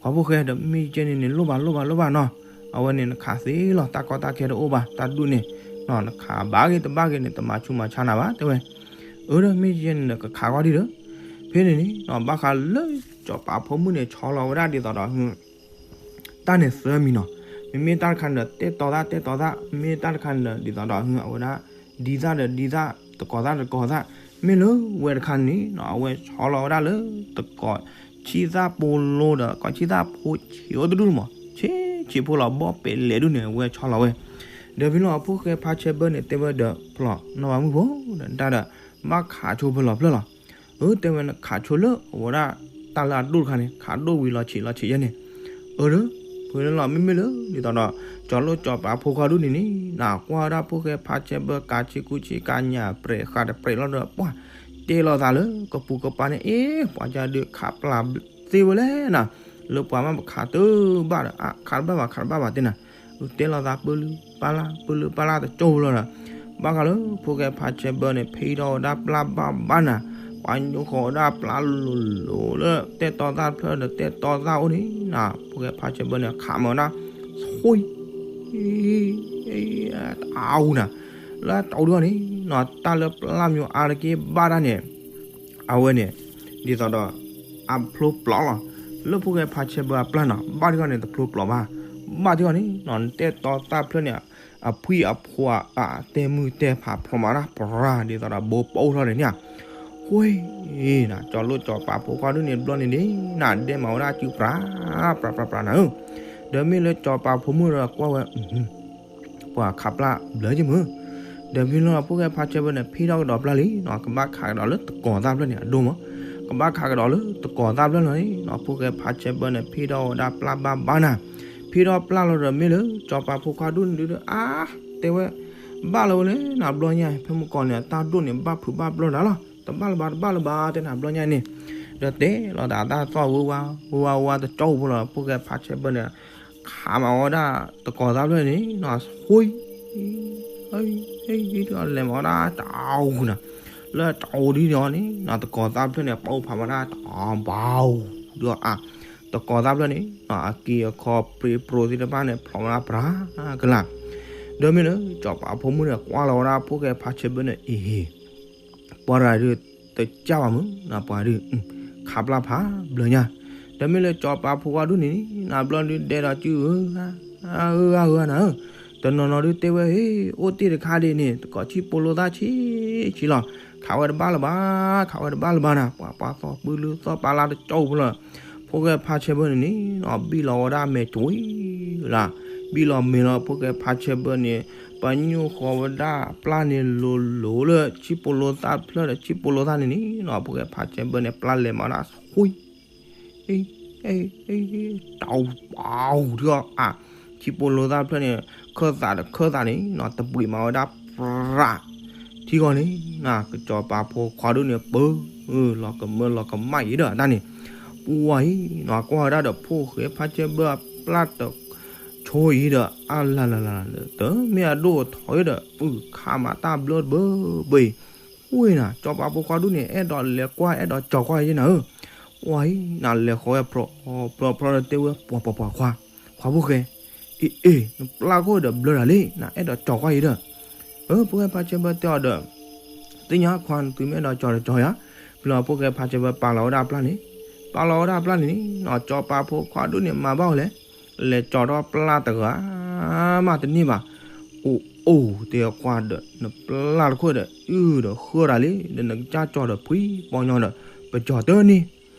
ခွါဖိၣ်ဃဲဒီး မ့ၢ်ကဲန့ၣ်န့ၣ် လိၣ်ဘၣ်လိၣ်ဘၣ်လိၣ်ဘၣ်နီၤ, အဝဲန့ၣ်နခးသ့လီၤ တၢ်ကီတၢ်ခဲတအိၣ်ဘၣ် တၢ်ဒူၣ်န့ၣ် နခးဘၣ်ဂ့ၤတဘၣ်ဂ့ၤန့ၣ် တမၤဆူးမၤဆါနၤဘၣ် တဲဝဲ. အၢ ဒီးမ့ၢ်ယဲန့ၣ်ဒီး ကခးကွၢ်ဒံးဒီး ဖဲန့ၣ်န့ၣ်နီၤ ဘၣ်ဃးလၢကၠီၤပၤဖိမုၣ်န့ၣ် ဆီလီၤဝဲဒၣ်ဒ်သိးဒီး တၢ်န့ၣ်သၢမံၤနီၤ, မ့မ့ၢ်တၢ်တခါန့ၣ်ဒီး တဲတီသၣ်တဲတီသၣ်, မ့ၢ်တၢ်တခါန့ၣ်ဒီး ဒ်သိးဒီးအဝဲဒၣ် ဒ်သၣ်ဒီးဒ်သၣ်, တကီၤသၣ်တကီၤသၣ်, မ့ၢ်လၢဝဲတခါန့ၣ်နီၤ အဝဲဆီလီၤဝဲဒၣ်လၢ တကီၤဆံသၣ်ပိလိဒီး ကီၤဆံသၣ်ဖိဆံးအိၣ်တဒူၣ်မး, ဆံးဆံးဖိလီၤ ဘီၣ်ပဲာ်လဲၣ်ဒူၣ်န့ၣ် အဝဲဆီလီၤဝဲ. ဒီးဖဲလီၤအဖိၣ်ဃဲဖါဆဲဘၢန့ၣ် တဲဝဲဒီး ဖျီၣ်နီၢ်ဘၣ်မုၣ်ဖိ ဒီးတၢ်ဒီး ဘၣ်ခးဆိဖဲလီၤဖျၢၣ်လီၤ. အၢ တဲဝဲနခးဆိလၢအဝဲဒၣ် တၢ်လၢအဒိၣ်တခါန့ၣ် ခးဒိၣ်ဝံၤလီၤဆံးလီၤဆံးယဲန့ၣ်, အၢ ဒီး ဖဲလီၤမ့မ့ၢ်လၢ ဒ်သိးဒီး ကၠီၤလိၣ်ကၠီၤပၤဖိခွါဒူၣ်န့ၣ်န့ၣ် နကွၢ်ဝဲဒၣ်ဖိၣ်ဃဲဖါဆဲဘၢ ကးဆ့ကူဆ့ကညး ပြဲးဃာ်တပြဲးလီၤဒီး ပှၤတဲလိာ်သးလၢကပူၤကပၤန့ၣ် အ့ ပှၤယၤဒုးခးပျၢ်သ့ဝဲလဲၣ်နၤ, လၢပှၤမ့ၢ်ပခးတဘၣ်ဒီး အါ ခးတဘၣ်ဘၣ် ခးတဘၣ်ဘၣ်တဲနၤ, တဲလိာ်သးပၢလုပၢ်လၢ် ပၢလုပၢ်လၢ်တကၠိဖိလီၤဒီး ဘၣ်ဃးလၢဖိၣ်ဃဲဖါဆဲဘၢန့ၣ် ဖံးထီၣ်ဝဲဒၣ်ပျၢ်ဘၣ်ဘၣ်နၤ, ပှၤညိၣ်ဃီၤဝဲဒၣ်ပျၢ်လိၤလိၤလၢ တဲတီသၣ်တဖျၢၣ်ဒီးတဲတီသၣ်အိၣ်န့ၣ်နၤ, ဖိၣ်ဃဲဖါဆဲဘၢန့ၣ် ခးမၤဝဲဒၣ် ဃု တအါအူနၤ, လၢတအူဒ်အီၤန့ၣ်နီၤ တၢ်လၢပျၢ်မၠိအါတက့ၢ်ဘၣ်တၢ်န့ၣ် အဝဲန့ၣ် ဒ်သိးဒီး အဖျိပျီလီၤ, လၢဖိၣ်ဃဲဖါဆဲဘၢအပျၢ်နီၤ ဘၣ်တ့ၢ်အီၤန့ၣ် တဖျိပျီဘၣ်, ဘၣ်တ့ၢ်အီၤန့ၣ်နီၤ နတဲတီသၣ်ဖျၢၣ်န့ၣ် အဖှံအဖှီ အတဲမုၢ်တဲဖးဖျိမၤတၢ်ပြၤ ဒ်သိးဒီးဘိပအိၣ်ထီၣ်န့ၣ်န့ၣ်, ဃု နၤ ကၠီၤလိၣ်ကၠီၤပၤဖိခွါဒူၣ်န့ၣ် ဘျီန့ၣ်န့ၣ် နဒဲမၤဝဲဒၣ်စုပြၤ ပြၤပြၤပြၤနၤဧၢ, ဒီးမ့ၢ်လၢကၠီၤပၤဖိမုၣ်ဒီးကွၢ်ဝဲ ပှၤခးပျၢ်ဘျၢက့မုၢ်, ဒီးမ့ၢ်လၢဖိၣ်ဃဲဖါဆဲဘၢန့ၣ် ဖံးထီၣ်ကဒီးပျၢ်လံနီၤ ကဘၣ်ခးကဒီးလၢတကီၤသၣ်ဖျၢၣ်န့ၣ် အဒိၣ်မး, ကဘၣ်ခးကဒီးလၢတကီၤသၣ်ဖျၢၣ်လီၤန့ၣ်နီၤ ဖိၣ်ဃဲဖါဆဲဘၢန့ၣ် ဖံးထီၣ်ဝဲဒၣ်ပျၢ်ဘၣ်ဘၣ်နၤ, ဖံးထီၣ်ပျၢ်လီၤဒီးမ့ၢ်လၢ ကၠီၤပၤဖိခွါဒူၣ်န့ၣ်ဒုး အါ တဲဝဲ ဘၣ်လီၤဝဲလၢနၤဘျီညါ ဖဲမုၢ်ကီၢ်န့ၣ် တၢ်ဒိၣ်န့ၣ် ဘၣ်ဖုးဘၣ်ဘျီတၢ်လီၤ တဘၣ်လၢၤဘၣ် တဘၣ်လၢၤဘၣ် တဲနၤဘျီညါန့ၣ်, ဒီးတဲလိာ်သးတၢ်သီၣ်ဝဲဝါ ဝဲဝါဝါတကၠိဖိလီၤ ဖိၣ်ဃဲဖါဆဲဘၢန့ၣ် ခးမၤဝဲဒၣ်တကီၤသၣ်ဖျၢၣ်န့ၣ်နီၤ ဃု လဲၤမၤဝဲဒၣ်တအူနၤ, လၢတအူဒ်န့ၣ်အီၤန့ၣ်နီၤ တကီၤသၣ်ဖျၢၣ်န့ၣ် ပအိၣ်ဖးမၤဒၣ်တအူဘၣ်ဒ်အီၤအါ, တကီၤသၣ်ဖျၢၣ်န့ၣ်နီၤ အက့အခီပြ့ပြိသ့ၣ်တဖၣ်န့ၣ် ဖျိးဝဲဒၣ်ပြၤကလၤ, ဒီးမ့ၢ်လၢ ကၠီၤပၤဖိမုၣ်န့ၣ် ကွၢ်လီၤဝဲဒၣ်ဖိၣ်ဃဲဖါဆဲဘၢန့ၣ် အ့ ပှၤတဂၤဒုး တကၢ်ဘၣ်မုၢ်နီၤ ပှၤဒုး ခးပျၢ်ဖးဘျၢညါ, ဒီးမ့ၢ်လၢကၠီၤပၤဖိခွါဒူၣ်န့ၣ် နၤဘျီဒုးဒဲးဒီးစုဧၢ ဧၢ ဧၢ ဧၢ နၤဧၢ, တနီၤနီၤဒုးတဲဝဲ ဟ့ၣ် အိၣ်တ့ၢ်တခါဒ်န့ၣ် တကီၤဆံၣ်ပိလိသၣ်ဆံးဆံးလီၤ, ခးဝဲတဘၣ်လၢၤဘၣ် ခးဝဲတဘၣ်လၢၤဘၣ်နၤ, ပှၤပှၤသီၣ်ပၢလုသီၣ်ပာ်လၢတကၠိဖိလီၤ, ဖိၣ်ဃဲဖါဆဲဘၢန့ၣ်န့ၣ်နီၤ ဘံၣ်လီၤဝဲဒၣ်မဲာ်ကွံာ်လၢ်, ဘံၣ်လီၤမဲာ်လီၤ ဖိၣ်ဃဲဖါဆဲဘၢန့ၣ် ပညိၣ်ဃီၤဝဲဒၣ်ပျၢ်န့ၣ်လိၤလိၤလၢ ဆံၣ်ပိလိသၣ်ဖျၢၣ်ဒီးဆံၣ်ပိလိသၣ်န့ၣ်န့ၣ်နီၤ ဖိၣ်ဃဲဖါဆဲဘၢန့ၣ် ပျၢ်လဲၤမၤဒၣ်ဃု အ တၢ်ပူၤထံအီၤအ ထံပိာ်လိာ်သၣ်ဖျၢၣ်န့ၣ် ခၢၣ်သးဒီးခၢၣ်သးန့ၣ်နီၤ တပှ့ၤမးဝဲဒၣ်ပြး ထံဂီၤန့ၣ် ကစီၤပၤဖိခွါဒိၣ်န့ၣ် ပၢ လီၤကမၢလီၤကမၣ်အံၤဒီးတၢ်န့ၣ် ပှၤအံၤနီၤ ကွၢ်ဝဲဒၣ်ဒီးဖိၣ်ဃဲဖါဆဲဘၢအပျၢ်တဆိအံၤဒီး အလၤလၤလၤ တမ့ၢ်အဒိၣ်အထီအံၤဒီး ပုၢ်ခးမးတၢ်ဘျၢတဘၢဘၢအံၤ ဝ့ၢ်နၤ စီၤပၤဖိခွါဒိၣ်န့ၣ် အဲၣ်ဒိးလဲၤကွၢ် အဲၣ်ဒိးကၠီၤကွၢ်ယဲနၤဧၢ, ပှၤအံၤနၤလဲၤဃီဝဲ ဖြီဖြီဒီးတဲဝဲ ပှၤပှၤပှၤခွါ, ခွါဖိၣ်ဃဲ, အ့ၣ်အ့ၣ် နပျၢ်ခိၣ်ဒီးဘျၢတၢ်လံ နအဲၣ်ဒိးကၠီၤကွၢ်ယဲဒီး, အၢ ဖိၣ်ဃဲဖါဆဲဘၢတဲအီၤဒီး, သ့ၣ်ညါခွါ နသုမ့ၢ်အဲၣ်ဒိးကၠီၤဒီးကၠီၤယၤ, ဖဲလီၤဖိၣ်ဃဲဖါဆဲဘၢပာ်လီၤဝဲဒၣ်ပျၢ်န့ၣ်, ပာ်လီၤဝဲဒၣ်ပျၢ်န့ၣ်န့ၣ် စီၤပၤဖိခွါဒိၣ်န့ၣ်မၤဘၣ်ဝဲလဲၣ် လဲၤကၠီၤထီၣ်ပျၢ်တဂၤ မးတန့ၢ်ဘၣ်, အိၣ်အိၣ်တဲခွါဒီး နပျၢ်တခိၣ်ဒီး အုၣ်ဒီးဃၢတၢ်လံ ဒီးနကစၢ်ကၠီၤဒီးဖှံပီညီဒီး ပကၠီၤတန့ၢ်,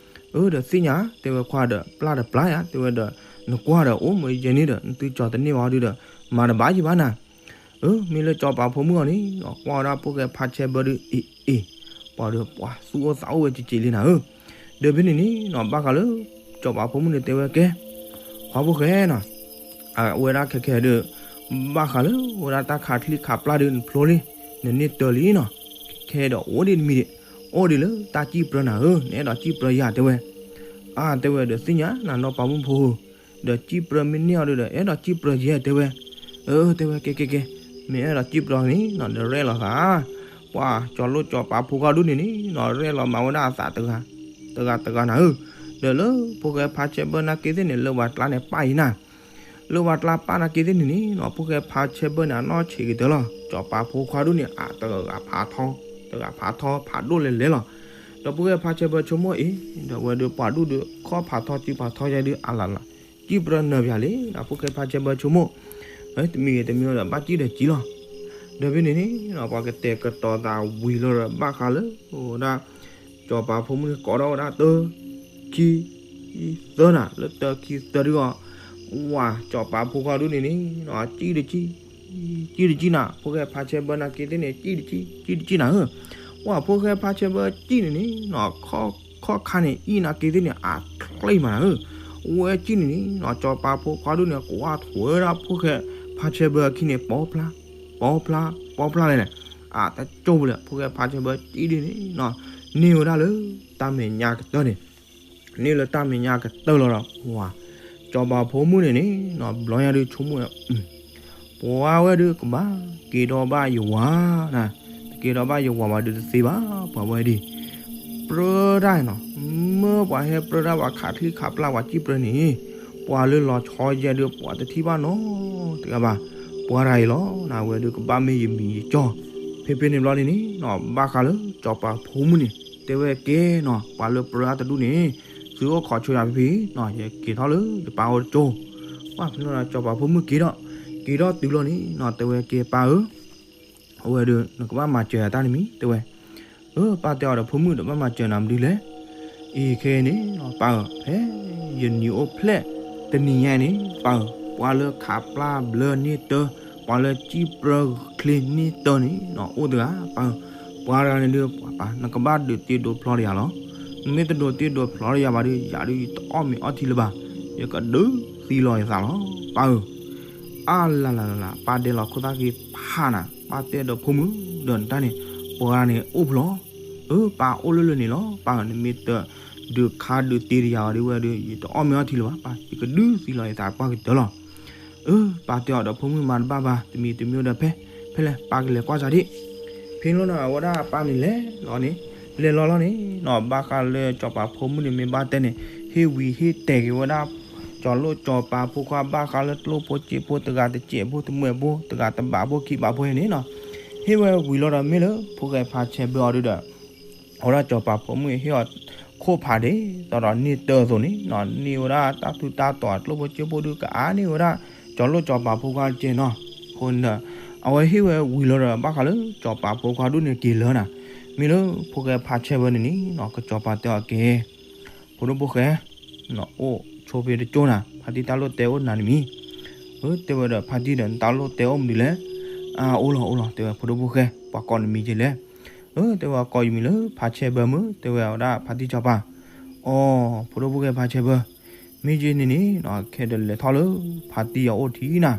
အၢဒီးသ့ၣ်ညါ တဲဝဲခွါဒီး ပျၢ်တပျၢ်ယၤ တဲဝဲဒီး နကွၢ်ဒီးအိၣ်မ့ၢ်ယဲန့ၣ်ဒီး နသုကၠီၤတန့ၢ်ဘၣ်ဒုဒီး မၤတဘၣ်ယံၤဘၣ်နၤ အၢ မ့ၢ်လၢစီၤပၤဖိမုၣ်အီၤန့ၣ် ကွၢ်ဝဲဒၣ်ဖိၣ်ဃဲဖါဆဲဘၢဒီး အ့ၣ်အ့ၣ်, ပှၤဒီးပှၤသူၣ်အိၣ်သးအိၣ်ဝဲကက့ၤလံနၤဧၢ, ဒီးဖဲန့ၣ်န့ၣ်နီၤ ဘၣ်ဃးလၢ စီၤပၤဖိမုၣ်န့ၣ်တဲဝဲကဲ, ခွါဖိၣ်ဃဲနီၤ, အဝဲဒၣ်ခဲခဲဒီး ဘၣ်ဃးလၢဝဲဒၣ်တၢ်ခးချံခးပျၢ်ဒီးနဖျိလံ, နန့ၢ်တၢၤလံနီၤ, ခဲခဲဒီးအိၣ်ဒံးတမံၤဒံး, အိၣ်ဒံးလၢတၢ်စံၣ်ပြၢနၤဧၢ, နအဲၣ်ဒိးစံၣ်ပြၢယၤတဲဝဲ, အါတဲဝဲဒီးသ့ၣ်ညါနၤနီၤပၤမုၣ်ဖိဧၢ ဒီးစံၣ်ပြၢမ့ၢ်န့ၢ်အီၤဒီး အဲၣ်ဒိးစံၣ်ပြၢယဲတဲဝဲ, အၢ တဲဝဲကဲကဲကဲ, မ့ၢ်အဲၣ်ဒိးစံၣ်ပြၢန့ၣ်နီၤ နရဲၣ်လီၤသး, ပှၤစီၤလိၣ်စီၤပၤဖိခွါဒိၣ်န့ၣ်န့ၣ်နီၤ ရဲၣ်လီၤမၤဝဲဒၣ်အသးတဂၤ, တဂၤတဂၤနၤဧၢ, ဒီးလၢဖိၣ်ဃဲဖါဆဲဘၢနာ်က့သ့ၣ်န့ၣ် လၢပှၤကျါန့ၣ်ပၢ်အံၤနၤ လၢပှၤကျါပၢ်နာ်က့သ့ၣ်န့ၣ်န့ၣ်နီၤ ဖိၣ်ဃဲဖါဆဲဘၢန့ၣ် အနီၢ်ဆံးကတၢၢ်လီၤ, စီၤပၤဖိခွါဒိၣ်န့ၣ် အတဂၤဖးထီ, တဂၤဖးထီ ဖးဒိၣ်လဲၤလဲၤလီၤ, ဒီးဖိၣ်ဃဲဖါဆဲဘၢဆိကမိၣ်အံၤ, ဒီးဝဲဒီးပှၤဒိၣ်ဒီးခီၣ်ဖးထီစုဖးထီယဲဒုးအလၢ်လၢ်, စံၣ်ပြၢနၢၤပၠးလံ, ဖိၣ်ဃဲဖါဆဲဘၢဆိကမိၣ်, တမံၤဂ့ၤတမံၤဒီးဘၣ်စံၣ်ဒီးစံၣ်လီၤ, ဒီးဖဲန့ၣ်န့ၣ်နီၤ ပှၤကတဲာ်ကတီၤသးဝံၤလီၤဒီးဘၣ်ဃးလၢ ဝဲဒၣ် စီၤပၤဖိမုၣ်န့ၣ်ကိးထီၣ်ဝဲဒၣ်တၢ ခံ သၢနၤ လၢတၢ ခံ သၢဒုးအီၤ, ဝၤ စီၤပၤဖိခွါဒိၣ်န့ၣ်န့ၣ် စံၣ်တစံၣ်, စံၣ်တစံၣ်နၤ ဖိၣ်ဃဲဖါဆဲဘၢနာ်က့သ့ၣ်န့ၣ် စံၣ်တစံၣ်, စံၣ်တစံၣ်နၤဧၢ, ဝၤ ဖိၣ်ဃဲဖါဆဲဘၢစံၣ်န့ၣ်န့ၣ်နီၤ ခီၣ်ခါန့ၣ် အံၣ်နာ်က့သ့ၣ်န့ၣ် အချ့မးနၤဧၢ, ဝဲစံၣ်န့ၣ်န့ၣ်နီၤ စီၤပၤဖိခွါဒိၣ်န့ၣ် ကွၢ်ထွဲဝဲဒၣ်ဖိၣ်ဃဲဖါဆဲဘၢအခံန့ၣ် ပီဖျါ, ပီဖျါ, ပီဖျါလဲၣ်န့ၣ်, အတကၠိၢ်ပူၤလဲၣ် ဖိၣ်ဃဲဖါဆဲဘၢစံၣ်ဒ်န့ၣ်နီၤ, န့ၢ်ဝဲဒၣ်လၢတၢ်မဲာ်ညါကတၢၢ်န့ၣ် န့ၢ်လၢတၢ်မဲာ်ညါကတၢၢ်လီၤဒီး ဝၤ စီၤပၤဖိမုၣ်န့ၣ်န့ၣ်နီၤ ဘျီညါဒုးဆိကမိၣ်, ပှၤဝဲဒုးကဘၣ်က့ၤထီၣ်ဘၣ်ယဝၤနၤ, တက့ၤထီၣ်ဘၣ်ယဝၤဘၣ်ဒုးတသ့ဘၣ် ပှၤဝဲဒၣ်, ပြၢတၢ်နီၤ, မ့ၢ်ပှၤဟဲပြၢတၢ်ပှၤခးချံခးပျၢ်ပှၤစံၣ်ပြၢန့ၣ်, ပှၤလၢလီၤဆီယဲဒုး ပှၤတထံၣ်ဘၣ်နီတဂၤဘၣ်, ပှၤတဂၤအံၤလီၤနၤ ဝဲဒုးကဘၣ်မ့ၢ်ယမံၤယကၠီ, ဖဲဖဲန့ၣ်ဘျီန့ၣ်န့ၣ်နီၤ ဘၣ်ဃးလၢစီၤပၤဖိမုၣ်န့ၣ် တဲဝဲကဲနီၤ ပှၤလၢပြၢတၢ်တဒူၣ်န့ၣ် သုအိၣ်ခိးဆိယၤဖဲဖဲနီၤ ယက့ၤထီၣ်လၢယပၢ်အိၣ်တကၠိ, ပှၤဖဲန့ၣ်ဒီးစီၤပၤဖိမုၣ်က့ၤဒီး, က့ၤထီၣ်တုၤလီၤန့ၣ်နီၤ တဲဝဲကဲပၢ်ဧၢ အဝဲဒီး နကဘၣ်မၤစၢၤယၤတၢ်တမံၤ တဲဝဲ, အၢ ပၢ်တဲအီၤဒီးဖိမုၣ်ဒီးဘၣ်မၤစၢၤနၤမနုၤလဲၣ်, အံၤခဲအံၤန့ၣ်နီၤ ပၢ်ဧၢ ဖဲယနံၤအိၣ်ဖျဲၣ်တနံၤညါအံၤန့ၣ် ပၢ်ဧၢ ပှၤလၢခးပျၢ်ဘျၢန့ၢ်တၢ ပှၤလၢစံၣ်ပြၢချ့န့ၢ်တၢန့ၣ်နီၤ အိၣ်တဂၤ ပၢ်ဧၢ, ပှၤတဂၤန့ၣ်ဒီး ပၢ် နကဘၣ်ဒုးတ့ဒိးဖျီတယၤလီၤ, နမ့ၢ်တဒိးတ့ဒိးဖျီတယၤဘၣ်ဒီး ယၤဒီးယတအီၣ်မ့ၤအီထံလၢၤဘၣ်, ယကဒုးသံလီၤယသးလီၤ ပၢ်ဧၢ, အါလၤလၤလၤလၤ ပၢ်ဒဲလီၤခိၣ်သၣ်က့ၤဖးနၤ ပၢ်တဲဒီးဖိမုၣ် ဒီးနတၢ်န့ၣ် ပှၤန့ၣ်အိၣ်ဖျီ, အၢ ပၢ်အိၣ်လၢလၢန့ၣ်လီၤ ပၢ်ဧၢ နမ့ၢ်တဒုးခါဒုးတ့တယၤဘၣ်ဒီးဝဲဒီး ယတအီၣ်မ့ၤအီထံလၢၤဘၣ် ပၢ် ယကဒုးသံလီၤယသးပှၢ်ကတၢၢ်လီၤ, အၢ ပၢ်တဲအီၤဒီးဖိမုၣ်မၤတဘၣ်ဘၣ် တမံၤတမံၤဒီးဖဲ ဖဲလဲၣ် ပၢ်ကလဲၤကွၢ်စၢ်ဒံး, ဖဲန့ၣ်လီၤနီၤ အဝဲဒၣ်ပၢ်န့ၣ်လဲၤလီၤန့ၣ်, လဲၤလီၤလီၤန့ၣ်နီၤ ဘၣ်ဃးလၢစီၤပၤဖိမုၣ်န့ၣ်မ့ၢ်ဘၣ်တဲန့ၣ် ဟ့ၣ်ဝံၤဟ့ၣ်တဲာ်က့ၤဝဲဒၣ် စီၤလိၣ်စီၤပၤဖိခွါဘၣ်ဃးလၢကျိၣ်ဖိစ့ဖိတဂၤတစဲးဖိတမှဲးဖိ တဂၤတဘးဖိခံဘးဖိန့ၣ်နီၤ, ဟ့ၣ်ဝဲဝံၤလီၤဒီးမ့ၢ်လၢဖိၣ်ဃဲဖါဆဲဘၢအီၤဒုဒီး အဝဲဒၣ်စီၤပၤဖိမုၣ်ဟ့ၣ်အီၤခိၣ်ဖးဒ့ ဒီးဒီးန့ၢ်တၢအသိးန့ၣ်နီၤ န့ၢ်ဝဲဒၣ်တၢ်ထူးတၢ်တီၤကျိၣ်ဖိစ့ဖိဒုးကအါန့ၢ်ဝဲဒၣ် စီၤလိၣ်စီၤပၤဖိခွါတကဲနီၤ, အဃိန့ၣ်ဒီး အဝဲဟ့ၣ်ဝဲဝံၤလီၤဒီး ဘၣ်ဃးလၢစီၤပၤဖိခွါဒိၣ်န့ၣ်က့ၤလၢနၤ, မ့ၢ်လၢဖိၣ်ဃဲဖါဆဲဘၢန့ၣ်န့ၣ်နီၤ ကစီၤပၤတဲအီၤကဲ ဖိဒိၣ်ဖိၣ်ဃဲ နအိၣ်ဆိဖဲတကၠိနၤ ဖါတံၢ်တၢ်လိၣ်တဲအိၣ်နၤတမံၤ, အၢ တဲဝဲဒီး ဖါတံၢ်ဒီးနတၢ်လိၣ်တဲအိၣ်မနုၤလဲၣ်, အၢ အိၣ်လီၤအိၣ်လီၤ တဲဝဲ ဖိဒိၣ်ဖိၣ်ဃဲ ပှၤကိးနမံၤက့ၤလဲၣ်, အၢ တဲဝဲကိးယမံၤလၢဖါဆဲဘၢမုၣ် တဲဝဲအဝဲဒၣ်ဖါတံၢ်စီၤပၤ, အီ ဖိဒိၣ်ဖိၣ်ဃဲဖါဆဲးဘၢ, မ့ၢ်က့န့ၣ်န့ၣ်နီၤ ခဲဒီးလဲၤထီၣ်လၢဖါတံၢ်အအိၣ်ထံးနၤ,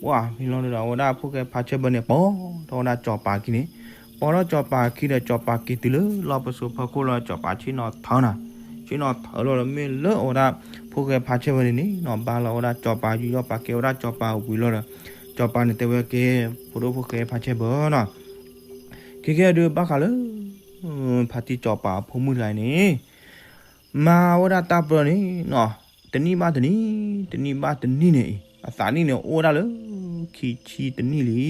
ပှၢ်ဖဲလီၤဒီး အဝဲဒၣ်ဖိၣ်ဃဲဖါဆဲးဘၢန့ၣ် ပိာ်ထီၣ်ဝဲဒၣ်စီၤပၤခံန့ၣ်, ပိာ်ထီၣ်စီၤပၤခံဒီး စီၤပၤက့ၤတုၤလၢလီၢ်ပစိာ်ဖီခိၣ်လီၤ စီၤပၤဆ့ၣ်နီၤထၢနၤ, ဆ့ၣ်နီၤထၢလီၤဒီး မ့ၢ်လၢအဝဲဒၣ် ဖိၣ်ဃဲဖါဆဲးဘၢန့ၣ်န့ၣ်နီၤ ဘါလီၤဝဲဒၣ်စီၤပၤ ယူးယီၣ်ပာ်ကဲဝဲဒၣ်စီၤပၤဝံၤလီၤဒီး စီၤပၤန့ၣ်တဲဝဲကဲ ဖိဒိၣ်ဖိၣ်ဃဲဖါဆဲးဘၢနီၤ, ခဲကဲဒုးဘၣ်ဃးလၢ ဖါတံၢ်စီၤပၤအဖိမုၣ်တဂၤအံၤန့ၣ် မၤဝဲဒၣ်တၢ်ပၢန့ၣ်နီၤ, တနံၣ်ဘၣ်တနံၣ်, တနံၣ်ဘၣ်တနံၣ်န့ၣ်အံၤ အသးနံၣ်န့ၣ်အိၣ်ဝဲဒၣ်လၢ ခံဆံတနံၣ်လံ.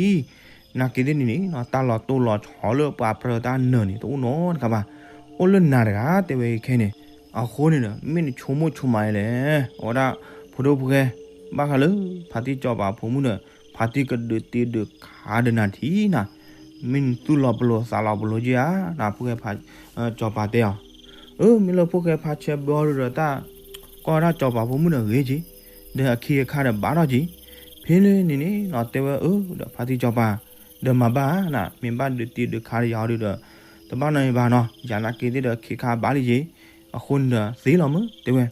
နာ်က့သ့ၣ်န့ၣ်န့ၣ်နီၤ တၢ်လီၤတိၢ်လီၤဆီလၢပှၤပြၢတၢ်နၢၤန့ၣ် တအိၣ်နီတခါဘၣ်, အိၣ်လၢနၤတဂၤ တဲဝဲခဲန့ၣ်, အဃိန့ၣ်ဒီး မ့ၢ်နဆိကမိၣ်ဆိကမးအံၤလဲၣ်, အဝဲဒၣ် ဖိဒိၣ်ဖိၣ်ဃဲ ဘၣ်ဃးလၢ ဖါတံၢ်စီၤပၤအဖိမုၣ်ဒီး ဖါတံၢ်ကဒုးတ့ဒုးခးဒီးနၤထံၣ်နၤ, မ့ၢ်နသူၣ်လီၤပလိာ်သးလီၤပလိာ်က့ဧါ, ဖိၣ်ဃဲဖါ စီၤပၤတဲအီၤ, အၢ မ့ၢ်လၢဖိၣ်ဃဲဖါဆဲးဘၢအီၤဒီးတၢ် ကီၢ်ဝဲဒၣ်စီၤပၤဖိမုၣ်ဒီးဂ့ၤက့ၤ, ဒီးအခ့အခါဒီးဘၣ်ထီၣ်က့ၤ, ဖဲန့ၣ်န့ၣ်နီၤ တဲဝဲအၢ ဒီးဖါတံၢ်စီၤပၤ ဒီးမၤဘၣ်ဧါနၤ, မ့ၢ်ဘၣ်ဒုးတ့ဒုးခးဒီးယၤအီၤဒီး တဘၣ်နီတမံၤဘၣ်နီၤ, ယၤနာ်က့သ့ၣ်ဒီးအခ့အခါဘၣ်လံက့ၤ, အဃိန့ၣ်ဒီးသ့လီၤမုၢ် တဲဝဲ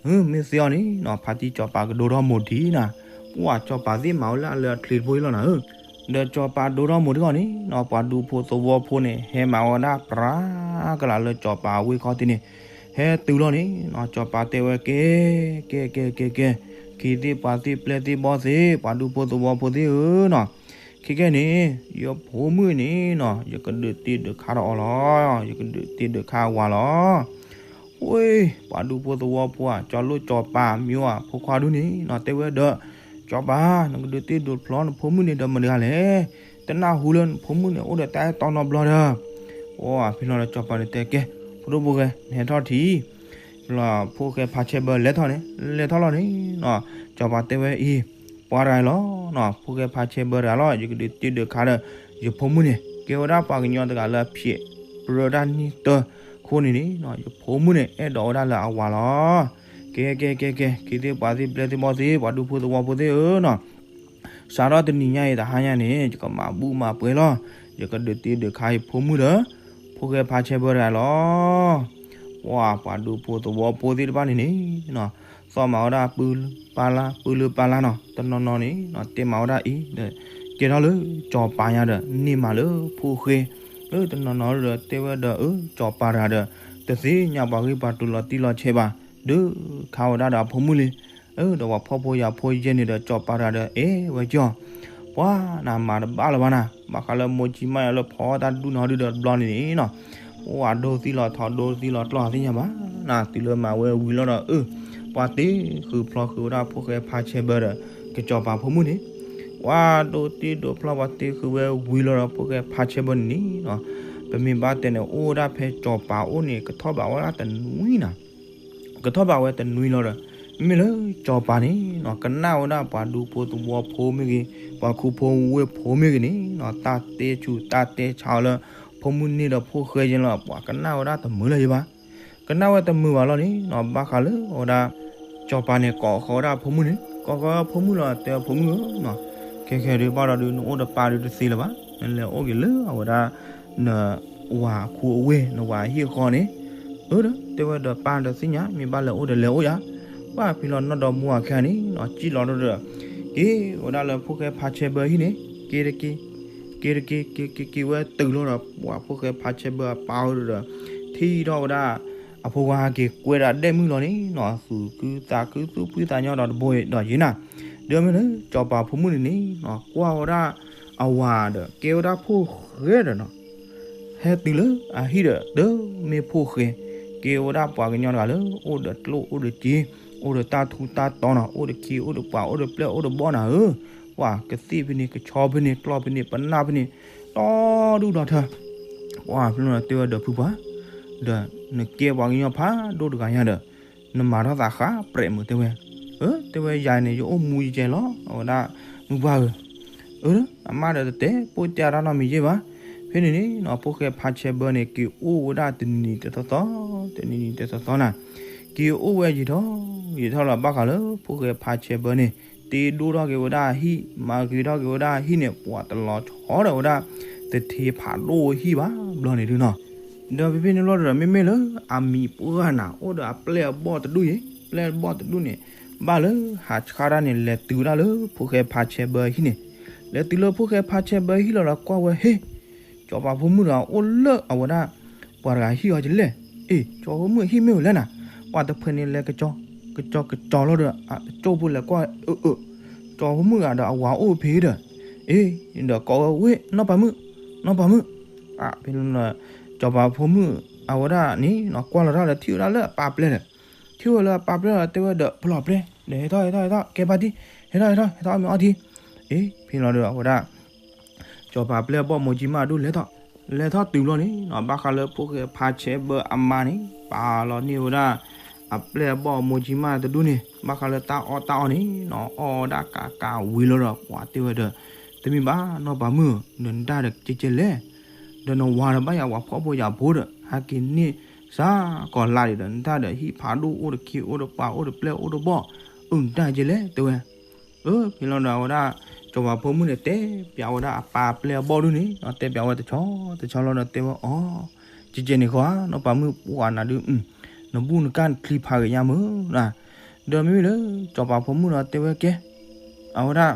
မ့ၢ်သ့အီၤန့ၣ်နီၤ ဖါတံၢ်စီၤပၤကဒိထီၣ်မိၢ်ဒံးနၤ, ပှၢ်စီၤပၤသ့ၣ်မၤဝဲလၢအလၢအချ့တဘိအံၤလီၤနၤဧၢ, ဒီးစီၤပၤဒိထီၣ်မိၢ်တဂီၢ်န့ၣ်နီၤ ပှၤဒူဖိသဝီဖိန့ၣ် ဟဲမၤဝဲဒၣ်ပြးကလာ်လၢစီၤပၤအဝ့ၢ်ခီၣ်ထံးန့ၣ်, ဟဲတုၤလီၤန့ၣ်နီၤ စီၤပၤတဲဝဲကဲ ကဲ ကဲ ကဲ ကဲ ခ့သ့ၣ်ပှၤသ့ၣ်ပျဲၢ်သ့ၣ်ဘီၣ်သ့ၣ် ပှၤဒူဖိသဝီဖိသ့ၣ်ဧၢနီၤ, ခဲကဲန့ၣ် ယဖိမုၣ်န့ၣ်နီၤ ယကဒုးတ့ဒုးခးဒီးအီၤလီၤ, ယကဒုးတ့ဒုးခးအဝၤလီၤ. ဝ့ၢ် ပှၤဒူဖိသဝီဖိဧါ ကၠီလိၣ်ကၠီပၤမ့ၢ်ဧါ ဖိခွါဒူန့ၣ်နီၤ တဲဝဲဒီး စီၤပၤ နကဒုးတ့ဒုးဖျီနဖိမုၣ်န့ၣ်ဒီးမတၤတဂၤလဲၣ်, တနၢ်ဟူလၢနဖိမုၣ်န့ၣ် အိၣ်ဒီးတၢ်အဲၣ်တီနီတဘျီဒီး, အိ ဖဲလီၤဒီးစီၤပၤန့ၣ်တဲကဲ ဖိဒိၣ်ဖိၣ်ဃဲနဟဲထီၣ်ထံၣ် လီၤ ဖိၣ်ဃဲဖါဆဲးဘၢလဲၤထီၣ်န့ၣ် လဲၤထီၣ်လီၤန့ၣ်နီၤ စီၤပၤတဲဝဲအံၤ ပှၤတဂၤအံၤလီၤနီၤ ဖိၣ်ဃဲဖါဆဲးဘၢတဂၤလီၤ ယကဒုးတ့ဒုးခးဒီး ယဖိမုၣ်န့ၣ် ကဲဝဲဒၣ်ပှၤကညီတဂၤလၢအဖျဲးပြၢတၢ်နံၣ်တၢ အဃိန့ၣ်န့ၣ်နီၤ ယဖိမုၣ်န့ၣ် အဲၣ်ဒိးဝဲဒၣ်လၢအဝၤလီၤ. ကဲ ကဲ ကဲ ကဲ ခ့သ့ၣ်ပှၤသ့ၣ်ပျဲၢ်သ့ၣ်ဘီၣ်သ့ၣ် ပှၤဒူဖိသဝီဖိသ့ၣ်ဧၢနီၤ စးထီၣ်တနံၤညါအံၤတဟါညါန့ၣ် ယကမၤဘူၣ်မၤပှဲၤလီၤ. ယကဒုးတ့ဒုးခးယဖိမုၣ်ဒီး ဖိၣ်ဃဲဖါဆဲးဘၢတဂၤလီၤ. ပှၤဒူဖိသဝီဖိသ့ၣ်တဖၣ်န့ၣ်န့ၣ် သီၣ်မၤဝဲဒၣ်ပၢလၢပၢလၢနီၤ တနီၤနီၤန့ၣ် တဲမၤဝဲဒၣ်အံၤဒီး ကဲထီၣ်လၢစီၤပၤညါဒီး န့ၢ်မးလၢဖိၣ်ဃဲ လၢတနီၤနီၤဒီးတဲဝဲဒီး အၢ စီၤပၤတဂၤဒီး တသ့ၣ်ညါပှၤဂ့ၢ်ပှၤကျိၤလီၤတံၢ်လီၤဆဲးဘၣ် ဒုးခးဝဲဒၣ်ဒီးအဖိမုၣ်လံ. အၢဒီးပှၤဖှီၣ်ဖိယာ်ဖိယဲၢ်န့ၣ်ဒီး စီၤပၤတဂၤဒီး အဲၣ်ဝဲကၠီ ပှၤနၤမၤတဘၣ်လၢၤဘၣ်နၤ ဘၣ်ဃးလၢမိၢ်ကၠံမးယၤလၢဖီတၢ်ဒူၣ်နီၤဒုဒီးတဘျီန့ၣ်န့ၣ်နီၤ အိၣ်အဒိသံလီၤထီဒိသံလီၤကျီၢ်သ့ၣ်ညါဘၣ် နၤတုၤလၢမၤဝဲဝံၤလီၤဒီး အၢ ပှၤတ့ဃုာ်ဖျီဃုာ်ဝဲဒၣ်ဖိၣ်ဃဲဖါဆဲးဘၢဒီး ကစီၤပၤဖိမုၣ်န့ၣ် ပှၤဒိတ့ဒိဖျီပှၤတ့ဃုာ်ဝဲဝံၤလီၤဒီး ဖိၣ်ဃဲဖါဆဲးဘၢန့ၣ်န့ၣ်နီၤ ပမ့ၢ်ဘၣ်တဲန့ၣ် အိၣ်ဝဲဒၣ်ဖဲစီၤပၤအိၣ်န့ၣ် ကထီၣ်ဘးဝဲဒၣ်တနွံနၤ ကထီၣ်ဘးဝဲတနွံလီၤဒီး မ့မ့ၢ်လၢစီၤပၤန့ၣ်နီၤ ကနၣ်ဝဲဒၣ်ပှၤဒူဖိသဝီဖိမ့ၢ်ဂ့ၤ ပှၤခူဖိဝ့ၢ်ဖိမ့ၢ်ဂ့ၤန့ၣ်နီၤ တၢ်တဲဆူးတၢ်တဲဆါအီၤလၢ ဖိမုၣ်န့ၢ်ဒီးဖိၣ်ဃဲယဲၢ်လီၤ ပှၤကနၣ်ဝဲဒၣ်တမုာ်လၢၤဘၣ်. ကနၣ်ဝဲတမုာ်ဘၣ်လီၤန့ၣ်နီၤ ဘၣ်ဃးလၢအဝဲဒၣ် စီၤပၤန့ၣ် ကိးဃီၤဝဲဒၣ်ဖိမုၣ်န့ၣ် ကိးဃီၤဖိမုၣ်လီၤ တဲဖိမုၣ်ဧၢနီၤ ခဲခဲဒုးဘၣ်ဒီးဒုး နအိၣ်တပာ်ဒုးတသ့လၢၤဘၣ် နလဲၤအိၣ်က့ၤလၢအဝဲဒၣ် နဝၤခူအဝ့ၢ် နဝၤဟံၣ်အဃီန့ၣ် အၢ တဲဝဲဒီးပၢ်ဒီးသ့ၣ်ညါ မ့ၢ်ဘၣ်လဲၤအိၣ်ဒီးလဲၤအိၣ်ယၤ ပှၢ်ဖဲလီၤနီၢ်ဒီမါဝၤခဲန့ၣ်နီၤ စံၣ်လီၤဒီး က့ၤဝဲဒၣ်လၢဖိၣ်ဃဲဖါဆဲးဘၢဟံၣ်န့ၣ် က့ၤတက့ၤ က့ၤတက့ၤ က့ၤက့ၤက့ၤဝဲတုၤလီၤဒီး ပှၢ်ဖိၣ်ဃဲဖါဆဲးဘၢအပၢ်အိၣ်ဒီး ထံၣ်ထီၣ်ဝဲဒၣ် အဖိခွါဟဲက့ၤကွဲဒၣ်ဒဲၣ်မုၣ်လီၤန့ၣ်နီၤ သူၣ်ခုသးခုသူၣ်ဖှံသးညီဒီးတဘိဒီးယံၤနၤ ဒီးမ့ၢ်လၢစီၤပၤဖိမုၣ်န့ၣ်န့ၣ်နီၤ ကွၢ်ဝဲဒၣ်အဝၤဒီး ကဲဝဲဒၣ်ဖိၣ်ဃဲဒီးနီၤ ဟဲတုၤလၢအဟံၣ်ဒီး တမ့ၢ်ဖိၣ်ဃဲ ကဲဝဲဒၣ်ပှၤကညီတဂၤလၢ အိၣ်ဒီးကျိၣ်အိၣ်ဒီးစ့ အိၣ်ဒီးတၢ်ထူတၢ်တီနီၤ အိၣ်ဒီးခ့အိၣ်ဒီးပှၤ အိၣ်ဒီးပျဲၢ်အိၣ်ဒီးဘီၣ်နၤဧၢ ပှၤကသ့ၣ်ဖဲန့ၣ် ကဆီဖဲန့ၣ် ကျီၢ်ဖဲန့ၣ် ပနၢ်ဖဲန့ၣ် ဒီဒူၣ်ဒီထၢ ပှၢ်ဖဲန့ၣ်တဲဝဲဒီးဖုပှၢ် ဒီးနကဲပှၤကညီဖးဒိၣ်တဂၤညါဒီး နမၤထီၣ်သးဃးပြဲးမုာ်တဲဝဲ အၢ တဲဝဲယၤန့ၣ် ယအိၣ်မူယကဲလီၤ အဝဲဒၣ် မုၢ်ပှၢ်ဧၢ အၢ အမါဒီးတတဲပိၢ်တဲအတၢ်နီတမံၤယဲၢ်ဘၣ် ဖဲန့ၣ်န့ၣ်နီၤ ဖိၣ်ဃဲဖါဆဲးဘၢန့ၣ် က့ၤအိၣ်ဝဲဒၣ်တနံၤတသီသီ တနံၤနံၤတသီသီနၤ က့ၤအိၣ်ဝဲယံာ်ထီၣ် ယံာ်ထီၣ်လီၤဘၣ်ဃးလၢ ဖိၣ်ဃဲဖါဆဲးဘၢန့ၣ် တ့ဒိၣ်ထီၣ်က့ၤဝဲဒၣ်ဟံၣ် မၤဂ့ၤထီၣ်က့ၤဝဲဒၣ်ဟံၣ်န့ၣ် ပှၤတလီၤဆီဒီးဝဲဒၣ် တထ့ဖးဒိၣ်ဟံၣ်ဘၣ်ဘျီန့ၣ်ဒုနီၤ ဒီးဖဲဖဲန့ၣ်လီၤဒီး မ့မ့ၢ်လၢအမံၤပှၢ်နၤ အိၣ်ဒီးအပျဲၢ်အဘီၣ်တဒူၣ်အံၤ, ပျဲၢ်အဘီၣ်တဒူၣ်န့ၣ် ဘၣ်လၢဟးဆှါတၢ်န့ၣ် လဲၤတုၤဝဲဒၣ်လၢဖိၣ်ဃဲဖါဆဲဘၢဟံၣ်န့ၣ်, လဲၤတုၤလၢဖိၣ်ဃဲဖါဆဲဘၢဟံၣ်လီၤဒီးကွၢ်ဝဲ ဟ့ၣ်, စီၤပၤဖိမုၣ်ဒီးအိၣ်လၢအဝဲဒၣ် ပှၤတဂၤဟံၣ်အီၤကလဲၣ်. အ့ၣ်, စီၤပၤဖိမုၣ်ဟံၣ်မ့ၢ်ဝဲလဲၣ်နၤ, ပှၤတဖုန့ၣ်လဲၤ ကကၠီကကၠီလီၤဒီး အကၠိၣ်ဖိလဲၤကွၢ် အၢ အၢ စီၤပၤဖိမုၣ်ဂၤဒီးအဝၤအိၣ်ဖဲဒီး, အ့ၣ်, ဒီးကိးဝဲ ဝ့ၢ် နီၢ်ပၤမုၣ်, နီၢ်ပၤမုၣ်, အဖဲန့ၣ် စီၤပၤဖိမုၣ် အဝဲဒၣ်န့ၣ် ကွၢ်လီၤတၢ်ဒီးထံၣ်ဝဲဒၣ်လၢအပၢ်ပျဲၢ်ဒီး, ထံၣ်ဝဲလၢအပၢ်ပျဲၢ်ဒီးတဲဝဲဒီး ဖီလီၤပျဲၢ်ဒီး ဟဲထီၣ် ဟဲထီၣ် ဟဲထီၣ် ကဲပၢ်ထံ, ဟဲထီၣ် ဟဲထီၣ် ဟဲထီၣ်အီၣ်မ့ၤအီထံ. အ့ၣ်, ဖဲလီၤဒီးအဝဲဒၣ် စီၤပၤပျဲၢ်အဘီၣ်မိၢ်ကၠံမၢ်ဒူၣ်လဲၤထီၣ်, လဲၤထီၣ်တုၤဘျီန့ၣ် ဘၣ်ဃးလၢဖိၣ်ဃဲဖါဆဲဘၢအမါန့ၣ် ပာ်လီၤန့ၢ်ဝဲဒၣ် အပျဲၢ်အဘီၣ်မိၢ်ကၠံမၢ်တဒူၣ်န့ၣ် ဘၣ်ဃးလၢတၢ်အီၣ်တၢ်အီန့ၣ် အီၣ်ဝဲဒၣ်ကးကးဝံၤလီၤဒီး ပှၤတဲဝဲဒီး တမ့ၢ်ဘၣ်နီၢ်ပၤမုၣ်, နတၢ်ဒီးကဲကဲလဲၣ်, ဒီးနဝၤဒီးဘၣ်ယၤပှၤဖှီၣ်ဖိယာ်ဖိဒီး ဟဲက့ၤန့ၢ်စ့ၢ်ကီးလါဒံးဒီး နတၢ်ဒီးဟံၣ်ဖးဒိၣ်အိၣ်တခ့အိၣ်တပှၤအိၣ်တပျဲၢ်အိၣ်တဘီၣ်, အၢ နတၢ်ကဲလဲၣ် တဲဝဲ. အၢ ဖဲလီၤဒီးအဝဲဒၣ် စီၤပၤဖိမုၣ်န့ၣ် တဲပၠးဝဲဒၣ်အပၢ်ပျဲၢ်အဘီၣ်ဒူၣ်န့ၣ် တဲပၠးဝဲတဆီတဆီလီၤဒီးတဲဝဲအီၤ, ကဲကဲန့ၣ်ဃီဧါ နီၢ်ပၤမုၣ် ပှၤနၤဒုး နဘူၣ်နကၢ်နချံဖးဂ့ၤညါမုၢ်နၤ, ဒီးမ့မ့ၢ်လၢ စီၤပၤဖိမုၣ်ဒီးတဲဝဲကဲ အဝဲဒၣ်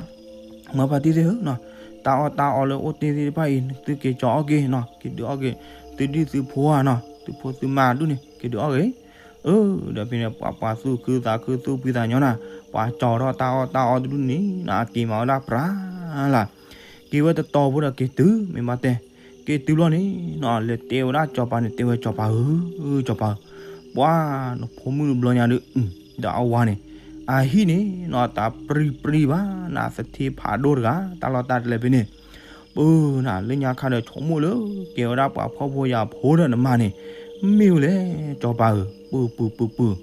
မၢပၢ်တံၢ်သ့ၣ်ဧၢ, တၢ်အီၣ်တၢ်အီလၢအိၣ်တ့ၢ်သ့ၣ်တဖၣ်အံၤ သုက့ၤကၠီအီၣ်က့ၤနီၤ, က့ၤဒုးအီၣ်က့ၤ သုဒံၣ်သုဖိဧါနီၤ, သုဖိသုမါဒူၣ်န့ၣ် က့ၤဒုးအီၣ်က့ၤ. အၢ ဒီးဖဲန့ၣ် ပှၤပှၤသူၣ်ခုသးခုသူၣ်ဖှံသးညီနၤ, ပှၤကၠီထီၣ်တၢ်အီၣ်တၢ်အီတဒူၣ်န့ၣ်နီၤ အက့ၤမၤဝဲဒၣ်ပြၢလၢ် က့ၤဝဲတတီၤဖိဒီးက့ၤတုၤ မ့ၢ်ဘၣ်တဲ, က့ၤတုၤလီၤန့ၣ်နီၤ လဲၤတဲဝဲဒၣ်စီၤပၤန့ၣ် တဲဝဲစီၤပၤဧၢ, စီၤပၤဧၢ, ပှၤနဖိမုၣ်တဘျီညါဒုး ဒီးအဝၤန့ၣ် အဟံၣ်န့ၣ်နီၤ တၢ်ပြံပြံဘၣ်နၤ သထ့ဖးဒိၣ်တဂၤ တၢ်လီၢ်တၢ်ကျဲဖဲန့ၣ် ပၢနၤ လၢညါခါဒီးဆိကမိၣ်လၢ ကဲဝဲဒၣ်ပှၤဖှီၣ်ဖိယာ်ဖိဒီးနမါန့ၣ် မ့ၢ်ဝဲလဲၣ် စီၤပၤဧၢ, ပၢပၢပၢပၢ,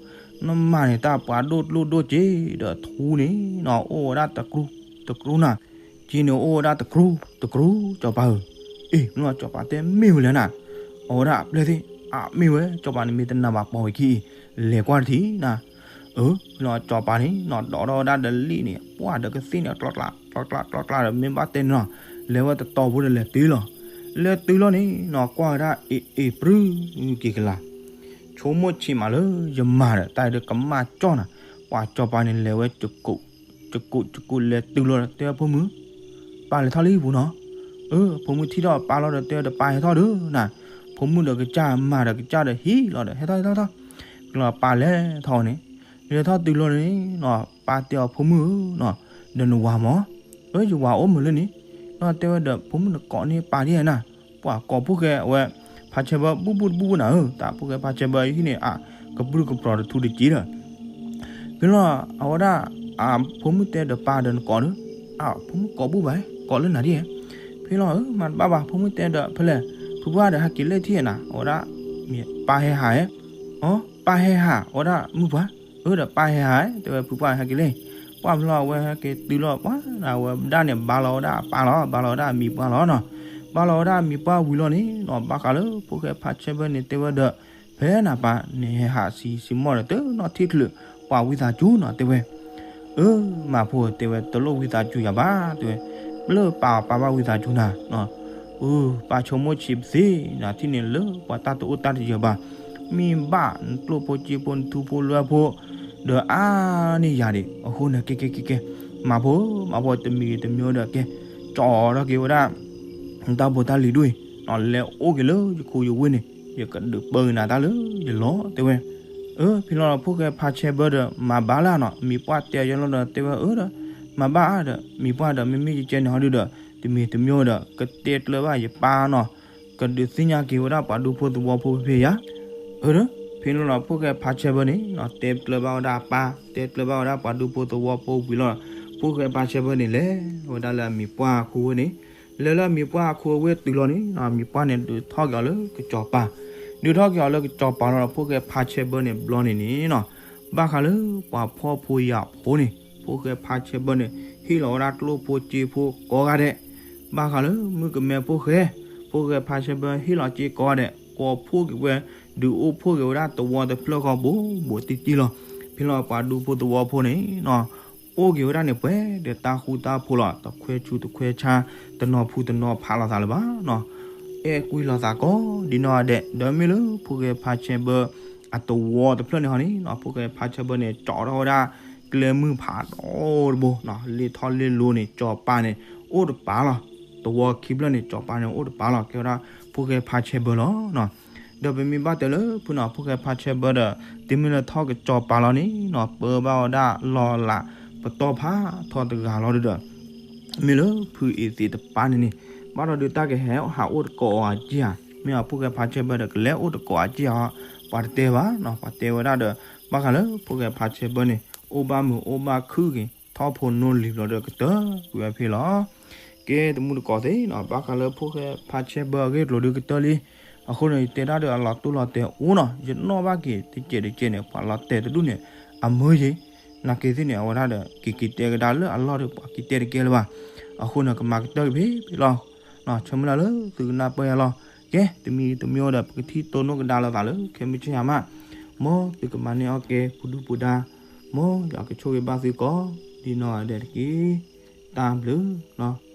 နမါန့ၣ် တၢ်ပှၤဒိၣ်ကျိၣ်ဒိၣ်စ့ဒီးထူန့ၣ်နီၤ အိၣ်ဝဲဒၣ်တကြူ တကြူနၤ, က့န့ၣ်အိၣ်ဝဲဒၣ်တကြူ တကြူ စီၤပၤဧၢ. အ့ၣ် မ့ၢ်လီၤ စီၤပၤတဲမ့ၢ်ဝဲလဲၣ်နၤ, အဝဲဒၣ်အပျဲၢ်သ့ၣ် အမ့ၢ်ဝဲ စီၤပၤန့ၣ်မ့ၢ်တနာ်ဘၣ်ပိာ်ဝဲခံအံၤ လဲၤကွၢ်တထံၣ်နၤ အၢ လီၤစီၤပၤန့ၣ်နီၤ ဒိးထီၣ်ဝဲဒၣ်ဒီးလံာ်န့ၣ် ပှၢ်ဒီးကသ့ၣ်န့ၣ် ကျီကျီကျီကျီဒီး မ့ၢ်ဘၣ်တဲန့ၣ်နီၤ လဲၤဝဲတတီၤဖိဒီးလဲၤတုၤလီၤ. လဲၤတုၤလီၤန့ၣ်နီၤ ကွၢ်ဝဲဒၣ် အ့ၣ်အ့ၣ် ပြူက့ၤကလာ် ဆိကမိၣ်ဆံးမးလၢယမါဒီး တၢ်အံၤဒီးကမၣ်ကၠီၣ်နၤ, ပှၤစီၤပၤန့ၣ်လဲၤဝဲ ကကိးကကိးလဲၤတုၤလီၤဒီး တဲဝဲဖိမုၣ် ပၢ်လဲၤထီၣ်လံပူၤနီၤ. အၢ ဖိမုၣ်ထံၣ်ထီၣ်ပၢ်လီၤဒီး တဲဝဲဒီးပၢ်ဟဲထီၣ်ဒီးနၤ, ဖိမုၣ်ဒီးကစၢ် မါဒီးကစၢ်ဒီးဟံၣ်လီၤဒီး ဟဲထီၣ်ဟဲထီၣ်ထီၣ်, လီၤပၢ်လဲၤထီၣ်န့ၣ် လဲၤထီၣ်တုၤလီၤန့ၣ်နီၤ ပၢ်တဲအီၤဖိမုၣ်ဧၢနီၤ, ဒီးနဝၤမၢ်, အၢ ယဝၤအိၣ်မုာ်လၢန့ၣ်, ဒီးတဲဝဲဒီး ဖိမုၣ်နကိးန့ၢ်ပၢ်ဒ်နၤ, ပှၤကိးဖိၣ်ဃဲအဝဲ ဖါဆဲဘၢ ဘူၣ်ဘူၣ်တဘူၣ်ဘူၣ်နၤဧၢ, တၢ်ဖိၣ်ဃဲဖါဆဲဘၢဟံၣ်န့ၣ် အကပြုၢ်ကပြီၤတထူတစ့ဒီး ဖဲလီၤ အဝဲဒၣ် အဖိမုၣ်တဲဒီးပၢ်ဒီးနကိးဒီး, အဖိမုၣ်ကိးဘူၣ်ဘၣ် ကိးလၢနၤဒ်, ဖဲလီၤဧၢ မၤတဘၣ်ဘၣ် ဖိမုၣ်တဲဒီးဖဲလဲၣ်, ဖုပှၢ်ဒီးဟဲက့ၤလၢထံၣ်နၤ အဝဲဒၣ် ပၢ်ဟဲဟးဧါ, အၢ ပၢ်ဟဲဟး အဝဲဒၣ်မုၢ်ပှၢ်, အၢ ဒီးပၢ်ဟဲဟး တဲဝဲဖုပှၢ်ဟဲက့ၤလၢ, ပှၢ်ဖဲလီၤအဝဲဟဲက့ၤတုၤလီၤ ပှၢ်အဝဲဒၣ်န့ၣ် ဘါလီၤဝဲဒၣ်အပၢ်လီၤ ဘါလီၤဝဲဒၣ်အမံၤပှၢ်လီၤနီၤ, ဘါလီၤဝဲဒၣ်အမံၤပှၢ်ဝံၤလီၤန့ၣ်နီၤ ဘၣ်ဃးလၢဖိၣ်ဃဲဖါဆဲဘၢန့ၣ်တဲဝဲဒီး ဖဲနၤပၢ်န့ၣ်ဟဲဟးဆံးဆံးမီၢ်ဒီး တနီၣ်ထံၣ်ချုး ပှၤဝံသးစူၤနီၤ တဲဝဲ, အၢ မၤဖိတဲဝဲ တလိၣ်ဝံသးစူၤယၤဘၣ် တဲဝဲ, လၢပၢ်ပၢ်ဘၣ်ဝံသးစူၤနၤ, အၢ ပၢ်ဆိကမိၣ်ဆံးပသ့ နထံၣ်န့ၣ်လၢပှၤတၢ်တအိၣ်တၢ်တယၢၤဘၣ်, မ့ၢ်ဘၣ်နကျိၣ်ဖိစ့ဖိနထူဖိလွဲဖိ ဒီးအါန့ၢ်ယၤဒံး အဃိန့ၣ် ကဲကဲကဲကဲ မၤဖိ မၤဖိတမံၤတမံၤဒီးကဲ ကၠီထီၣ်က့ၤဝဲဒၣ် တၢ်ဖိတၢ်လံၤဒိၣ်အံၤ လဲၤအိၣ်က့ၤလၢယခိၣ်ယဝ့ၢ်န့ၣ် ယကဒုးပၢနၤတၢ်လၢယလီၢ် တဲဝဲ. အၢ ဖဲလီၤဒီး ဖိၣ်ဃဲဖါဆဲဘၢဒီး မၤဘါလၢနီၤ မံၤပှၢ်တဲအီၤယလီၤဒီး တဲဝဲအၢဒီး မၤဘါဒီး မံၤပှၢ်ဒီး မ့မ့ၢ်ယကဲန့ၣ်ဟီဒုဒီး တမံၤတမံၤဒီး ကတဲကျၢၤဘၣ်ယပၢ်နီၤ ကဒုးသ့ၣ်ညါက့ၤဝဲဒၣ်ပှၤဒူဖိသဝီဖိဖဲယၤ အၢ ဒီး ဖဲလီၤဒီး ဖိၣ်ဃဲဖါဆဲဘၢန့ၣ်နီၤ တဲကျၢၤဘၣ်ဝဲဒၣ်အပၢ် တဲကျၢၤဘၣ်ဝဲဒၣ်ပှၤဒူဖိသဝီဖိဝံၤလီၤဒီး ဖိၣ်ဃဲဖါဆဲဘၢန့ၣ် လဲၤဝဲဒၣ်လၢအမံၤပှၢ်အခိၣ်ဝ့ၢ်န့ၣ် လဲၤလၢအမံၤပှၢ်အခိၣ်အဝ့ၢ်တုၤလီၤန့ၣ်နီၤ အမံၤပှၢ်န့ၣ် ဒုးထီၣ်က့ၤအီၤလၢကစီၤပၤ ဒုးထီၣ်က့ၤအီၤလၢကစီၤပၤလီၤဒီး ဖိၣ်ဃဲဖါဆဲဘၢန့ၣ် ဘျီန့ၣ်န့ၣ်နီၤ ဘၣ်ဃးလၢပှၤဖှီၣ်ဖိယာ်ဖိန့ၣ် ဖိၣ်ဃဲဖါဆဲဘၢန့ၣ် ဟ့ၣ်လီၤဝဲဒၣ်ကျိၣ်ဖိစ့ဖိကိးဂၤဒဲး ဘၣ်ဃးလၢမုၣ်ကမဲဖိၣ်ဃဲ ဖိၣ်ဃဲဖါဆဲဘၢဟ့ၣ်လီၤစ့ကိးဂၤဒဲး ကိးဖှိၣ်က့ၤဝဲ ဒုးအိၣ်ဖှိၣ်က့ၤဝဲဒၣ်သဝီတဖျၢၣ်ဃီဘိဘိတံၢ်တံၢ်လီၤ. ဖဲလီၤပှၤဒူဖိသဝီဖိန့ၣ်နီၤ အိၣ်က့ၤဝဲဒၣ်န့ၣ်ပှဲၤဒီးတၢ်ဃူတၢ်ဖိးလီၤ. တခွဲဆူတခွဲဆါ တနီၤဖူတနီၤဖးလိာ်သးလၢၤဘၣ်နီၤ. အဲၣ်ကွံလိာ်သးကိးဒံနီၢ်ဂၤဒဲး, ဒီးမ့ၢ်လၢဖိၣ်ဃဲဖါဆဲဘၢအသဝီတဖျၢၣ်န့ၣ်ဟီန့ၣ်နီၤ, ဖိၣ်ဃဲဖါဆဲဘၢန့ၣ် ကၠီထီၣ်ဝဲဒၣ် ကျဲမုၢ်ဖးဒိၣ်တဘိ, လ့ၣ်ထီၣ်လ့ၣ်လိၤန့ၣ် ကၠီၤပၤန့ၣ် အိၣ်တပၤလီၤ. သဝီခံဖျၢၣ်န့ၣ် ကၠီၤပၤန့ၣ်အိၣ်တပၤလီၤ, ကဲဝဲဒၣ်ဖိၣ်ဃဲဖါဆဲဘၢလီၤ. ဒီးပမ့ၢ်ဘၣ်တဲလၢဖုန့ၣ် ဖိၣ်ဃဲဖါဆဲဘၢဒီး တုၤမ့ၢ်လၢထီၣ်ကၠီၤပၤလီၤန့ၣ်နီၤ, ပၢဘၣ်ဝဲဒၣ်လီၤလးပတီၢ်ဖးထီတဂၤလီၤဒီး မ့ၢ်လၢဖုအ့သ့းတပၤန့ၣ်န့ၣ် ဘၣ်ဒီးဒုးတၢ်ကဟဲဟးအိၣ်တကိးအစ့ဧါ, မ့ၢ်အဖိၣ်ဃဲဖါဆဲဘၢဒီး ကလဲၤအိၣ်တကိးအစ့ဧါ, ပှၤတတဲဘၣ်နီၤ, ပှၤတဲဝဲဒၣ်ဒီး ဘၣ်ဃးလၢဖိၣ်ဃဲဖါဆဲဘၢန့ၣ် အိၣ်ဘၣ်မုာ်အိၣ်ဘၣ်ခုၣ်က့ၤ ထီၣ်ဖိနီၢ်လံၤဘျီဒီးကတၢၢ်ကွံာ်ဝဲဖဲလီၤ. ကဲတမူတကိးသ့ၣ်နီၤ, ဘၣ်ဃးလၢဖိၣ်ဃဲဖါဆဲဘၢအဂ့ၢ်အကျိၤဒုးကတၢၢ်လံ, အဃိန့ၣ် ယတဲဒၣ်ဒီးအလီၤတိၢ်လီၤတဲာ်အိၣ်နီၤ, ယနီၣ်ဘၣ်က့ၤတစဲးတကဲးန့ၣ် ပှၤလီၤတဲာ်တဒူၣ်န့ၣ် အမၢယ့ၤ, နာ်က့ၤသ့ၣ်န့ၣ် အဝဲဒၣ်ဒီး က့ၤက့ၤတဲကဒါလၢအလီၢ်ဒီးပှၤက့ၤတဲတကဲလၢၤဘၣ်, အဃိန့ၣ် ကမၤကတၢၢ်က့ၤဖဲဖဲလီၤ. ဆၢမုၢ်လၢ်လၢသုကနၢ်ပၢၢ်ယၤလီၤ. ကဲ တမံၤတမံၤဒီး ပကထံၣ်တိၢ်နီၣ်ကဒါလိာ်သးလၢခဲမုၢ်ဆ့ၣ်ဟါမး, မ်သုကမၤန့ၢ်အီၣ်ကဲပူၤဒုၣ်ပူၤဒါ, မ်ယွၤကဆိၣ်ဂ့ၤဘၣ်သုကိးဒံနီၢ်ဂၤဒဲးတက့ၢ်. တၢ်ဘျုးလီၤ.